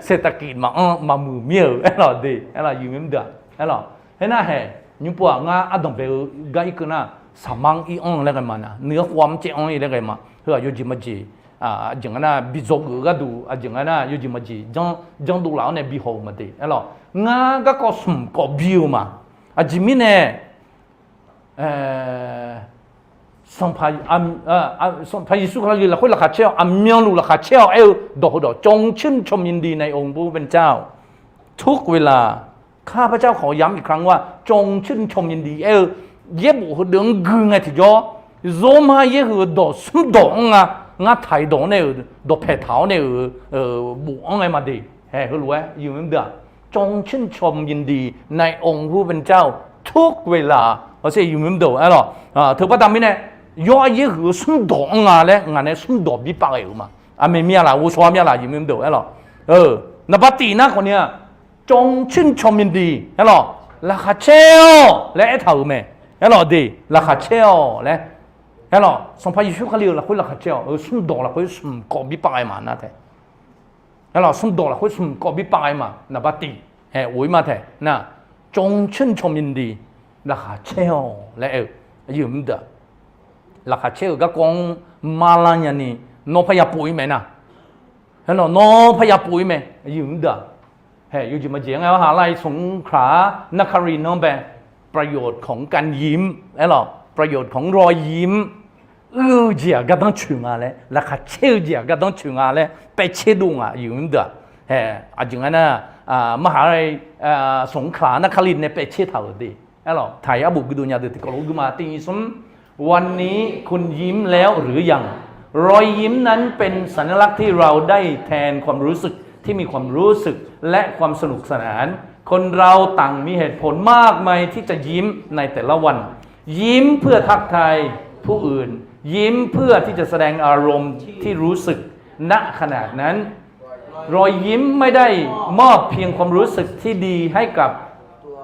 saertaqkiq maqanr maqmuiq mir-euq aerlawq de aerlawq, aqyuif mr deuq-aq aerlawq. Aernar hae, nymr pov-aq ngar ardanq bae-eu gar irkeuv nar, saqmar ir anr laer ghae ma na, nuigar khof-a mrcaev anr ir laer ghae ma. Heu-aq yawjeq majeq, aqjeq nga nar bi dzawgeuf-eu gharduq, aqjeq nga nar yawjeq majeq janrdov laf-awr nae bi haw-euq ma de. Aerlawq, ngar garkawv smq kawv bi-eu ma. Aqjeq mirnae, Sanqpaq, Sanqpaq Yeqsur Kali lafkhoer laqkhaq caer-awq, aqmyanluf laqkhaq caer-awq aer-eu dawq heudawq จงชื่นชมยินดีในองค์ผู้เป็นเจ้า ทุกเวลา ข้าพเจ้าขอย้ำอีกครั้งว่า จงชื่นชมยินดี aer-eu yaerbof heudeuq-anr gui ngae tiqjawr, Zawrmar yaerhuiq-eu dawq smrdawq-anr nga, ngar taq-iq dawq-anr nae-euq dawqpae taq-awr nae-euq bofanr ngae ma de. Hae heulof-aer yawmuiq mr deuq-aq, จงชื่นชมยินดีในองค์ผู้เป็นเจ้าทุกเวลา hawsher yawmuiq mr deuq aerlawq. Teubaqda mirnae, yawr-a yaerhuiq-eu smrdawq-anr nga laer ngaq nae smrdawq bi pav ghae-euq ma. Aqmeq myav laf, ghovshaw-a myav laf yawmuiq mr deuq aerlawq. Naqba tif nar khawfni-aq, จงชื่นชมยินดี aerlawq, laqkhaq caer-awq laer aertaq-euq mae. Aerlawq de, laqkhaq caer-awq laer. Aerlawq, Sanqpaq Yeqsur Kali-euq lafkhoer laqkhaq caer-awq, smrdawq lafkhoer smq kawv bi pav ghae ma nar tae. Aerlawq, smrdawq lafkhoer smq kawv bi pav ghae ma, naqba tif, hae of-ir ma tae nar, จงชื่นชมยินดี laqkhaq caer-awq laer aer-eu, aqyuif mr deuq-aq, laqkhaq caer-euq garkawv-anr marlar nyani, nawr parya pov-ir mae nar. Aerlawq, nawr parya pov-ir mae, aqyuif mr deuq-aq. Hae yawjeq majeq ngae-awr ha lar-iq smq kaq-ar narkari nanr bae, ประโยชน์ของการยิ้ม aerlawq, ประโยชน์ของรอยยิ้ม uir-eu jeq-aq gardanr coeq nga laer, laqkhaq caer-eu jeq-aq gardanr coeq nga laer paev caer dov ngaq aqyuif mr deuq-aq. Hae, aqjeq nga nar, มหาลัย สงขลานครินทร์ nae paev caer taq-euq de. Aerlawq, taq-iq arbof guidov nya deuq tiqkawv lof-aer guima tiq nyiq smr วันนี้คุณยิ้มแล้วหรือยัง รอยยิ้มนั้นเป็นสัญลักษณ์ที่เราได้แทนความรู้สึกที่มีความรู้สึกและความสนุกสนาน คนเราต่างมีเหตุผลมากมายที่จะยิ้มในแต่ละวัน ยิ้มเพื่อทักทายผู้อื่น ยิ้มเพื่อที่จะแสดงอารมณ์ที่รู้สึกณขณะนั้น รอยยิ้มไม่ได้มอบเพียงความรู้สึกที่ดีให้กับ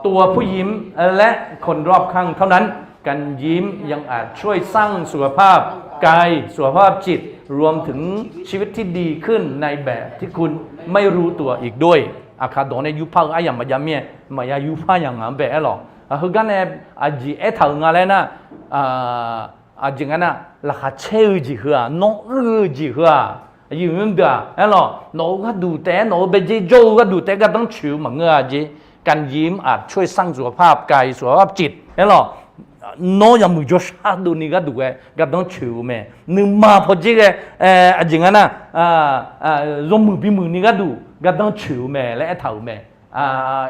ตัวผู้ยิ้มและคนรอบข้างเท่านั้น การยิ้มยังอาจช่วยสร้างสุขภาพกาย สุขภาพจิต รวมถึงชีวิตที่ดีขึ้นในแบบที่คุณไม่รู้ตัวอีกด้วย Aqkaq dawq nae yurpar-eu aryamq maqjav mir-aer, maqya yurpar yaq ngaq-anr bae aerlawq. Heugar nae aqjeq aertaq-euq nga laer nar, aqjeq nga nar, laqkhaq caer-eu jeq heu-aq, nawr uir-eu jeq heu-aq, aqyuif mr deuq-aq, aerlawq, nawq-eu gharduq taef-aer, nawq-eu baedzer jawr-eu gharduq taef-aer gardanr coeq-eu maqngeur-a jeq. การยิ้มอาจช่วยสร้างสุขภาพกาย สุขภาพจิต aerlawq, nawr yamuiq jawrshar dovni gharduq ghae gardanr coeq-eu mae. Nuima pawdzer ghae, aqjeq nga nar, yawmuiq bimuiq ni gharduq gardanr coeq-eu mae laer aertaq-euq mae.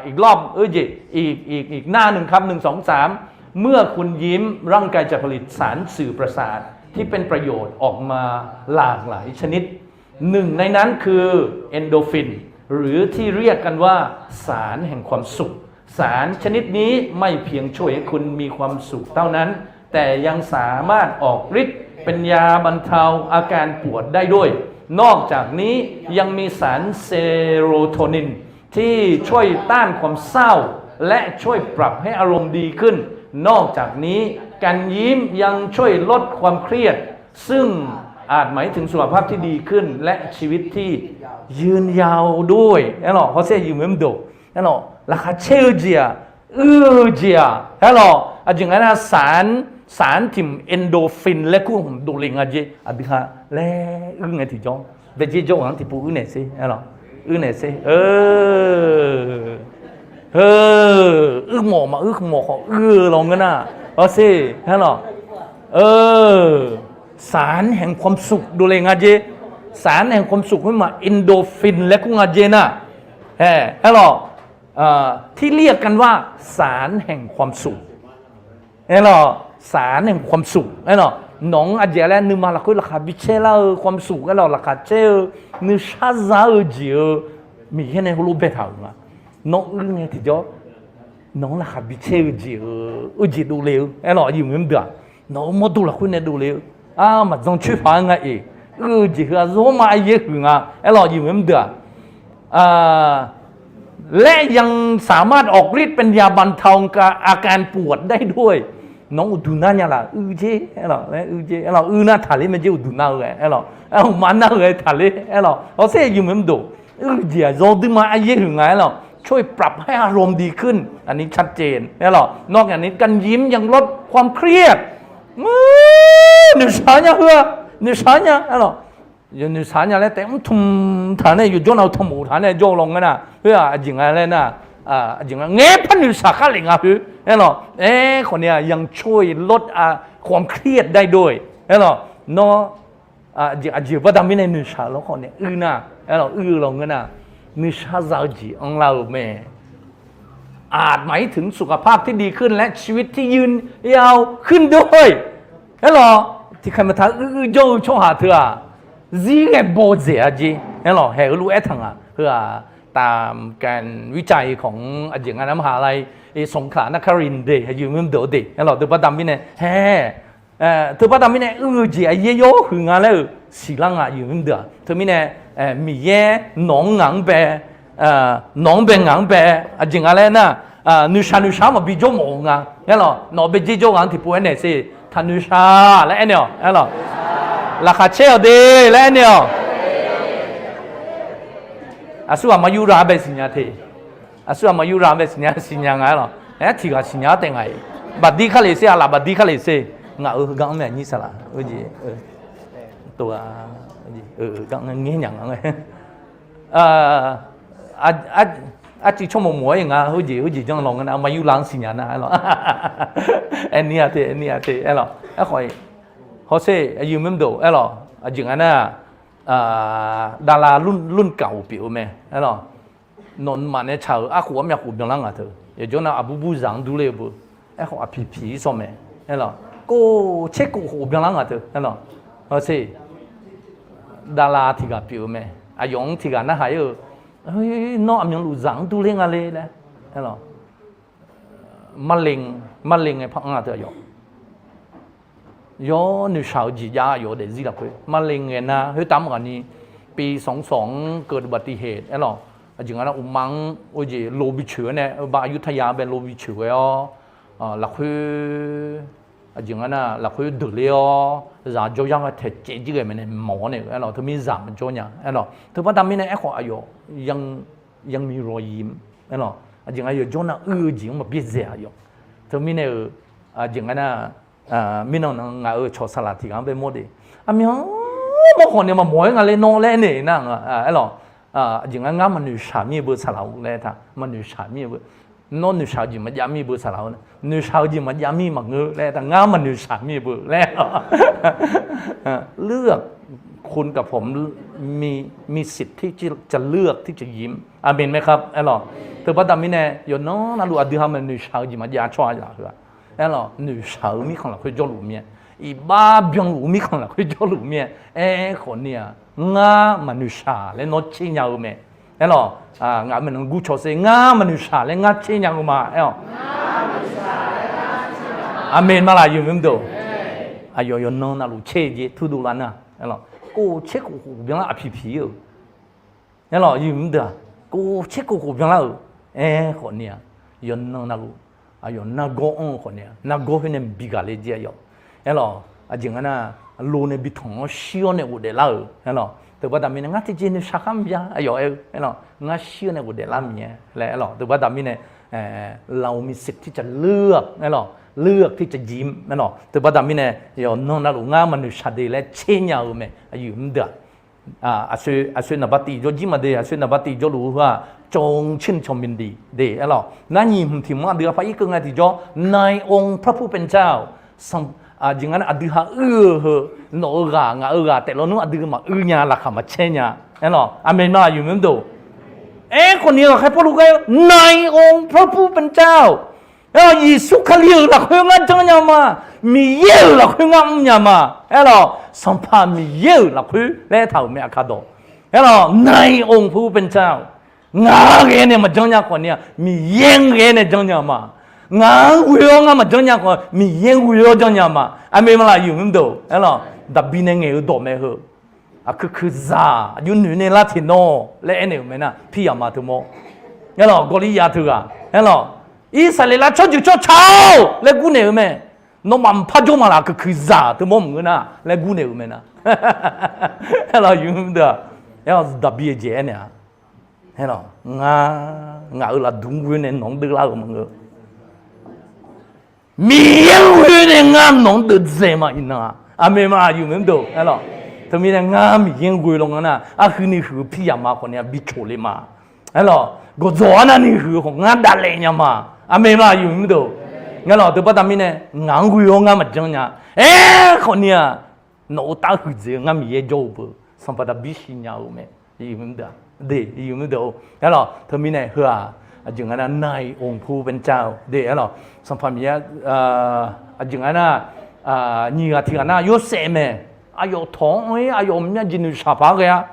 อีกรอบ เอ้ย อีก อีก อีกหน้าหนึ่งครับ หนึ่ง สอง สาม เมื่อคุณยิ้ม ร่างกายจะผลิตสารสื่อประสาทที่เป็นประโยชน์ออกมาหลากหลายชนิด หนึ่งในนั้นคือเอนโดรฟิน หรือที่เรียกกันว่าสารแห่งความสุข สารชนิดนี้ไม่เพียงช่วยให้คุณมีความสุขเท่านั้น แต่ยังสามารถออกฤทธิ์เป็นยาบรรเทาอาการปวดได้ด้วย นอกจากนี้ยังมีสารเซโรโทนิน ที่ช่วยต้านความเศร้า และช่วยปรับให้อารมณ์ดีขึ้น นอกจากนี้ การยิ้มยังช่วยลดความเครียด ซึ่งอาจหมายถึงสุขภาพที่ดีขึ้น และชีวิตที่ยืนยาวด้วย Aerlawq, hawsher aqyuif mr deuq, aerlawq, laqkhaq caer-eu jeq-aq, uir-eu jeq-aq, aerlawq, aqjeq nga nar, sar, sar tiq mq endorphin laer kur hmq dovle nga jer, aqdui ha laer uir ngae tiqjawr, baedzer jawr-anr tiqpov uir naeq sher, aerlawq, uir naeq sher, eu, heu, uir mawf maquir mawf khawf uir-eu lawq ngeur nar, hawsher, aerlawq, eu, sar-anr แห่งความสุข dovle nga jer, sar-anr แห่งความสุข khoer ma endorphin laer kur nga jer nar, ae, aerlawq, tirlif-a kan var sar-anr แห่งความสุข aerlawq, sar-anr แห่งความสุข aerlawq, nawq-anr aqjeq laer nuima lafkhoer laqkhaq bi caer lar-eu ความสุข aerlawq, laqkhaq caer-eu, nuisar za-eu jeq-eu, Miqyaer nae heulof baetaq-euq nga. Nawr uir ngae tiqjawr, nawq-anr laqkhaq bi caer-eu jeq-eu, uir jeq dovle-eu, aerlawq, aqyuif mr deuq-aq, nawq-eu mawrdo lafkhoer nae dovle-eu, a, maqdzan coer paq-aer nga-eq, uir-eu jeq heu-aq zawr ma aryaer huiq nga, aerlawq, aqyuif mr deuq-aq, และยังสามารถออกฤทธิ์เป็นยาบรรเทาอาการปวดได้ด้วย Nawq-anr uqduq nar nya laf uir jer, aerlawq, uir jer, aerlawq, uir nar taqler mae jer uqduq nar-eu ghae, aerlawq, uqma nar-eu ghae taqler, aerlawq, hawsher aqyuif mr deuq, uir jeq-aq zawr duima aryaer huiq nga, aerlawq, ช่วยปรับให้อารมณ์ดีขึ้น อันนี้ชัดเจน aerlawq, นอกจากนี้การยิ้มยังลดความเครียด Noeqshaq nya heu-aq, noeqshaq nya aerlawq. Noeqshaq nya laer taef mrtmq taq nae yawjawr nav-eu tanqmof taq nae jawr-eu lawnmr nar, khoer-aq aqjeq nga laer nar, aqjeq nga ngaer par noeqshaq khar lef nga khoer aerlawq. Aerkhawf ni-aq, ยังช่วยลดความเครียดได้ด้วย aerlawq. Nawr aqjeq baqda mirnae noeqshaq lawrkhawf nae uir nar, aerlawq, uir-eu lawnmr nar, noeqshaq zaq-eu jeq anrlar-euq mae. อาจหมายถึงสุขภาพที่ดีขึ้น และชีวิตที่ยืนยาวขึ้นด้วย aerlawq. Tiqkhaeq maqtaq uir uir jawr-eu tsawrhaq teu-aq, zir ghae baw dzaeq-a jeq aerlawq. Haeq-eu lof-aer taq ngaq heu-aq, ตามการวิจัยของ aqjeq nga nar มหาลัยสงขลานครินทร์ de, aqyuif mr deuq-eu de aerlawq. Teu baqda mirnae hae teu baqda mirnae uir-eu jeq aqyaer yawr huiq nga laer-euq siqlar nga aqyuif mr deuq-aq. Teumirnae Miqyaer nawq-anr ngaq-anr bae, nawq-anr bae ngaq-anr bae, aqjeq nga laer nar, noeqshaq noeqshaq-anr maqbi jawr mawf-eu nga aerlawq. Nawq bae jer jawr ghaq-anr tiqpov aernaeq sher, taq noeqshaq laer aernaeq-awq aerlawq. Laqkhaq caer-awq de laer aernaeq-awq. Aqsurghaq maqyur ra bae siqnya te. Aqsurghaq maqyur ra bae siqnya siqnya nga aerlawq. Aer tiqghaq siqnya-ar taef nga-iq. Baqdir kar lef sher, aqlaf baqdir kar lef sher. Ngaq-euq heugar-anr mae aqnyir saqlaq, tov-a, ngaer nya nga. Arcuiv tsawrmawq mawq-aer nga, heujeq heujeq janr lawnmr nar maqyur la-anr siqnya nar aerlawq. Aerni-a te, aerni-a te aerlawq. Aerkhawf-iq, hawsher aqyuif mr deuq aerlawq, aqjeq nga nar, ดารารุ่นเก่า pyeuf-eu mae aerlawq. Nawq nuima nae tsaq-euq arkhof armyav khof byanlar ngaq teu, yawqjawr nav aqbur burzaq-anr durler-eu beu, aerkhawf aqpiq piq-ir sawr mae aerlawq. Kov tser kov khof byanlar ngaq teu aerlawq. Hawsher, ดารา tiqghaq pyeuf-eu mae. Aqyawf-anr tiqghaq narhaq-ir-eu, nawr aqmyanluf zaq-anr durler nga le laer aerlawq. มะเร็ง maqle ngae par-anr-a teu aqyawf yawr noeqshaq-eu jeq jav-a yawf-eu daefzir lafkhoer maqle ngae nar khoertav mr ghaq ni, ปีสองสอง เกิดอุบัติเหตุ aerlawq. Aqjeq nga nar uqma-anr oejeq lo bi coeq-aer nae, ba Ayuthaya bae lo bi coeq ghae-awr, lafkhoer, aqjeq nga nar lafkhoer deuqler-awr zaq jawryar ghae taeq caev jir ghae mae nae mawq-awr nae-euq aerlawq. Teumir zaq maqjawr nya aerlawq. Teubaqda mirnae aerkhawf aqyawf ยังมีรอยยิ้ม aerlawq. Aqjeq nga yawqjawr nav uir-eu jeq-anr maqbyaerdzae-a yawf. Teumirnae-euq, aqjeq nga nar, mirnan nan ngaq-euq cawq saqlaq tiq ghaq-anr bae mawr de. Aqmyan mawr khawf ni maqmawq-aer nga le nawr laer aernaeq nar nga aerlawq. Aqjeq nga ngar maqnoeqshaq mir-eu beu saqlaq-or laer taq maqnoeqshaq mir-eu beu. Nawr noeqshaq-eu jeq maqjav mir-eu beu saqlaq-or, noeqshaq-eu jeq maqjav mir maqngeur laer taq ngar maqnoeqshaq mir-eu beu laer เลือก คนกับผม มีสิทธิ์ที่จะเลือกที่จะยิ้ม Aqmeq mae kar aerlawq. Teubaqda mirnae yawqnan navluf aqdui ha maqnoeqshaq-eu jeq maqjav tsawrhaq-a heu-aq aerlawq. Noeqshaq-eu mirkhanq lafkhoer jawrluf mir-aer, iqbax byanluf-eu mirkhanq lafkhoer jawrluf mir-aer, aerkhawf ni-aq ngar maqnoeqshaq laer nawr tser nya-eu mae aerlawq. Ngaq maeqnan gurcaw sher ngar maqnoeqshaq laer ngar tser nya-eu ma aer-awq. Aqmeq ma laf yawmr deuq. Aqyawf yawqnan navluf tser jeq turdov lar nar aerlawq. Kov tser khof khof byanlar aqpiq piq-ir-euq aerlawq. Yawmr deuq-aq kov tser kov khof byanlar-euq aerkhawf ni-aq, yawqnan navluf aqyawf nargawr anr-eu khawf ni-aq nargawr khoer nae bi gaq le jeq aqyawf aerlawq. Aqjeq nga nar, lo nae bi tanq-awr shir-awr nae ghofdaef lar-euq aerlawq. Teubaqda mirnae ngar tiqjeq noeqshaq khar maqbya aqyawf aer-eu aerlawq. Ngar shir-awr nae ghofdaef lar Miqyaer laer aerlawq. Teubaqda mirnae เรามีสิทธิ์ที่จะเลือก aerlawq, เลือกที่จะยิ้ม aerlawq. Teubaqda mirnae yawqnan navluf ngar maqnoeqshaq de laer tser nya-eu mae aqyuif mr deuq-aq. Aqshoe naqba tiq jawr jir ma de, aqshoe naqba tiq jawrluf-eu heu-aq, จงชื่นชมยินดี de aerlawq. Nar nyiq hmq tiq mr aqdui-aq par irkeuv ngae tiqjawr ในองค์พระผู้เป็นเจ้า aqjeq nga nar aqdui ha uir-eu heu, nawq-eu ghaq ngaq-eu ghaq taef lawnmr aqdui maquir nya laqkhaq maqcaer nya aerlawq. Aqmeq ma aqyuif mr deuq. Aerkhawf ni ghaqkhaer Pawrluv ghae-eu ในองค์พระผู้เป็นเจ้า aerlawq. Yeqsur Kali-euq lafkhoer ngar janrnya ma. Miqyaer-euq lafkhoer ngar mrnya ma. Aerlawq, Sanqpaq Miqyaer-euq lafkhoer laer aertaq-euq mae aqkar dawq. Aerlawq, ในองค์พระผู้เป็นเจ้า ngaq-anr ghae nae maqjanr nya khawf ni-aq Miqyaer-anr ghae nae janrnya ma. Ngaq-anr ghoe-awr ngar maqjanr nya khawf Miqyaer-anr ghoe-awr janrnya ma. Aqmeq ma laf yuf mr deuq. Aerlawq, Daqbi nae ngaeq-eu dawq mae heu. Aqkuiq kuiqzaq aqjox noeq nae lar tiq nawr laer aernaeq-euq mae nar, Piryaqma teumawr aerlawq, Gawrliryaq teughaq aerlawq, Irsaqleqlav tsawrjeuq tsawrca-or laer gurnaeq-eu mae. Nawmaf mqpar jawr ma laf, aqkuiq kuiqzaq teumawr maqngeur nar laer gurnaeq-euq mae nar. Aerlawq, yuf mr deuq-aq, aer-awq Daqbi-eu jeq aernaeq-a. Aerlawq, ngar ngaq-euq lafduq ghoe nae nawq-anr deuvlar-euq maqngeur. Miqyaer-anr ghoe nae ngar nawq-anr deuvdzae ma iqnan-a. Aqmeq ma, aqyuif maqdeuq aerlawq. Teumirnae ngar Miqyaer-anr ghoe lawngan nar, arhuini huiq-eu piryaq ma khawfni-a bi coq le ma. Aerlawq, gawqdzawq arnavni huiq-eu khawf ngar davlaef nya ma. Aqmeq ma, aqyuif maqdeuq. Aerlawq, teubaqda mirnae ngaq-anr ghoe-awr ngar maqjanr nya. Aerkhawfni-aq, nawq-euq taf huiqdzaeq-eu ngar Miqyaer jawr-eu beu, Sanqpaq Daqbir siqnya-euq mae. Aerlawq, teumirnae heu-aq, aqjeq nga nar, nai onpu bancav-eu de aerlawq, Sanqpaq Miqyaer, aqjeq nga nar, nyiq ghaq tiq ghaq nar Yorsaev mae. Aqyawf tawq-anr anr-ir, aqyawf myav jeq noeqshaq paq-aer ghae-a.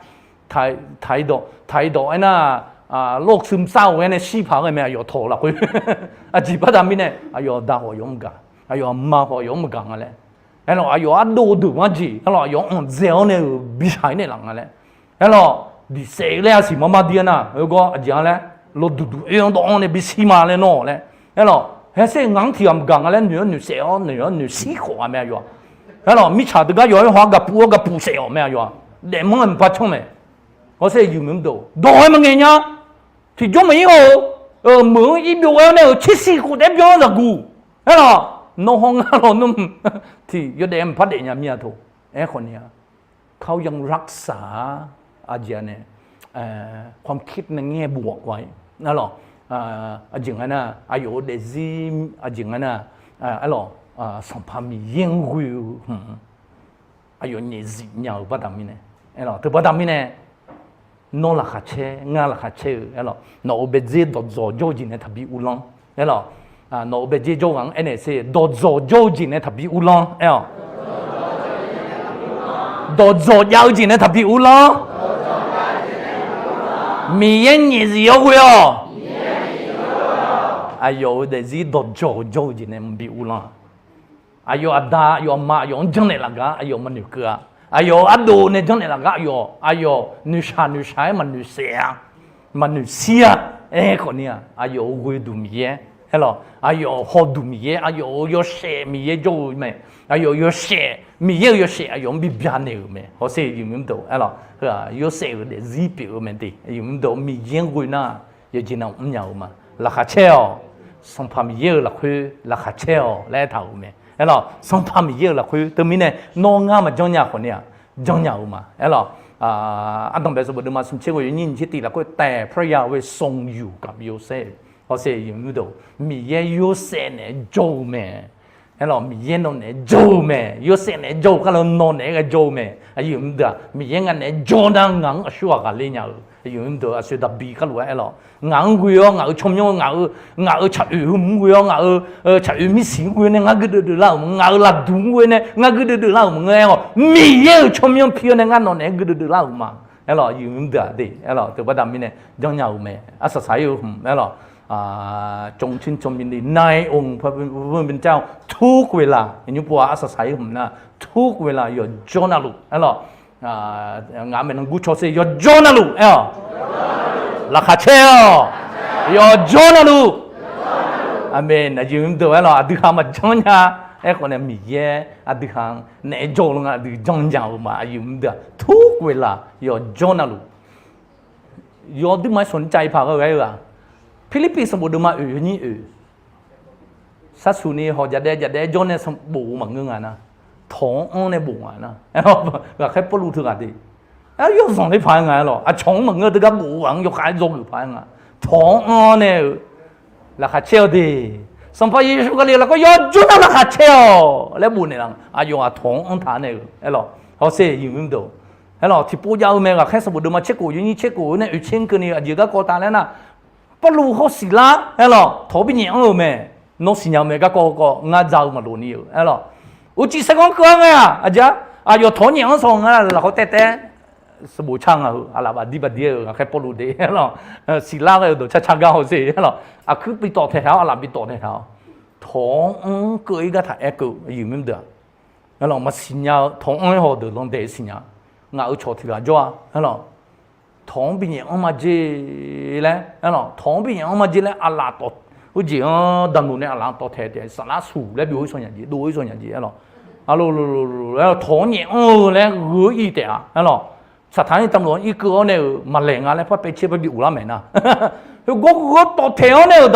Taq-iq dawq, taq-iq dawq aernar, lawr-eu sumsar-eu ghae nae shir paq-aer ghae mae, aqyawf tawq-eu lafkhoer. Aqjeq baqda mirnae aqyawf da khawf aqyawf-anr maqgaq, aqyawf aqma khawf aqyawf-anr maqgaq nga laer. Aerlawq, aqyawf ardov-eu deuq-anr jeq aerlawq, aqyawf anqdzae-awr nae-euq bishaq-ir naeqlaf nga laer. Aerlawq, diqsaef-eu laer arsiq mar mar dir-aer nar, heugawr aqjeq-a laer, lawduq duq oer-anr dawv-anr nae bishir ma laer nawr laer. Aerlawq, haerser ngaq-anr tiq ghaq maqgaq nga laer noeq-awr noeqsaef-awr noeq-awr noeqshir khawf-a mae aqyawf-aq. Aerlawq, mirtsaq deuq gar yawq-aer haw-awr gaqpuq-awr gaqpuq saef-awq mae aqyawf-aq. Daefmanr-aer maqpar canr mae. Hawsher aqyuif maqdeuq, dawq-aer maqngaeq nya. Tiqjawr maqir haw-eu, meuq-anr ir byov-aer nae-euq tsersiq khof taef-aer byan-anr zaqguq. Aerlawq, nawr hawr ngar lawq nmr, tiq yawdaef maqpar daef nya mir-a teu. Aerkhawfni-a, เขายังรักษา aqjeq-a nae, ความคิด nae ngaer bof-awq ghae. Aerlawq, aqjeq nga nar, aqyawf-euq daefzir aqjeq nga nar, aerlawq, Sanqpaq Miqyaer-anr ghoe-eu hmq aqyawf nyaefzif nya-euq baqda mirnae, aerlawq, teubaqda mirnae, nawr laqkhaq caer, ngar laqkhaq caer-eu, aerlawq, nawq-euq baedzer dawqdzawq jawr-eu jeq nae taqbi uvlanr, aerlawq, nawq-euq baedzer jawr-eu ghaq-anr aernaeq sher, dawqdzawq jawr-eu jeq nae taqbi uvlanr, aerlawq, dawqdzawq jav-eu jeq nae taqbi uvlanr. Miqyaer nyaefzif-awr ghoe-awq. Aqyawf-euq daefzir dawqdzawq jawr-eu jeq nae maqbi uvlanr. Aqyawf aqda, aqyawf aqma, aqyawf-anr janrnaeq laf gar aqyawf maqnoeq keuv-a. Aqyawf-euq ardov nae janrnaeq laf gar aqyawf, aqyawf noeqshaq noeqshaq-aer maqnoeq saef-a, maqnoeq shir-a. Aerkhawfni-aq, aqyawf-euq ghoeduq Miqyaer, aerlawq, aqyawf hawduq Miqyaer, aqyawf-euq yawshaef Miqyaer jawr-eu mae. Aqyawf yawshaef, Miqyaer-euq yawshaef aqyawf-anr bi byanaeq-euq mae. Hawsher aqyuif maqdeuq, aerlawq, heu-aq Yorsaev-euq daefzir pyeuf-eu mae de. Aqyuif maqdeuq, Miqyaer-anr ghoe nar, yawqjeq nav mr nya-eu ma. Laqkhaq caer-awq. Sanqpaq Miqyaer-euq lafkhoer laqkhaq caer-awq laer aertaq-euq mae. Aerlawq, Sanqpaq Miqyaer-euq lafkhoer teumirnae nawr ngar maqjanr nya khawfni-aq, janrnya-euq ma. Aerlawq, Ardanqbae sanqbof deuvma smq tser ghoe yawnyir nyiq tser tiv lafkhoer taef พระยาเวทรงอยู่กับโยเซฟ. Hawsher aqyuif maqdeuq, Miqyaer Yorsaev naeq-aer jawr-eu mae. Aerlawq, Miqyaer nawq naeq-aer jawr-eu mae. Yorsaev naeq-aer jawr-eu kharlaf nawq naeq-aer ghae jawr-eu mae. Aqyuif maqdeuq-aq, Miqyaer ngaq naeq-aer jawr nar ngaq-anr aqsur ghaq ghaqler nya-eu. Aqyuif maqdeuq, aqsur daqbi kharlof-aer aerlawq, ngaq-anr ghoe-awr ngaq-euq tsawrmyanr-eu ngaq-euq, ngaq-euq tsaq oeq heu mq-anr ghoe-awr ngaq-euq, tsaq oeq mirsiq-anr ghoe nae ngar guirdeuv deuv lar-euq ma. Ngaq-euq lafduq-anr ghoe nae ngar guirdeuv deuv lar-euq ma. Aerlawq, Miqyaer-euq tsawrmyanr pi-awr nae ngar nawq naeq-aer guirdeuv deuv lar-euq ma. Aerlawq, aqyuif maqdeuq-aq de, aerlawq, teubaqda mirnae janrnya-euq mae. Arsaq saq-ir-eu hmq, aerlawq, จงชื่นชมยินดีในองค์พระผู้เป็นเจ้าทุกเวลา nymr pov-aq arsaq saq-ir hmq nar, ทุกเวลา yawqjawr navluf, aerlawq, ngaq maeqnan gurcaw sher, yawqjawr navluf, aer-awq, laqkhaq caer-awq, yawqjawr navluf. Aqmeq. Aqyuif maqdeuq, aerlawq, aqdui ha maqjanr nya. Aerkhawf nae Miqyaer aqdui ha naeq-aer jawr-eu nga aqdui janrnya-euq ma. Aqyuif maqdeuq-aq ทุกเวลา yawqjawr navluf. Yawduima-aer sanqcav-ir paq ghae-eu-aq, Pirlirpiv sanqbof deuvma oeq yawnyir oeq. Sarsuq ni hawq jaqdaev jaqdaev-aer jawr nae sanqbof-eu maqngeur nga nar, tawq-anr anr nae bof nga nar. Ghaqkhaer Pawrluv teughaq de, aer, yawzanq ler paq-aer nga, aerlawq, aqcawq-anr maqngeur-eu deuq gar bof-eu ghaq-anr yawkhav-aer dzawgeuf paq-aer nga. Tawq-anr anr nae-eu laqkhaq caer-awq de. Sanqpaq Yeqsur Kali lafkhoer yawjawr nar laqkhaq caer-awq laer bofnaeq laf-a. Aqyawf-aq tawq-anr anr taq nae-eu, aerlawq, hawsher aqyuif maqdeuq, aerlawq, tiqpov jav-eu mae. Ghaqkhaer sanqbof deuvma tserkhof yawnyir tserkhof-eu nae oeqtser keuvni aqjeq garkawv taf laer nar, Pawrluv hawr Siqlar, aerlawq, tawq-anr binyaef anr-euq mae. Nawr siqnya-eu mae garkawv kawv ngar dza-eu maqlof ni-euq, aerlawq, uqcif saerganr keuv-ar ngae-aq, aqjeq-a, aqyawf tawq-anr nyaef anr saw nga lafkhoer taev taev sanqbof car nga heu, aqlaf bafdir bafdir-eu Ghaqkhaer Pawrluv de, aerlawq, Siqlar ghae-eu dawqcar car gar hawsher, aerlawq, aqkuir bi tawf taeq taq-awr, aqlaf bi tawf taeq taq-awr, tawq-anr keuv-ir gar taq aer keuv, aqyuif maqdeuq-aq, aerlawq, maqsiq nya-eu tawq-anr-aer haw deuq landaeq-eu siqnya. Ngaq-euq cawq tiq ghaq jawr-a, aerlawq, tawq-anr binyaef anr ma jer laer, aerlawq, tawq-anr binyaef anr ma jer laer aqlaf tawf, heujeq-anr daqnoq nae aqlaf tawf taeq taef saflar suq laer byov-ir saw nya jeq, dov-ir saw nya jeq, aerlawq, aqlo lo lo lo, aerlawq, tawq-anr nyaef anr-eu laer gheu-ir taef-a, aerlawq, saqtaq-anr daqnoq-anr irkeuv-awr nae-euq maqlaeq nga laer par paev caer par bi of lar maeq nar, heugawr gheu tawf taeq-awr nae-euq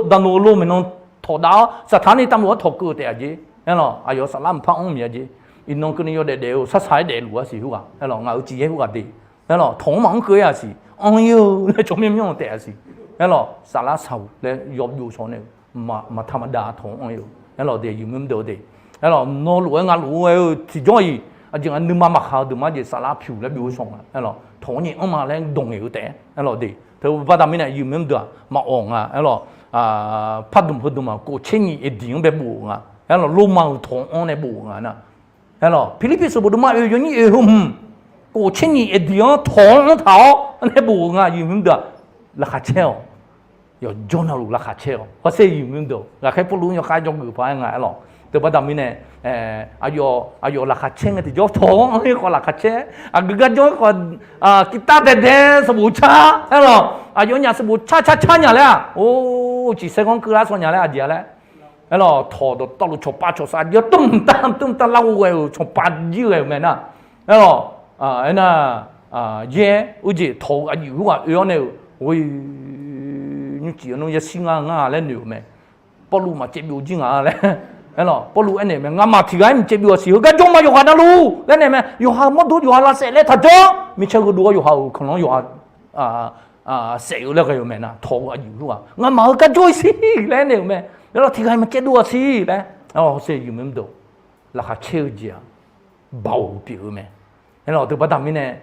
daqnoq-eu lo maeqnan tawqdav-awr saqtaq ni tamlof-anr tawqkeuv taef-a jeq. Aerlawq, aqyawf saflar mqpar anr mya jeq. Iqnan keuvni yawdaef daef-eu sarsaq-aer daefluf-a siq khoerghaq. Aerlawq, ngaq-euq ciq yaer khoerghaq de. Aerlawq, tawq-anr maqanr keuv-aer-a siq. Anr-ir-eu laer tsawrmyanr myanr-eu taef-a siq. Aerlawq, saflar saq-euq laer yawbyov shawr nae-eu maqtaq maqdav tawq-anr anr-ir-eu. Aerlawq, de yumyur deuq de. Aerlawq, nawlof-aer ngaqlof-aer-eu tiqjawr-iq aqjeq nga nuima maqkhaq-eu deuq mar jeq saflar pyuq laer byov-eu shawr nga. Aerlawq, tawq-anr nyiq anr ma laer dawq ngaeq-eu taef. Aerlawq, de teu baqda'mirnae yumyur deuq-aq maqawq nga. Aerlawq, pardmq heudmq-aq kof tser nyiq aqdiq-anr bae bof-euq nga. Aerlawq, lormav-euq tawq-anr nae bof-euq nga nar. Aerlawq, Pirlirpiv sanqbof deuvma oe yawnyir oe heu hmq kof tser nyiq aqdiq-anr tawq-anr taq-awr nae bof-euq nga. Yumyur deuq-aq laqkhaq caer-awq. Yawqjawr navluf laqkhaq caer-awq. Hawsher yumyur deuq ghaqkhaer Pawrluv-anr yawkhav jawrgeuf paq-aer nga. Aerlawq, teubaqda'mirnae aqyawf, aqyawf laqkhaq caer ngae tiqjawr tawq-anr anr-ir khawf laqkhaq caer. Aqgeu garjawr-aer khawf, kirtar daedae sanqbof car. Aerlawq, aqyawfnyaf sanqbof car car car nya laer-aq, or, ciqsaer ghanr keuvlar shaw nya laer aqjeq-a laer. Aerlawq, tawq dawqtawvluf cawqpav cawqsaf aqjeq-awr tmr mqtav tmr mqtav larghov ghae-euq cawqpav jir ghae-euq mae nar. Aerlawq, aernar, yaer uijeq tawq-eu aqyuif khoerghaq oe-awr nae-euq, oe, nymrcif-eu nmr yashir nga ngar laer noeq-euq mae. Pawrluv maqcaev byov jir nga laer. Aerlawq, Pawrluv aernaeq-euq mae, ngamaf tiq ghaq-aer maqcaev byov-aq siq, heugar jawr ma yawqghaq navluf laer naeq mae. Yawqha-euq mawrdo yawqha lavsaef laer taqjawr. Micaer heudov-awr yawqha-euq kanqlanr yawqha saef-eu laer ghae-euq mae nar, tawq-eu aqyuif khoerghaq ngamaf heugar jawr-ir siq laer aernaeq-euq mae. Aerlawq, tiq ghaq-aer maqcaev dov-aq siq laer. Hawsher yumyur deuq, laqkhaq caer-eu jeq-aq baoq pyeuf-eu mae. Aerlawq, teubaqda'mirnae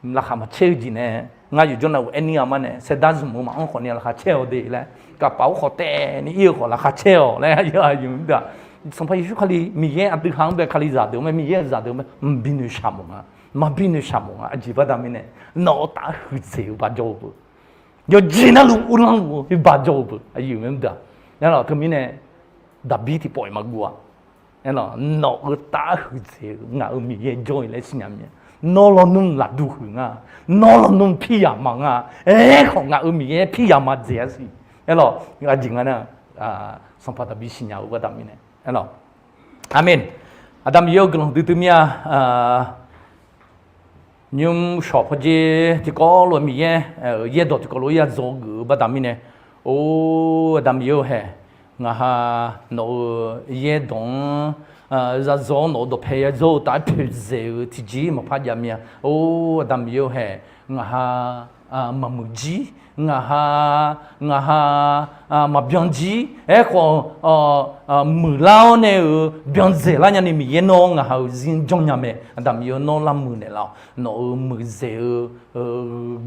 laqkhaq maqcaer-eu jeq nae, ngar yawqjawr navluf aerni-a mar nae saerdar zmq-eu maqanr khawf ni laqkhaq caer-awq de laer, kaqpaf-awr khawf taef ni ir-eu khawf laqkhaq caer-awq laer, aqyuif khoerghaq Sanqpaq Yeqsur Kali Miqyaer aqdui ha-anr bae Kalizaq deuq-eu mae, Miqyaer-euq zaqdeuq-eu mae, mqbi noeqshaq mawf nga, maqbi noeqshaq mawf nga. Aqjeq baqda'mirnae, nawq-eu taf-aer huiqdzaeq-eu bajawr-eu beu, yawqjeq navluf uvlanr luf-eu bajawr-eu beu, aqyuif khoerghaq. Aerlawq, teumirnae Daqbir tiqpawf-iq maqguv-a. Aerlawq, nawq-eu taf-aer huiqdzaeq-eu ngaq-euq Miqyaer jawr-ir laer siqnya mir-a. Nawr lawnmr lafduq huiq nga. Nawr lawnmr piryaq ma nga. Aerkhawf ngaq-euq Miqyaer piryaq ma dzaeq-a siq. Aerlawq, aqjeq nga nar, Sanqpaq Daqbir siqnya-eu baqda'mirnae. Aerlawq, aqmeq. Aqda Miqyaer-eu guiqlanq duidui mir-a. Nymr shawq pawdzer tiqkawv lof-aer Miqyaer-euq yaerdawq tiqkawv lof-aer ya dzaw geuf-eu baqda'mirnae, or, Aqda Miqyaer-eu hae, ngaq ha nawq-euq yaerdawq-anr ya dzaw-awr, nawq-euq dawqpae ya dzaw-eu taf-aer poeqdzaeq-eu tiqjeq maqpar jav mir-a. Or, Aqda Miqyaer-eu hae, ngaq ha maqmuiq jir, ngaq ha, ngaq ha maqbyan jir. Aerkhawf, muiqlar-awr nae-euq byan dzaeqlar nyani Miqyaer nawr ngaq ha-euq zir janrnya mae. Aqda Miqyaer nawr lar muiq naeqlaf-awq. Nawq-euq muiqdzaeq-eu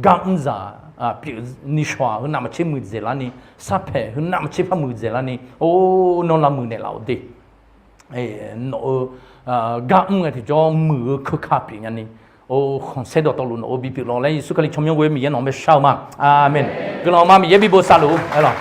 gar mr zaq pyeuf ni shawq-aq, heu navmaqtser muiqdzaeq larni, sarpaeq heu navmaqtser par muiqdzaeq larni, or, nawr lar muiq naeqlaf-awq de. Nawq-eu gar mr ngae tiqjawr muiq-eu keuka pyeuf nyani, or, khanqsaer dawqtawvluf nawq-eu bipyeuf lawq laer Yeqsur Kali tsawrmyanr ghoe Miqyaer nawq-anr bae shar-eu ma. Aqmeq. Guiqlanq ma Miqyaer bi bosav luf-ur. Aerlawq.